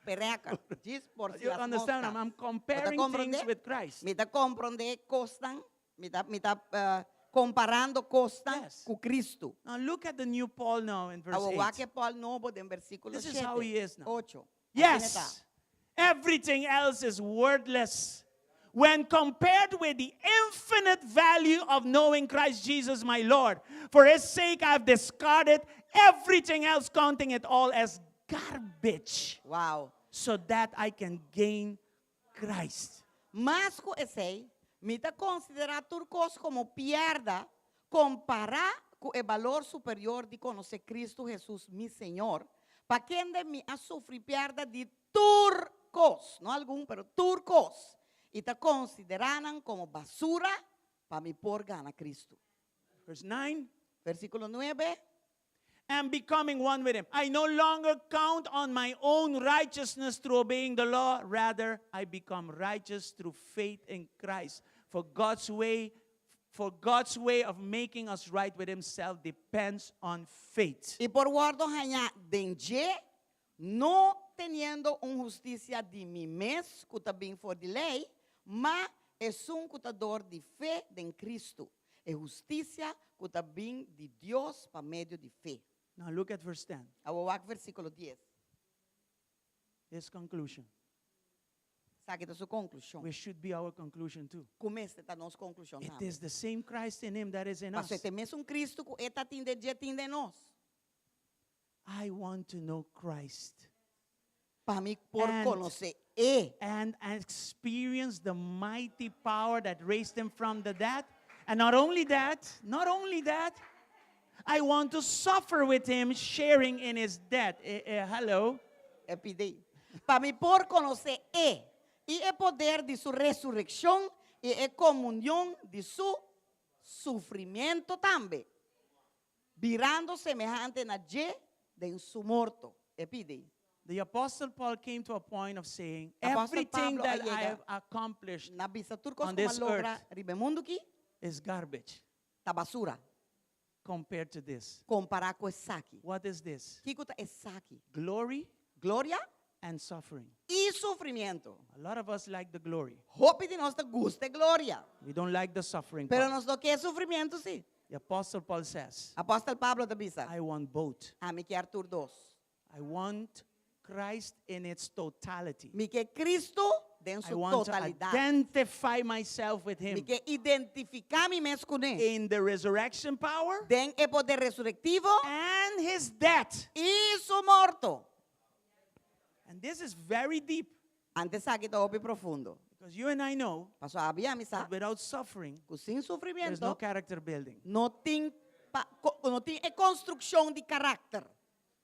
pa record, djis por si You las understand? moscas. I'm Bo ta comparing komprondé? things with Christ. Mi ta komprondé kosnan, mi ta, mi ta eh, komparando kosnan Yes. ku Kristu. Now look at the new Paul now in verse Awor wak 8. e Paul nobo den versíkulo This is how 7, he is now. 8. Yes, everything else is worthless when compared with the infinite value of knowing Christ Jesus my Lord. For his sake, I've discarded everything else, counting it all as garbage, Wow. so that I can gain Christ. Mas ku esei, mi ta konsiderá tur kos komo pèrdè kompará ku e balor superior di konosé Kristu Hesus, mi Señor, pa kende mi a sufri pèrdè di tur kos, no algun, pero tur kos, i ta konsiderá nan komo basura pa mi por gana Kristu. Verse 9. Versíkulo 9. And becoming one with him. I no longer count on my own righteousness through obeying the law. Rather, I become righteous through faith in Christ. For God's way, for God's way of making us right with himself depends on faith. I por wòrdu hañá den dje, no teniendo un hustisia di mi mes ku ta bin for di lei, ma esun ku ta dor di fe den Kristu, e hustisia ku ta bin di Dios pa medio di fe. Now look at verse 10. Awor wak versíkulo 10. His conclusion. Esaki ta su konklushon. Which should be our conclusion too. Ku mester ta nos konklushon It tambe. is the same Christ in him that is in us. Pasobra e ta e mesun Kristu ku e tatin den dje tin den nos. I want to know Christ. Pa mi por And konosé E. And experience the mighty power that raised him from the dead. And not only that, not only that, I want to suffer with him, sharing in his death. Eh, eh, hello. E pidi. Pa mi por konosé E i e poder di su resurekshon i e komunion di su sufrimiento tambe, birando semehante na dje den su morto. E pidi. The Apostle Paul came to a point of saying, Apostle everything Pablo that a I yega have accomplished na bisa tur kos on ku m'a this logra earth riba e mundu aki is garbage ta basura compared to this. kompará ku esaki. What is this? Kiko ta esaki? Glory Gloria and suffering. i sufrimiento. A lot of us like the glory. Hopi di nos ta gusta e gloria. We don't like the suffering Pero part. nos no ke sufrimiento sí. The Apostle Paul says, Apòstel Pablo ta bisa, I want both. Ami kier tur dos. I want Christ in its totality. Mi ke Cristo den I su want to totalidat. identify myself with Mi him ke identifiká mi mes kuné. in the resurrection power Den e poder resurektivo and his death. i su morto. And this is very deep. Anto esaki ta hopi profundo. Because you and I know Paso abo i ami sa that without suffering, ku sin there's no sufrimiento character building. no tin pa, no tin e konstrukshon di karakter.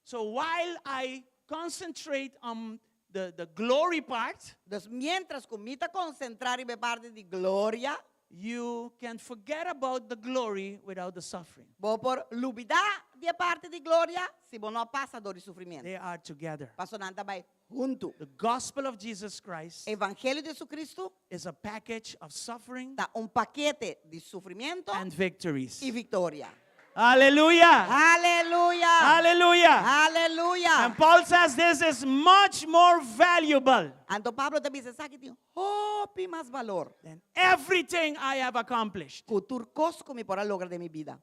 So while I concentrate on the, the glory part, Dus mientras ku mi ta konsentrá riba e parti di gloria, you can forget about the glory without the suffering. bo por lubidá di e parti di gloria si bo no a pasa dor di sufrimiento. They are together. Paso nan ta bai huntu. The gospel of Jesus Christ Evangelio di Jesucristo is a package of suffering ta un pakete di sufrimiento and victories. i viktoria. Hallelujah. Aleluya. Hallelujah. Aleluya. And Paul says this is much more valuable Anto Pablo ta bisa esaki tin hopi mas balor than everything I have accomplished. ku tur kos ku mi por a logra den mi bida.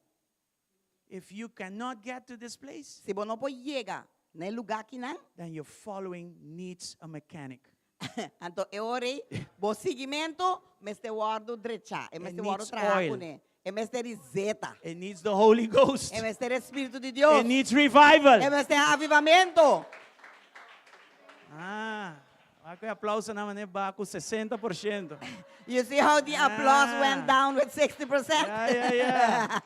If you cannot get to this place, Si bo no por yega na e lugá akinan, then your following needs a mechanic. Anto e ora ei, bo siguimentu mester wòrdu drechá, e mester wòrdu needs trahá oil. kuné, e mester di zeta, It needs the Holy Ghost. e mester e Spiritu di Dios, It needs revival. e mester avivamentu. Ah, wak e aplausonan manera baha ku 60%. You see how the applause went down with 60%? Ya, ya, ya.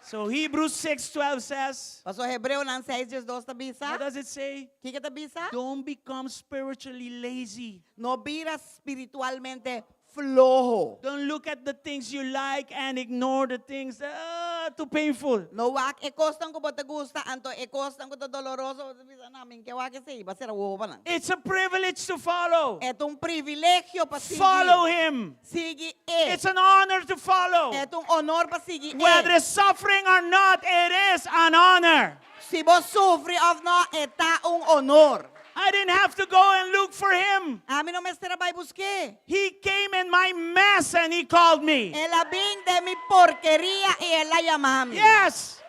So Hebrews 6:12 says, Paso Hebreonan 6 12 ta bisa. What does it say? Kiko ta bisa? Don't become spiritually lazy. No bira spiritualmente floho. Don't look at the things you like and ignore the things that are too painful. No wak e kosnan ku bo ta gusta, anto e kosnan ku ta doloroso, bo ta bisa, No, mi ke wak esei, bo a sera wowo pa nan. It's a privilege to follow. E ta un privilegio pa sigui. Follow him. Sigui e. It's an honor to follow. E ta un honor pa sigui e. Whether it's suffering or not, it is an honor. Si bo sufri of no, e ta un honor. I didn't have to go and look for him. Ami no mester a bai busk'é. He came in my mess and he called me. El a bin den mi porkeria i el a yama mi. Yes.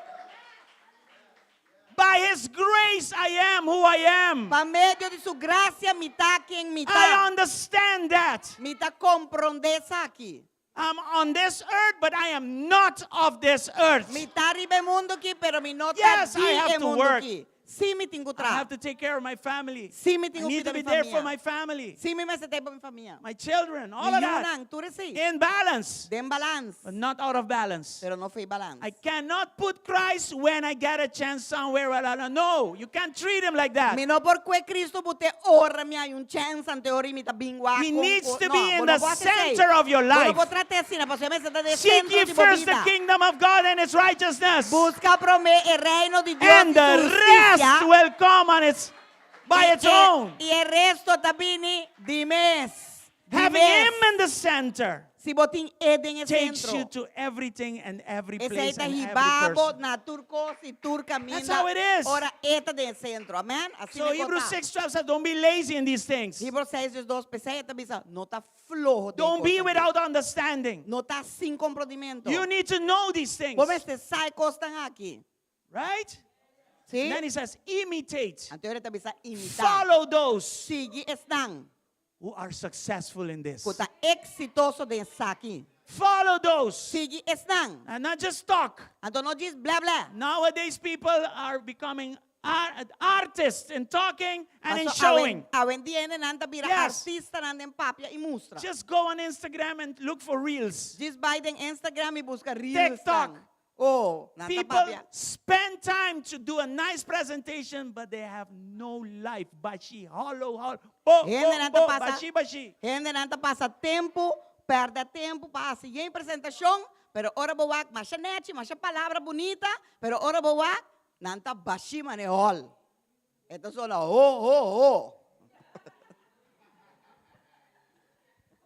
By his grace I am who I am. Pa medio di su gracia mi ta ken mi ta. I understand that. Mi ta comprende esaki. I'm on this earth, but I am not of this earth. Mi ta riba e mundo ki, pero mi no ta Yes, di I have e to mundo work. ki. Sí mi tin ku I traha. have to take care of my family. Sí mi tin I ku need cuida to be mi there for famia. my family. Sí mi mester t'ei pa mi famia. My children, all Mi of that. yunan, tur esei. In balance. Den balans. But not out of balance. Pero no fo'i balans. I cannot put Christ when I get a chance somewhere. Well, I don't know. You can't treat him like that. Mi no por kue Cristo but'é ora mi hay un chance ante ora i mi ta bin wak He con needs co- to No, be in bo no the por haci esei. center of your Bo no life. por trat'é asina, pasobra e mester ta den Seek centro ye di bo first the bida. kingdom of God and its righteousness. Busca promé e reino di Dios And i the su rest husticia. will come on its by I its e, own. i e resto ta bini di mes. Di Having mes. him in the center Si bo tin e den e takes centro. you to everything and every Esei place ta and every hiba bo person. na tur kos i tur kaminda. That's how it is. Ora e ta den e centro. Amen? Asina So e Hebrews ta. 6:12 says, don't be lazy in these things. Hebrews 6:12 p'esei e ta bisa, no ta floho den Don't be kosnan. without understanding. No ta sin komprondimentu. You need to know these things. Bo mester sa e kosnan aki. Right? Sí? And then he says, imitate. Anto e ta bisa imitá. Follow those Sigui esnan who are successful in this. ku ta eksitoso den esaki. Follow those. Sigui esnan. And not just talk. Anto no djis bla bla. Nowadays, people are becoming artists in talking and in Paso showing. Awendia hendenan ta bira Yes. artistanan den papia i mustra. Just go on Instagram and look for reels. Djis bai den Instagram i buska reels. TikTok. Oh, nan ta People papia. spend time to do a nice presentation, but they have no life. Bashi, hollow, hollow. Bo, bo, Hendenan ta bo, pasa, bashi, bashi. hendenan ta pasa tempu, pèrdè tempu pa hasi yen presentashon, pero ora bo wak masha nèchi, masha palabra bunita, pero ora bo wak, nan ta bashi manera hòl. E ta sona ho, ho, ho.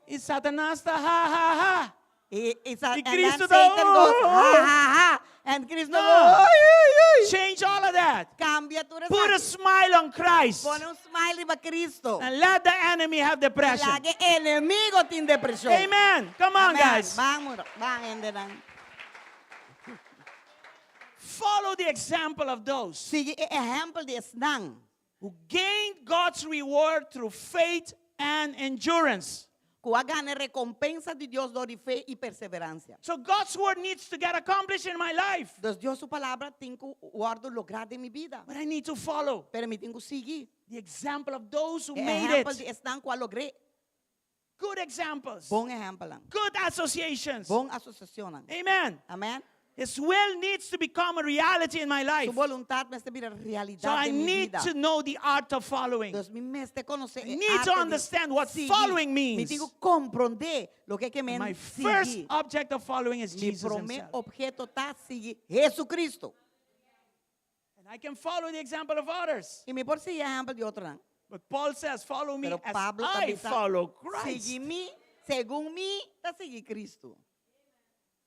I Satanas ta ha, ha, ha. I, i sa, I and then Cristo ta, Satan goes, oh, ha, oh. ha, ha. And Cristo No. goes, ay, ay, ay. Change all of that. Cambia tur Put a esaki. smile on Christ. Pone un smile riba Cristo. And let the enemy have depression. Laga e enemigo tin depresion. Amen. Come on, Amen. guys. Ban, muro. Ban, hendenan. Follow the example of those. Sigui e ehempel di esnan. Who gained God's reward through faith and endurance. Ku a gana e rekompensa di Dios dor di fe i perseveransia. So God's word needs to get accomplished in my life. Dus Dios su palabra tin ku wòrdu lográ den mi bida. But I need to follow. Pero mi tin ku sigui. The example of those who E made ehèmpel it. di esnan ku a logr'é. Good examples. Bon ehèmpelnan. Good associations. Bon asosiashonnan. Amen. Amen. His will needs to become a reality in my life. Su boluntat mester bira realidat So I den mi need bida. to know the art of following. Dus mi mester konosé I e need to arte di understand what sigui. following Mi means. tin ku komprondé loke ke men My first sigui. object of following is Mi Jesus promé himself. obheto ta sigui Jesucristo. And I can follow the example of others. I mi por sigui ehèmpel di otronan. But Paul says, follow me Pero as Pablo ta I bisa, follow Christ. Sigui mi, segun mi ta sigui Cristo.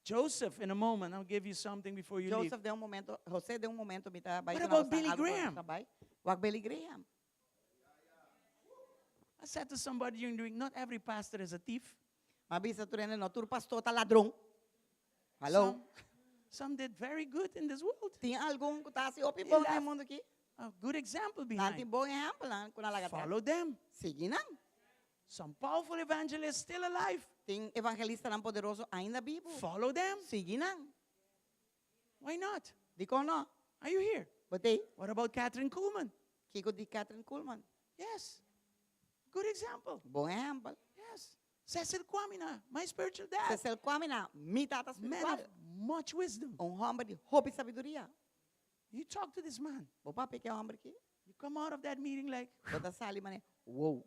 Joseph, in a moment, I'll give you something before you leave. Joseph den un momento, José den un momento mi ta bai What duna about boso Billy algo pa Graham? boso bai. Wak Billy Graham. I said to somebody during the week, not every pastor is a thief. M'a bisa tur hende, no tur pastor ta ladron. Hallo. Some, some did very good in this world. Tin algun ku ta hasi hopi They bon den left mundu aki. a good example Nan behind. tin bon ehèmpelnan ku nan a laga atras. Follow them. Sigui nan. Some powerful evangelists still alive. Tin evangelistanan poderoso ainda bibu. Follow them. Sigui nan. Why not? Dikon no? Are you here? Bo t'ei? What about Kathryn Kuhlman? Kiko di Kathryn Kuhlman? Yes. Good example. Bon ehèmpel. Yes. Cecil Kwamina, my spiritual dad. Cecil Kwamina, mi tata Man spiritual. of much wisdom. Un hòmber di hopi sabiduria. You talk to this man. Bo papia ku e hòmber aki? You come out of that meeting like, Bo ta sali manera, wow.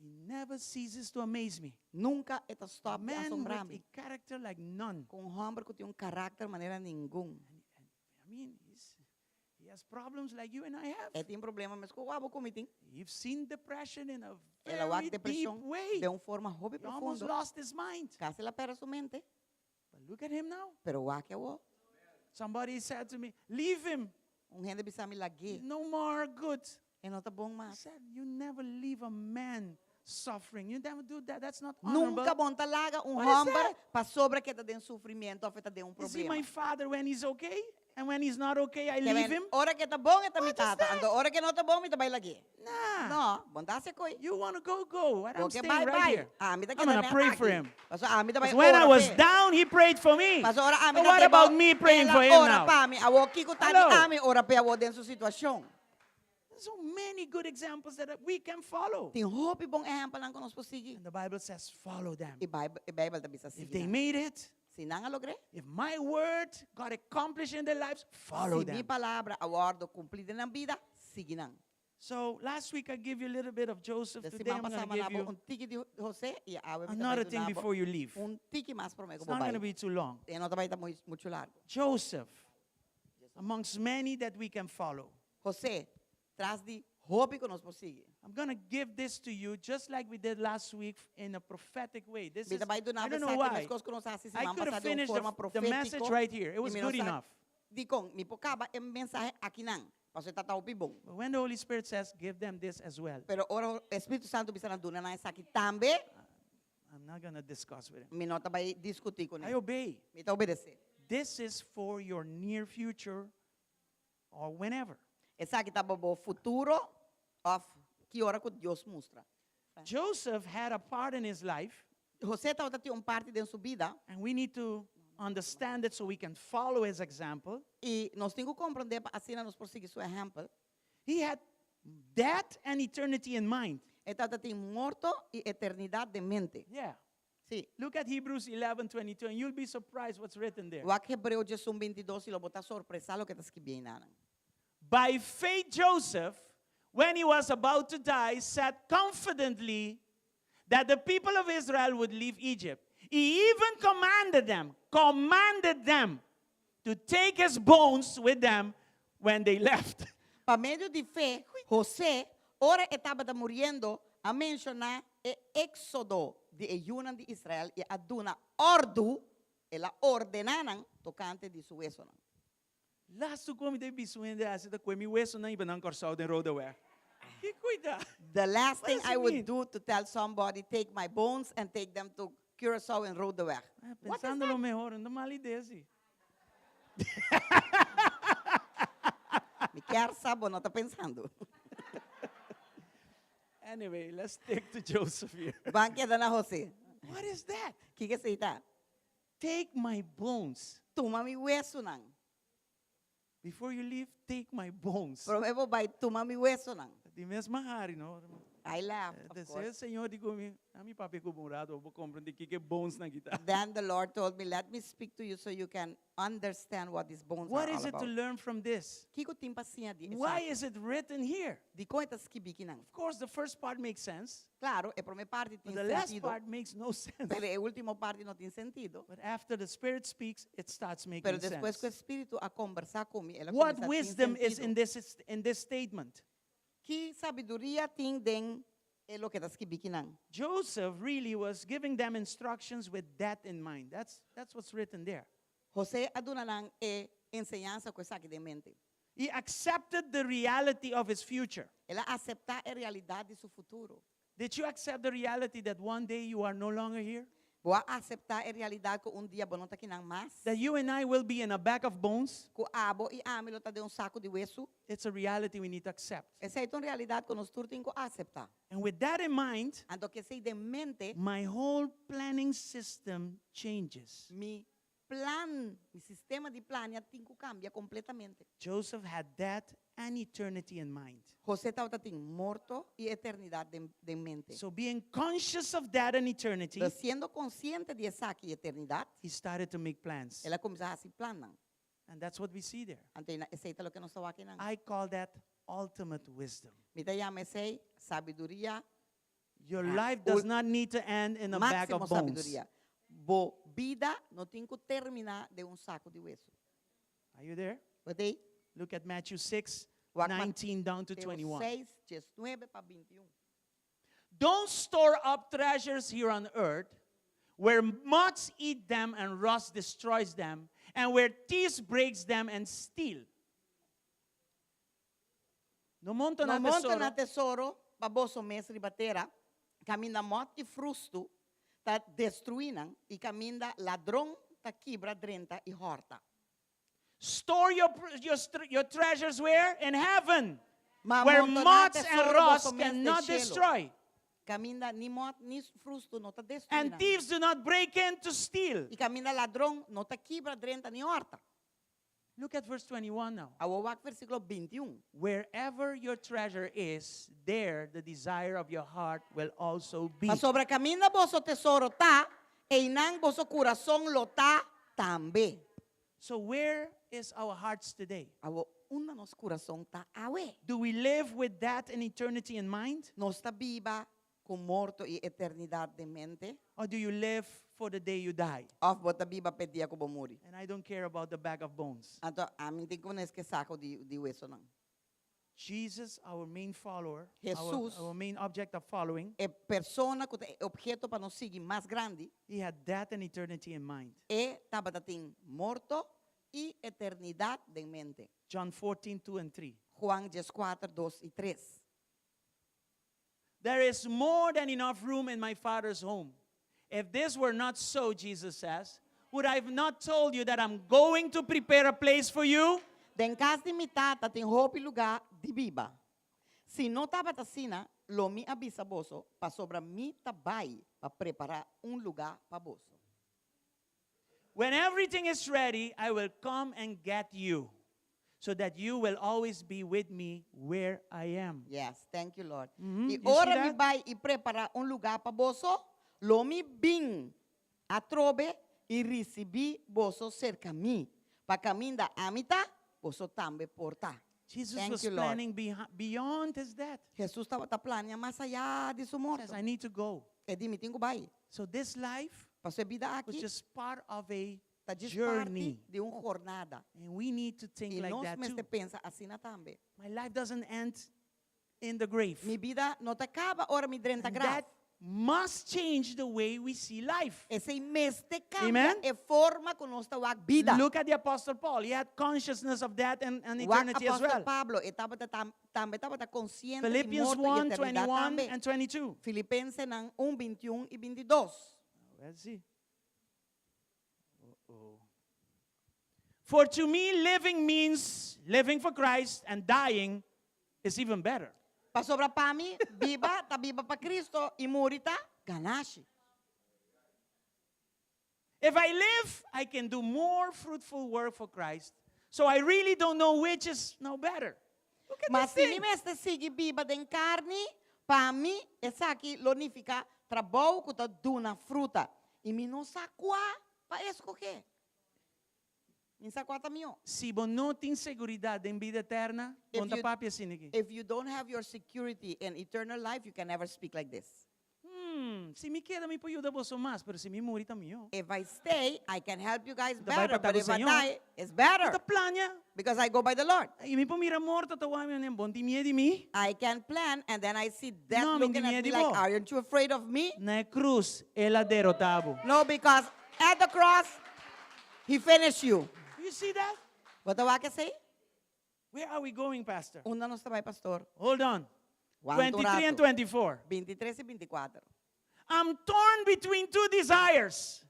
He never ceases to amaze me. Nunka e ta stòp di Man with asombrá a mi. character like none. Ku un hòmber ku tin un karakter manera ningun. I mean, he's, he has problems like you and I have. E tin problema mes ku abo ku mi tin. He's seen depression in a El a wak very deep depreshon way. den un forma hopi He almost profundo. lost his mind. Kasi el a pèrdè su mente. But look at him now. Pero wak awor. Somebody said to me, leave him. Un hende bisa mi lag'é. No more good. E no ta bon I mas. said, you never leave a man suffering. You never do that. That's not honorable. Nunka bo no ta laga un What is hòmber that? pasobra ku e ta den sufrimiento òf e ta den un Is he problema. my father when he's okay? And when he's not okay, I Ke leave men, him? Ora ku e ta bon, e ta mi What is tata. that? Anto ora ku e no ta bon, mi ta bai lag'é. Nah. No, bo no ta hasi koi. You want to go, go. But I'm Bo ke staying bai, right bai. here. Ami ta I'm keda going to net pray for aki. him. Paso ami ta bai Because when I ora was p'e. down, he prayed for me. Paso ora ami But ta what te about bo, me praying el a for him ora now? pa mi. Awor kiko ta di Hello. ami ora p'e awor den su situashon. So many good examples that we can follow. Tin hopi bon ehèmpelnan ku nos por sigui. And the Bible says, follow them. E Bijbel, e Bijbel ta bisa If sigui they nan. made it, Si nan a logr'é, if my word got accomplished in their lives, follow si mi them. palabra a wòrdu kumplí den nan bida, sigui nan. So last week I give you a little bit of Joseph. De Today siman I'm going pasá to mi a give duna bo you un tiki di José i awe mi ta bai another thing duna bo before you leave. un tiki mas promé ku It's bo not going to bai. be too long. E no ta bai ta muchu largu. Joseph, amongst many that we can follow. José, tras di hopi ku nos por sigui. I'm going to give this to you just like we did last week in a prophetic way. This Mi is, ta bai duna I don't know bo esaki why. meskos ku nos a hasi I siman could have pasá den un finished forma the message profétiko. right here. It I was mi no good sa enough. Dikon, mi por kaba e mensahe akinan, pasobra e ta ta hopi bon. But when the Holy Spirit says, give them this as well, Pero ora e Spiritu Santu bisa nan duna nan esaki tambe, I'm not going to discuss with him. mi no ta bai diskutí kuné. I obey. Mi ta obedesé. This is for your near future or whenever. Esaki ta pa bo futuro òf ki ora ku Dios mustra. Joseph had a part in his life. José tabata tin un parti den su bida. And we need to understand it so we can follow his example. I nos tin ku komprondé pa asina nos por sigui su ehèmpel. He had death and eternity in mind. E tabata tin morto i eternidat den mente. Yeah. Sí. Look at Hebrews 11:22 and you'll be surprised what's written there. Wak Hebreo 11:22 i lo bo ta sorpresá loke ta skibí einanan. By faith Joseph, when he was about to die, said confidently that the people of Israel would leave Egypt. He even commanded them, commanded them to take his bones with them when they left. Pa medio di fe, José, ora e tabata muriendo, a menshoná e éksodo di e yunan di Israel i a duna òrdu, el a ordená nan tokante di su wesonan. Lastu ku mi ta bisa un hende hasi ta kue mi wesonan i banan Kòrsou den Rodeweg. Ki kuida! The last What thing does I it would mean? do to tell somebody take my bones and take them to Curaçao in Rodeweg. Ah, What is pensando that? lo mehor, no ta mal idea si. Mi kier sa bo no ta pensando. Anyway, let's stick to Joseph here. Ban keda na José. What is that? Kiko esei ta? Take my bones. Tuma mi wesunan. Before you leave, take my bones. Promé bo bai tuma mi wesunan. Di mes m'a hari, no? I laughed, of Despues course. Señor di ku mi, a mi papia ku bo un rato, bo komprendé kiko e bones nan kita. Then the Lord told me, let me speak to you so you can understand what these bones What are is all it to about. learn from this? Kiko tin pa siña di Why esaki? is it written here? Dikon e ta skibí kinan? Of course, the first part makes sense. Claro, e promé parti But tin the last sentido. part makes no sense. Pero e último parti no tin sentido. But after the Spirit speaks, it starts making Pero despues ku e sense. Spiritu a kombersá ku mi, el a What kuminsá tin wisdom is sentido. in this, in this statement? Ki sabiduria tin den e loke ta skibí kinan? Joseph really was giving them instructions with that in mind. That's, that's what's written there. José a duna nan e enseñansa ku esaki den mente. He accepted the reality of his future. El a aseptá e realidat di su futuro. Did you accept the reality that one day you are no longer here? Bo a aseptá e realidat ku un dia bo no ta akinan mas? That you and I will be in a bag of bones? Ku abo i ami lo ta den un saku di wesu? It's a reality we need to accept. Esei ta un realidat ku nos tur tin ku aseptá. And with that in mind, Anto ku esei den mente, my whole planning system changes. Mi plan, mi sistema di plania tin ku kambia kompletamente. Joseph had death and eternity in mind. José tabata tin morto i eternidat den den mente. So being conscious of death and eternity, Pero siendo konsiente di esaki i eternidat, he started to make plans. el a kuminsá hasi plannan. And that's what we see there. Anto esei ta loke nos ta wak einan. I call that ultimate wisdom. Mi ta yama esei sabiduria Your life does not need to end in a bag máximo of bones. sabiduria. Bo bida no tin ku terminá den un saku di wesu. Are you there? Bo t'ei? Look at Matthew 6, Wak 19 down to Mateo 21. 6, 19 pa 21. Don't store up treasures here on earth where moths eat them and rust destroys them, and where thieves breaks them and steal. No monta No na monta tesoro. na tesoro pa boso mes riba tera, kaminda mòt i frustu ta destruí nan, i kaminda ladron ta kibra drenta i hòrta. Store your, your, your treasures where? In heaven, Ma where montoná moths and tesoro rust boso mes den cannot shelu, destroy, kaminda ni mòt ni frustu no ta destruí and nan, thieves do not break in to steal. i kaminda ladron no ta kibra drenta ni hòrta. Look at verse 21 now. Awor wak versíkulo 21. Wherever your treasure is, there the desire of your heart will also be. Pasobra kaminda boso tesoro ta, einan boso kurason lo ta tambe. So, where is our hearts today? Awor, unda nos kurason ta awe? Do we live with that and eternity in mind? Nos ta biba ku morto i eternidat den mente? Or do you live for the day you die? Òf bo ta biba p'e dia ku bo muri? And I don't care about the bag of bones. Anto, ami tin ku nes ke sako di di wesonan. Jesus, our main follower, our, Hesus, our main object of following, e persona ku ta e obheto pa nos sigui mas grandi, he had death and eternity in mind. e tabata tin morto i eternidat den mente. John 14, 2 and 3. Juan 14, 2 i 3. There is more than enough room in my Father's home. If this were not so, Jesus says, would I have not told you that I'm going to prepare a place for you? Den kas di mi Tata tin hopi lugá di biba. Si no tabata asina, lo mi a bisa boso, pasobra mi ta bai pa prepará un lugá pa boso. When everything is ready, I will come and get you, so that you will always be with me where I am. Yes, thank you Lord. Mm -hmm. I ora mi bai i prepará un lugá pa boso, lo mi bin atrobe i risibí boso serka mi, pa kaminda ami ta, boso tambe por ta. Jesus Thank was you, Lord. planning beyond his death. Hesus tabata plania mas ayá di su morto. Says, I need to go. E di, Mi tin ku bai. So this life Pasobra e bida was aki just part of a ta djis journey. parti di un jornada. And we need to think I like nos that mester too. pensa asina tambe. My life doesn't end in the grave. Mi bida no ta kaba ora mi drenta And graf. that must change the way we see life. Esei mester kambia Amen? e forma ku nos ta wak bida. Look at the Apostle Paul. He had consciousness of death and, and Wak eternity as Apostel well. Pablo, e tabata tam, tambe tabata konsiente di Philippians morto i 1 eternidat 21 tambe. and 22. Filipensenan 1, 21 i 22. Let's see. Uh-oh. For to me, living means living for Christ, and dying is even better. Pasobra pa mi, biba ta biba pa Cristo i muri ta ganashi. If I live, I can do more fruitful work for Christ. So I really don't know which is no better. Look at Ma this si mi thing. mester sigui biba den karni, pa mi esaki lo nifiká trabou ku ta duna fruta. I mi no sa kua pa eskohé. Mi sa kua ta mihó. Si bo no tin seguridat den bida eterna, If bo no ta you, papia asina aki. if you don't have your security in eternal life, you can never speak like this. Hmm, si mi keda mi por yuda boso mas, pero si mi muri ta mihó. If I stay, I can help you guys Ta bai better, pa ta but ku if I Señor. die, it's better. Mi ta plania. Because I go by the Lord. I mi por mira morto ta wak mi, bo n' tin miedu di mi? I can plan and then I see death No, mi looking n' at tin me miedu like, di bo. aren't you afraid of me? Na e krus, el a derotá bo. No, because at the cross, he finished you. You see that? Bo ta wak esei? Where are we going, Pastor? Unda nos ta bai, Pastor? Hold on. Wanta un 23 and rato. 24. 23 i 24. I'm torn between two desires.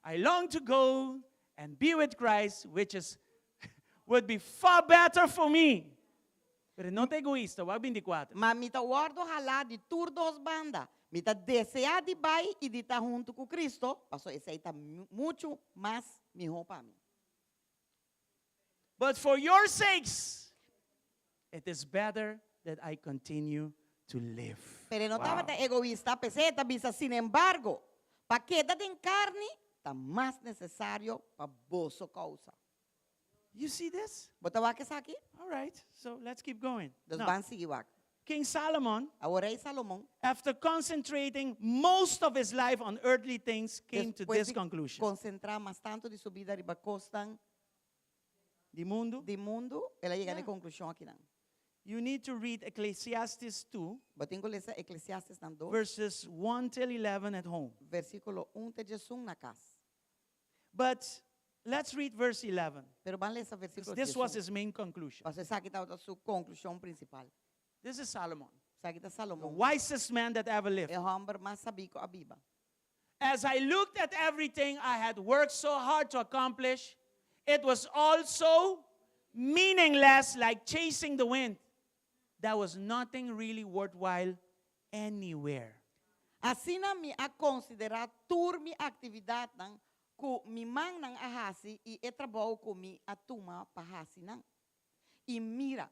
I long to go and be with Christ, which is would be far better for me. Pero no ta egoista, wak 24. Ma mi ta wòrdu halá di tur dos banda. Mi ta deseá di bai i di ta huntu ku Kristo, paso esei ta muchu mas mihó pa mi. But for your sakes, it is better that I continue to live. Pero e no tabata egoista, p'esei e ta bisa, Sinembargo, pa keda den karni ta mas nesesario pa boso kousa. You see this? Bo ta wak esaki? All right, so let's keep going. Dus Now, ban sigui wak. King Solomon, Awor Rei Salomon, after concentrating most of his life on earthly things, came to despues this di conclusion. konsentrá mas tantu di su bida riba kosnan Di mundu? di mundu, el a yega na e Yeah. konklushon akinan. You need to read Ecclesiastes 2, Bo tin ku lesa Eklesiastesnan dos, verses 1 till 11 at home. versíkulo un te diesun na kas. But let's read verse 11. Pero ban lesa Because versíkulo this was diesun. his main conclusion. Pasobra esaki tabata su konklushon prinsipal. This is Solomon, Esaki ta the Salomon, wisest man that ever lived. e hòmber mas sabí ku a biba. As I looked at everything I had worked so hard to accomplish, it was all so meaningless, like chasing the wind. There was nothing really worthwhile anywhere. Asina mi a konsiderá tur mi aktividatnan ku mi mannan a hasi i e trabou ku mi a tuma pa hasi nan. I mira,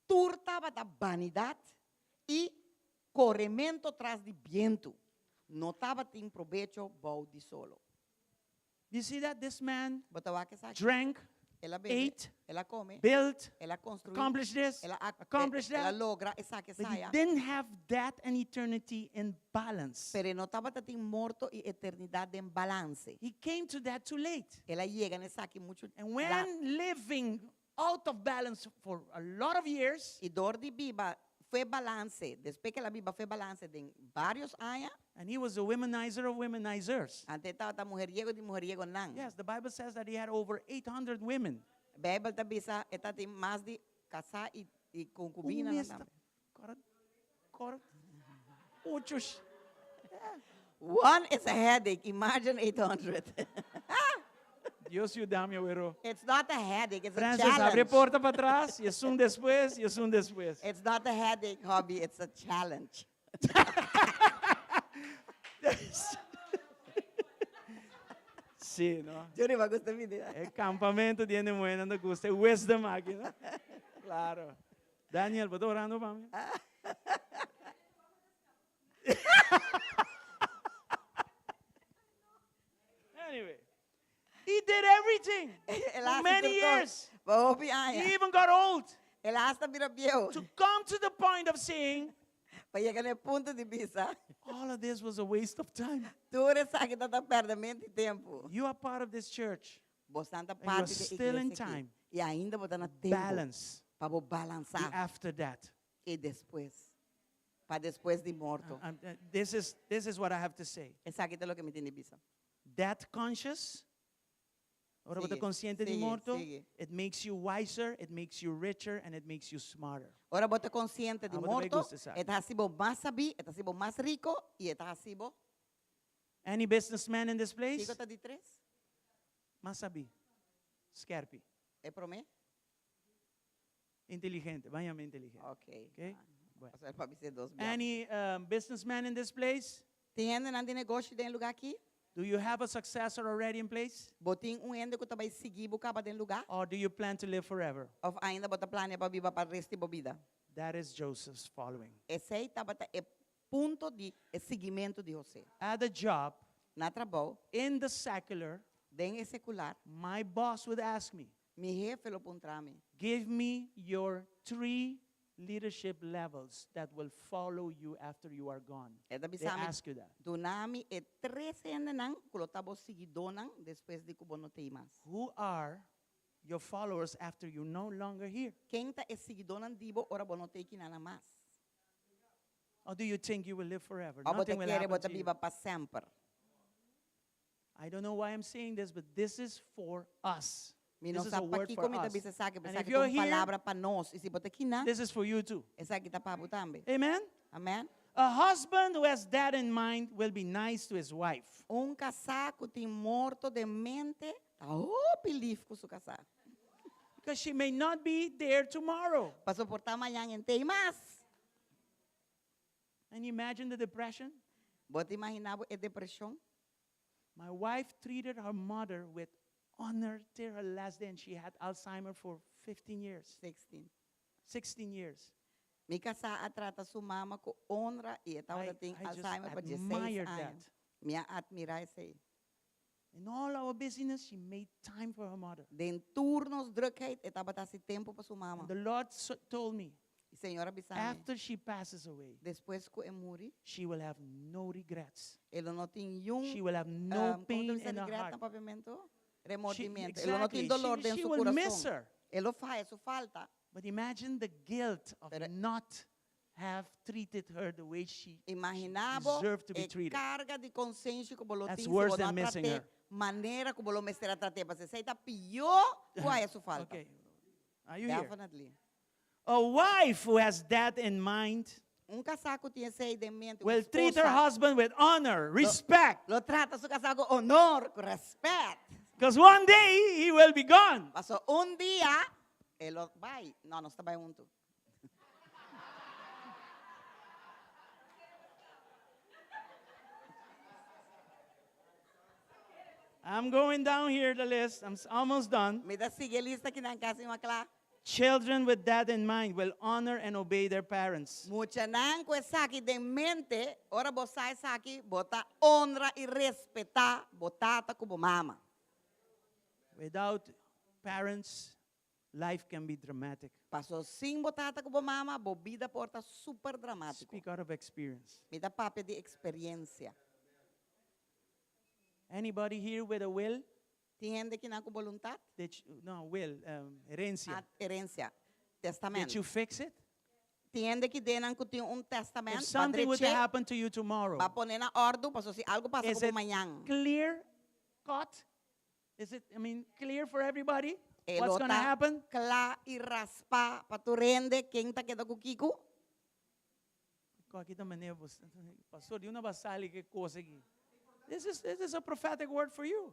tur tabata banidat i koremento tras di bientu, no tabatin probecho bou di solo. You see that this man Bo ta wak esaki? drank, El a bebe, ate, el a kome, built, el a konstruí, accomplished this, el a, accomplished el a that. logra esaki But he esaya. didn't have death and eternity in balance. Pero e no tabata tin morto i eternidat den balanse. He came to that too late. El a yega na esaki muchu And lat. when living out of balance for a lot of years, I dor di biba fo'i balanse, despues ku el a biba fo'i balanse den vários aña, and he was a womanizer of womanizers. Anto e tabata muheriego di muheriegonan. Yes, the Bible says that he had over 800 women. Beibel ta bisa e tatin mas di kasá i i konkubinanan Un mes ta tambe. kòrta kòrta ocho One is a headache, imagine 800. Dios yuda mi, awero. It's not a headache, it's a Francis, abre challenge. porta pa atras, i esun despues, i esun despues. It's not a headache, hobby, it's a challenge. Sí, no? Johnny, bo gusta mi idea? E campamento di hende muhénan ta gusta e wisdom aki, no? Claro. Daniel, bo ta orando pa mi? Anyway, he did everything El for a hasi many tur kos. years. Pa hopi aña. He even got old El a hasta bira bieu. to come to the point of saying, Pa yega na e punto di bisa. all of this was a waste of time. Tur esaki tabata pèrdèmentu di tempu. You are part of this church. Boso ta And you are parti di e still in iglesia aki. time. I ainda bo ta na tempu Balance pa bo the balansá after that. e despues. Pa despues di morto. This is, this is what I have to say. Esaki ta loke mi tin di bisa. Death conscious, ora bo ta Sigui, consciente di sigui, morto, sigui. it makes you wiser, it makes you richer, and it makes you smarter. Ora bo ta consciente di Ah, bo ta bay morto, gusta esaki. e ta haci bo mas sabí, e ta haci bo mas rico y e ta haci bo. Any businessman in this place? Kico ta di tres? Mas sabí. Skerpi. E promé? Inteligente, ban yama inteligente. Ok. Ok? Ah, Bueno. Pasobra el papia dos biaha. Any businessman in this place? Tin hendenan di negoshi den e lugá aki? Do you have a successor already in place? Bo tin un hende ku ta bai sigui bo kaba den lugá? Or do you plan to live forever? Òf ainda bo ta plania pa biba pa resto di bo bida? That is Joseph's following. Esei tabata e punto di e siguimentu di José. At a job, Na trabou, in the secular, den e sekular, my boss would ask me, mi hefe lo puntra mi, Give me your 3 leadership levels that will follow you after you are gone. E ta They bisa mi, ask you that. Duna mi e tres hendenan ku lo ta bo siguidónan despues di ku bo no t'ei mas. Who are your followers after you're no longer here? Ken ta e siguidónan di bo ora bo no t'ei kina nan mas? Or do you think you will live forever? Òf bo ta Nothing will kere happen bo ta to you. biba pa semper? I don't know why I'm saying this, but this is for us. Mi no This is sa a word pakiko for mi ta us. bisa esaki, pero And if esaki ta you're un here, palabra pa nos. I si bo ta kinan, this is for you too. esaki ta pa bo tambe. Amen? Amen? A husband who has that in mind will be nice to his wife. Un kasá ku tin morto den mente ta hopi lif ku su kasá. Because she may not be there tomorrow. Paso por ta mañan e n'tei mas. And imagine the depression. Bo ta imaginá bo e depreshon? My wife treated her mother with honor till her last day, and she had Alzheimer for 15 years. 16. 16 years. Mi kasá a trata su mama ku honra i e tabata tin I just Alzheimer pa 16 admired aña. that. Mi a atmirá esei. In all our busyness, she made time for her mother. Den tur nos drukheid e tabata hasi tempu pa su mama. And the Lord told me, I Señor a bisa mi, after she passes away, despues ku e muri, she will have no regrets. e lo no tin niun, She will have no kon ta pain bisa in her regret heart. na papiamentu? She, Remordimentu. E lo no tin exactly. dolor She, den she su will miss kurason. her. E lo faya su falta. But imagine the guilt of Pero not have treated her the way she Imaginá bo deserved to be e treated. karga di konsenshi ku bo lo That's tin si worse bo no than a missing trat'é her. manera ku bo lo mester a trat'é. Pasobra esei ta pió ku haya su falta. Okay. Are you here? Definitely. A wife who has that in mind Un kasá ku tin esei den mente, un will treat her esposa, husband with honor, respect. lo trata su kasá ku honor, ku rèspèt. Because one day he will be gone. Paso un dia e lo bai. No, nos ta bai huntu. I'm going down here the list. I'm almost done. Mi ta sigui e lista akinan kasi mi a kla. Children with that in mind will honor and obey their parents. Muchanan ku esaki den mente, ora bo sa esaki, bo ta honra i respetá bo tata ku bo mama. Without parents, life can be dramatic. Paso sin bo tata ku bo mama, bo bida por ta super dramátiko. Speak out of experience. Mi ta papia di eksperensia. Anybody here with a will? Tin hende kinan ku boluntat? Did you, no, will, um, herencia. Ah, herensia. Testament. Did you fix it? Tin hende ki denan ku tin un testament, If ba something would dreché, happen to you tomorrow, ba pone na òrdu, paso si algu pasa is ku bo it mañan. clear cut? Is it, I mean, clear for everybody? E What's lo going to ta happen? kla i raspá pa tur hende ken ta keda ku kiko. Aki ta manera bo, pastor, di unda bo a sali ku e kos aki? This is, this is a prophetic word for you.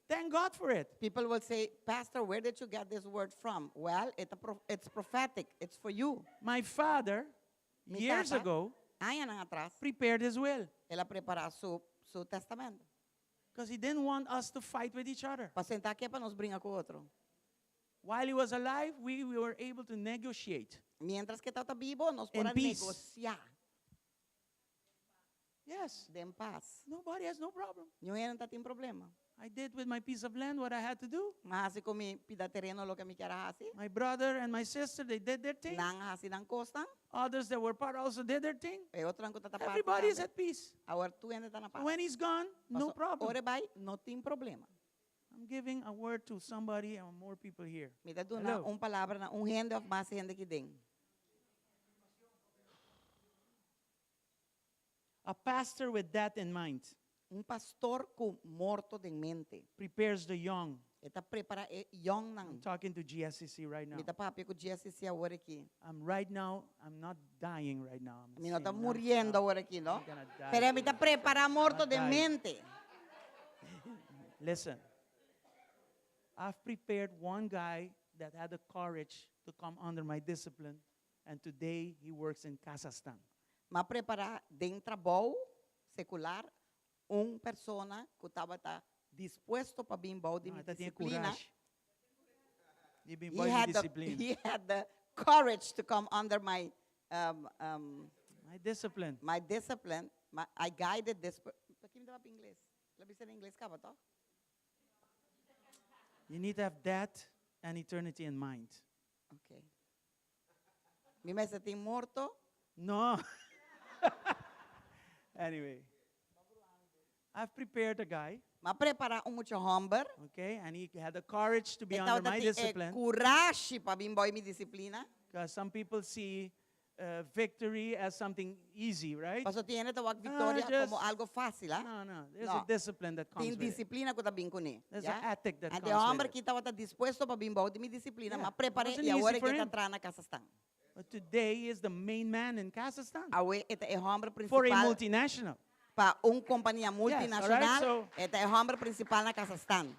Thank God for it. People will say, Pastor, where did you get this word from? Well, it a it's prophetic. It's for you. My father, Mi years tata, ago, añanan atras, prepared his will. el a prepará su, su testament. Because he didn't want us to fight with each other. Pasobra e n' ta ke pa nos bringa ku otro. While he was alive, we, we were able to negotiate. Mientras ku e tabata bibu, nos por In a peace. negosiá Yes. den pas. Nobody has no problem. Niun hende n' tatin problema. I did with my piece of land what I had to do. M'a hasi ku mi pida tereno loke mi kier a hasi. My brother and my sister, they did their thing. Nan a hasi nan kosnan. Others that were part also did their thing. E otronan ku tabata parti Everybody is tambe. at peace. Awor tur hende ta na pas. When he's gone, no Paso, problem. Ora e bai, no tin problema. I'm giving a word to somebody and more people here. Mi ta duna Hello. un palabra na un hende òf mas hende aki den. A pastor with that in mind Un pastor ku morto den mente. prepares the young. E ta prepará e yòngnan. I'm talking to GSCC right now. Mi ta papia ku GSCC awor aki. I'm right now, I'm not dying right now. I'm Mi no ta saying, I'm muriendo not awor aki, no? gonna die. Pero mi ta prepará morto Not den dying. mente. Listen, I've prepared one guy that had the courage to come under my discipline, and today he works in Kazakhstan. M'a prepará den trabou sekular un persona ku tabata dispuesto pa bin bou di No, mi e tatin disiplina. kurashi. Di bin He bou di mi had the, disiplina. he had the courage to come under my um, um, My discipline. my discipline. My, I guided this. Pakiko mi ta papia ingles? El a bisa na ingles kaba, toch? You need to have that and eternity in mind. Okay. Mi mester tin morto. No. anyway, I've prepared a guy. M'a prepará un mucha hòmber. Okay, and he had the courage to be E under tabata my tin e discipline. kurashi pa bin bou mi disiplina. Because some people see victory as something easy, right? Paso tin hende ta wak Ah, viktoria just komo algu fásil, ah? No, no. There's No. a discipline that comes Tin with it. disiplina ku ta bin kuné. There's ya? an ethic that Ante comes with hòmber it. ki tabata dispuesto pa bin bou di mi disiplina, Yeah, m'a prepar'é it wasn't i awor easy for e ta him. traha na Kazakhstan. But today he is the main man in Kazakhstan Awe e ta e hòmber for a prinsipal multinational. pa un kompania Yes, all right, multinashonal. so- E ta e hòmber prinsipal na Kazakhstan.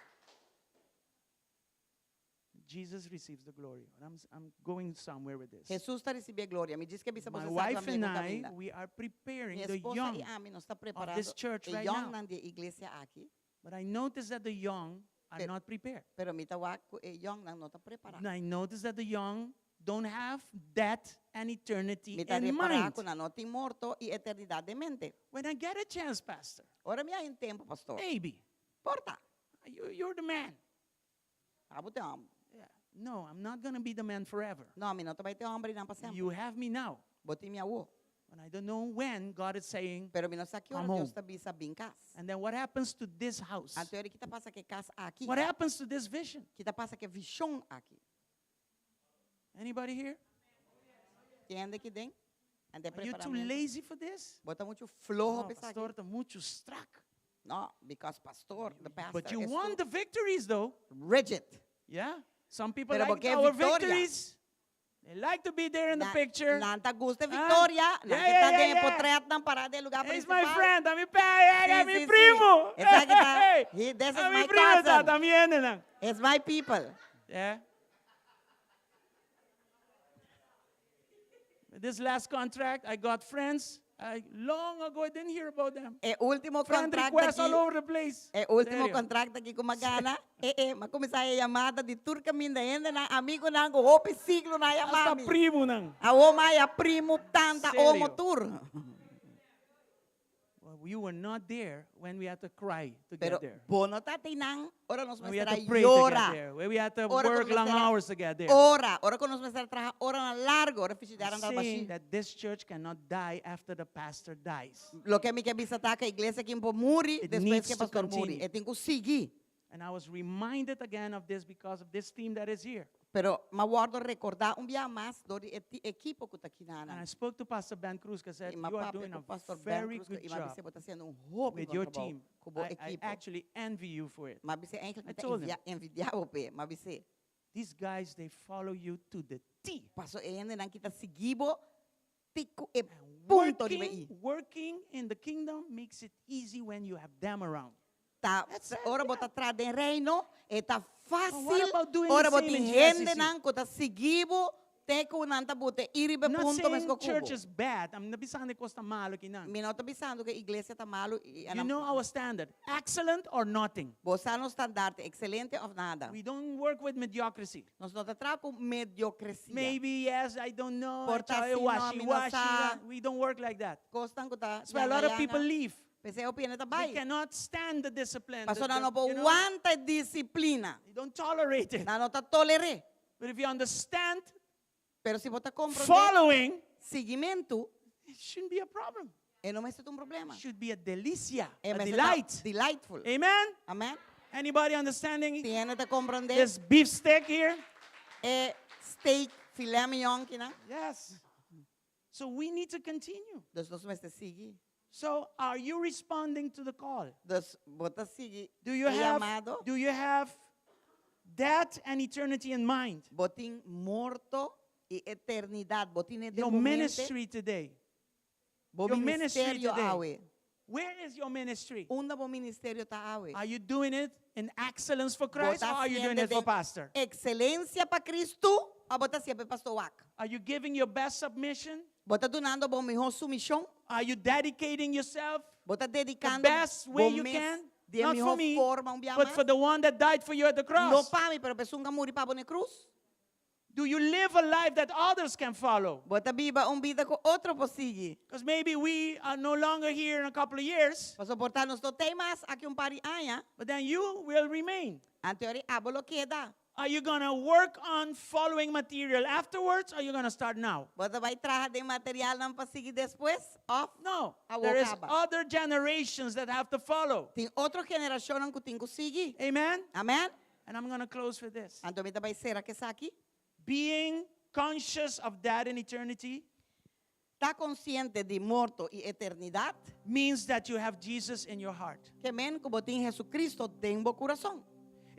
Jesus receives the glory. And I'm, I'm going somewhere with this. Hesus ta risibí e gloria. Mi djis ke bisa My boso wife and I, kaminda. we are preparing Mi the esposa young. i ami nos ta this preparando church e right now. youngnan di e iglesia aki. But I notice that the young are Pero- not prepared. Pero mi ta wak ku e youngnan no ta prepará. And I notice that the young don't have death and eternity Mi ta in repará mind. ku nan no tin morto i eternidat den mente. When I get a chance, Pastor, Ora mi haña un tempu, pastor. maybe, Por ta. you're the man. Abo ta e hòmber. Yeah. No, I'm not going to be the man forever. No, mi no ta bai ta e hòmber einan pa semper. You have me now. Bo tin mi awor. And I don't know when God is saying, Pero mi no sa ki ora Come Dios home. ta bisa bin kas. And then what happens to this house? Anto kiko ta pasa ku e kas aki? What happens to this vision? Kiko ta pasa ku e vishon aki? Anybody here? Tin hende aki den? Ante Are you too preparamento. lazy for this? Bo ta muchu floho No, pa esaki. pastor, ta muchu strak. No, because pastor, the pastor But you is want too the victories though. rigid. Yeah? Some people Pero like bo ke our viktoria. victories. They like to be there in the Na- picture. Nan ta gusta Ah, viktoria. Nan yeah, ke yeah, ta yeah, den yeah. portret nan pará den lugá He's my prinsipal. friend. Ta mi pai, Sí, é mi sí, sí. primo. Esaki ta- Hey, he- this is ta mi my primo, ta, cousin. ta mi hendenan. It's my people. Yeah. This last contract, I got friends. I, long ago, I didn't hear about them. E último Friend kontrakt requests all aki. over the place. E último Serio. kontrakt aki ku m'a gana. E e, m'a kuminsá haña yamada di tur kaminda hendenan, amigunan ku hopi siglo no a Hasta yama mi. primonan. Awor m'a haya primo, tanta, omo, Serio. tur. Well, you were not there when we had to cry to Pero get there. bo no tabata einan, ora nos When we had mester to pray to get yora. there. When we had to Ora work ku long nos mester hours to get there. Ora, ora ku nos mester traha oranan largu, ora frigidairnan I'm tabata saying bashí. that this church cannot die after the pastor dies. Loke mi ke bisa ta ku e iglesia aki no por muri It despues needs ku to pastor muri. continue. E tin ku sigui. And I was reminded again of this because of this team that is here. Pero m'a wòrdu rekordá un bia mas dor di e ekipo ku ta aki And nan. I spoke to Pastor Ben Cruz I said, I m'a you are papia doing ku a Pastor Ben very Cruz good i m'a job bisa bo ta hasiendo un hopi with bon your trabou team. ku bo I ekipo. actually envy you for it. M'a bisa eigenlijk I mi ta told him. envidiá bo p'e. M'a bis'é. These guys, they follow you to the T. Paso e hendenan aki ta sigui bo te ku e punto riba Working, i. working in the kingdom makes it easy when you have them around. Ta, That's it, ora bo yeah. ta traha den reino, e ta But what fácil about doing the ora bo same tin in GICC? hendenan ku ta sigui bo te ku nan ta buta i riba I'm not punto saying mesko ku church bo. is bad. I'm not bisando kos ta malu akinan. Mi no ta bisando ku iglesia ta malu i You know our standard, excellent or nothing. Bo sa nos standaard, ekselente òf nada. We don't work with mediocrity. Nos no ta traha ku mediokresia. Maybe, yes, I don't know. Por ta Chai, si no, washy, mi no washy. sa. We don't work like that. Kosnan ku ta That's why a yanga lot of yanga. people leave. P'esei hopi hende ta They bai. cannot stand the discipline. Pasobra nan no por wanta e disiplina. They don't tolerate it. Nan no ta toler'é. But if you understand Pero si bo ta komprondé following, siguimentu, it shouldn't be a problem. e no mester ta un problema. It should be a delicia, E a mester ta delight. delightful. Amen? Amen? Anybody understanding Tin hende ta komprondé this beef steak here? e steak filet mignon kinan? Yes. So we need to continue. Dus nos mester sigui. So are you responding to the call? Dus bo ta sigui Do you e have yamado? do you have death and eternity in mind? Bo tin morto i eternidat. Bo tin den Your bo mente. ministry today. Bo Your ministry ministerio today. awe. Where is your ministry? Unda bo ministerio ta awe? Are you doing it in excellence for Bo Christ ta or are you doing haciendo it for den pastor? Ekselensia pa Kristu òf bo ta hasié pa pastor wak? Are you giving your best submission? Bo ta dunando bo mihó sumishon? Are you dedicating yourself Bo ta the dedikando best way bo you mes can? di e Not for mihó me, forma un bia but mas? for the one that died for you at the No cross. pa mi, pero pa esun ku a muri pa bo na krus. Do you live a life that others can follow? Bo ta biba un bida ku otro por sigui. Because maybe we are no longer here in a couple of years, Pasobra por ta nos no t'ei mas aki un par di aña. but then you will remain. Anto abo lo keda. Are you going to work on following material afterwards or are you going to start now? Bo ta bai traha den materialnan pa sigui despues? Òf No. Awor There is kaba. other generations that have to follow. Tin otro generashonnan ku tin ku sigui. Amen? Amen? And I'm going to close with this. Anto mi ta bai sera ku esaki. Being conscious of that in eternity Ta konsiente di morto i eternidat. means that you have Jesus in your heart. Ke men ku bo tin Jesucristo den bo kurason.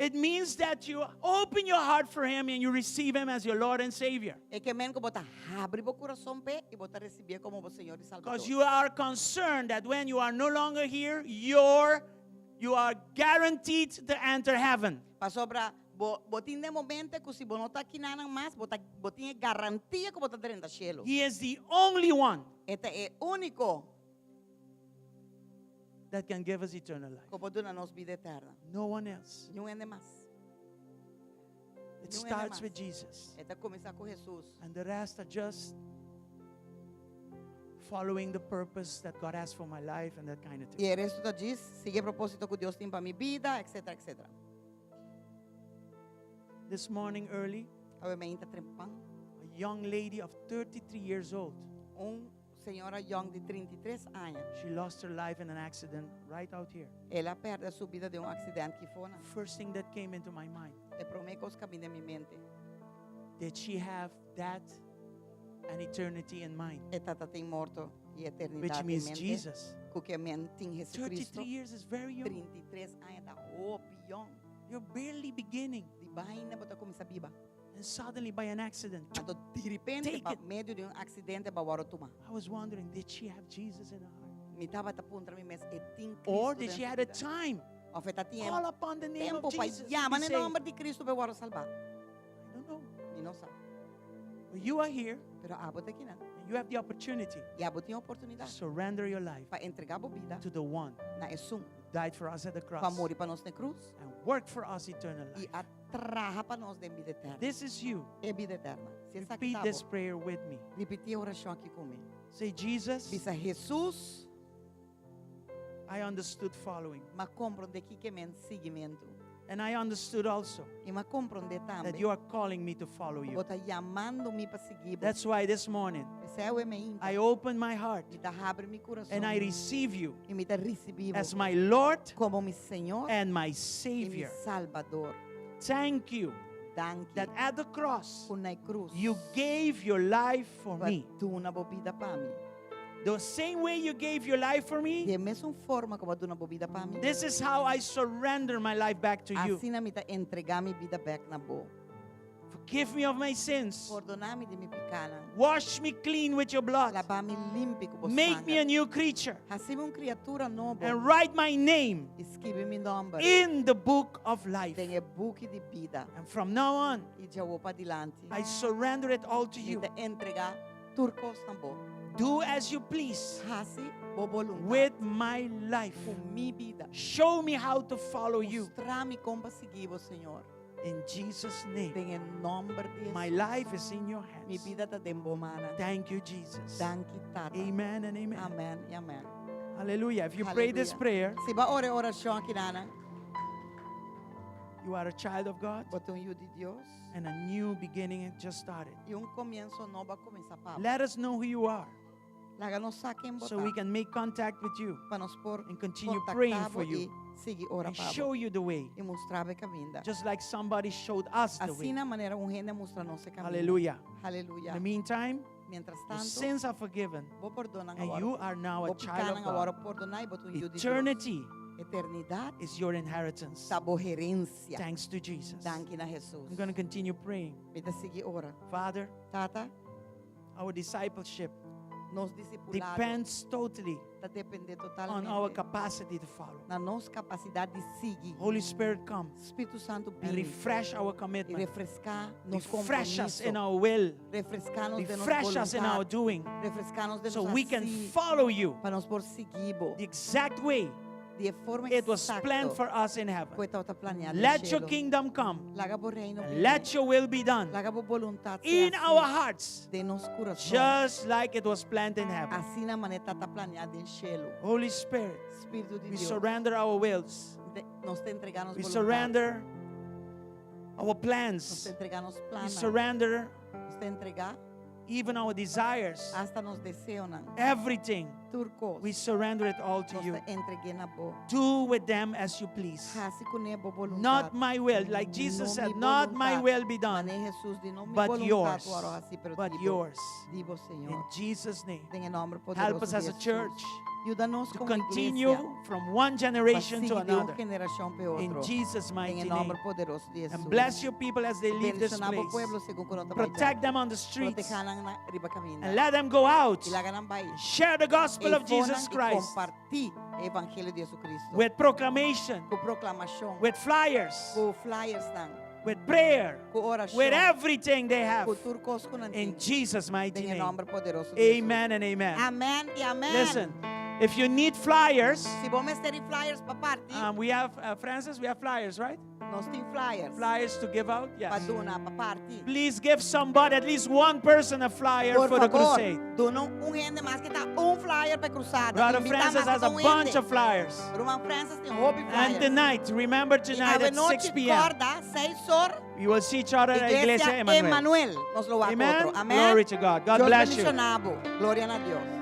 It means that you open your heart for Him and you receive Him as your Lord and Savior. E ke men ku bo ta habri bo kurason p'e i bo ta risibié komo bo Señor i Salbador. Because you are concerned that when you are no longer here, you're, you are guaranteed to enter heaven. Pasobra bo, bo tin den bo mente ku si bo no ta akinanan mas, bo ta, bo tin e garantia ku bo ta drenta shelu. He is the only one E ta e úniko that can give us eternal life. ku por duna nos bida eterna. No one else. Niun hende mas. It Niun hende starts mas. with Jesus. E ta kuminsá ku Hesus. And the rest are just following the purpose that God has for my life and that kind of I thing. e restu ta djis sigui e propósito ku Dios tin pa mi bida, etcétera, etcétera. This morning early, Awe mainta trempan, a young lady of 33 years old, un señora yòn di 33 aña, she lost her life in an accident right out here. el a pèrdè su bida den un aksidènt ki fona. First thing that came into my mind, E promé kos ku a bini den mi mente, did she have that and eternity in mind? e tata tin morto i Which eternidat den means mente, Jesus. ku ke men tin Jesucristo. 33 years is very young. 33 aña ta hopi yòn. You're barely beginning. Di baina bo ta kuminsá biba. And suddenly, by an accident, Anto diripente Take pa it. medio di un aksidente bo a wòrdu tumá. I was wondering, did she have Jesus in her heart? Mi tabata puntra mi mes, e tin Cristo Or did den she su had a bida? time? Òf e ta tin Call upon the name of tempu pa Jesus. and yama be na saved. nòmber di Cristo pa wòrdu salbá. I don't know. Mi no sa. But you are here Pero abo ta akinan. and you have the opportunity I abo tin to oportunidat surrender your life pa entregá bo bida to the one na esun who died for us at the ku a cross muri pa nos na krus and worked for us eternal i life. a traha pa nos den bida eterno. This is you. E bida eterno. Si esaki Repeat ta this bo, prayer with me. ripití e orashon aki ku mi. Say, Jesus, Bisa Jesus, I understood following. m'a komprondé kiko ke men siguimentu. And I understood also I m'a komprondé that tambe you are calling me to follow you. Bo ta yamando mi pa sigui bo. That's why this morning P'esei awe mainta. I open my heart Mi ta habri mi kurason. and I receive you I mi ta risibí bo as my Lord komo mi Señor and my i mi Savior. Salbador. Thank you Danki that at the cross ku na krus you gave your life for Bo a me. duna bo bida pa mi. The same way you gave your life for me, Di e mesun forma ku bo a duna bo bida pa mi. this is how I surrender my life back to you. Asina mi ta entregá mi bida bèk na bo. Forgive me of my sins. Pordoná mi di mi pikánan. Wash me clean with your blood. Laba mi limpi ku bo Make me a sanger. new creature Hasi mi un kriatura nobo. and write my name I skibi mi nòmber in the book of life. den e buki di bida. And from now on, I djawo padilanti. I surrender it all to Mi you. ta entregá tur kos na bo. Do as you please Hasi bo boluntat with my life. ku mi bida. Show me how to follow you. Mustra mi kon pa sigui bo, Señor. In Jesus' name, Den e nòmber di my Jesus. life is in your Mi hands. bida ta den bo mannan. Thank you, Jesus. Danki, Tata. Amen and amen. Amèn i amèn. Hallelujah. If you pray this Hallelujah. prayer, Si bo a ora e orashon akinan, you are a child of God bo ta un yu di Dios. and a new beginning has just started. I un komienso nobo a kuminsá pa bo. Let us know who you are Laga nos sa ken so we bo ta. can make contact with you Pa nos por and continue praying kontaktá bo for i you sigui ora and pa bo. show you the way, I mustra bo e kaminda. just like somebody showed us the way. Asina manera un hende a mustra nos e kaminda. Hallelujah. In Hallelujah. the meantime, Mientras your tanto, sins are forgiven bo pordonan and awor. you are now a Bo child pikánan of awor God. pordoná i bo ta un yu di Dios. Eternity Eternidat is your inheritance. ta bo herensia. Thanks to Jesus. Danki na Jesus. I'm going to continue praying. Mi ta sigui ora. Father, Tata, our discipleship nos disipulado depends totally ta dependé on our totalmente capacity to follow. na nos kapasidat di sigui. Holy Spirit, come Spiritu Santu and bin refresh our i commitment. refreská nos Refresh us in kompromiso. our will. Refreská nos den nos Refresh us in our boluntat. doing Refreská nos den so nos we can hasi follow you pa nos por sigui bo. the exact way Di e forma it was planned eksakto for us in ku heaven. e tabata planeá den Let your shelu. kingdom come Laga bo reino and bini. let your will be done Laga bo boluntat sea in our hasí hearts, den nos kurason. just like it was planned in heaven. Asina manera e tabata planeá den shelu. Holy Spirit, Spiritu di we Dios. surrender our wills. De, nos ta entregá nos We boluntat. surrender our Nos plans. ta entregá nos We plannan. surrender Nos ta entregá even our desires. hasta nos deseonan. Everything. Tur kos. We surrender it all to Nos you. ta entreg'é na bo. Do with them as you please. Hasi kuné bo boluntat. Not my will, like Jesus No said, mi not my boluntat. will be done, Manera Jesus di no mi but boluntat yours. wòrdu hasí, pero But di bo. yours. Di bo, In Señor. Jesus' name. Den e nòmber Help poderoso us di as a Jesus. church. Yuda nos to komo iglesia. continue from one Pa generation to sigui di un another. generashon pa In otro. Jesus' Den mighty e name. nòmber poderoso di And Hesus. bless your people as they leave this Bendishoná bo place. pueblo segun ku nan ta bai Protect them on the streets Protehá nan na riba kaminda. and let them go out. I laga nan bai. Share the gospel of Eifonan Jesus i Christ kompartí e evangelio di Jesucristo. with proclamation, Ku proklamashon. with flyers, Ku flyers nan. with prayer, Ku orashon. with everything they have. Ku tur kos ku nan In tin. Jesus' mighty Den e name. nòmber poderoso di Hesus. Amen and amen. Amèn i amèn. Listen, if you need flyers, Si bo mester di flyers pa parti, we have, Francis, we have flyers, right? nos tin flyers. Flyers to give out? Pa Yes. duna, pa parti. Please give somebody, at least one person, a flyer Por for the favor, crusade. duna un hende maske ta un flyer pa krusada. Brother Invitá Francis maske has ta a un bunch hende. of flyers. Ruman Francis tin hopi And flyers. tonight, remember I tonight at anochi 6 p.m., kòrda, 6 or, we will see each other at Iglesia Iglesia Emmanuel. Emmanuel. Nos lo wak Amen. otro. Amèn. Glory to God. God Dios bless you. bendishoná bo. Gloria na Dios.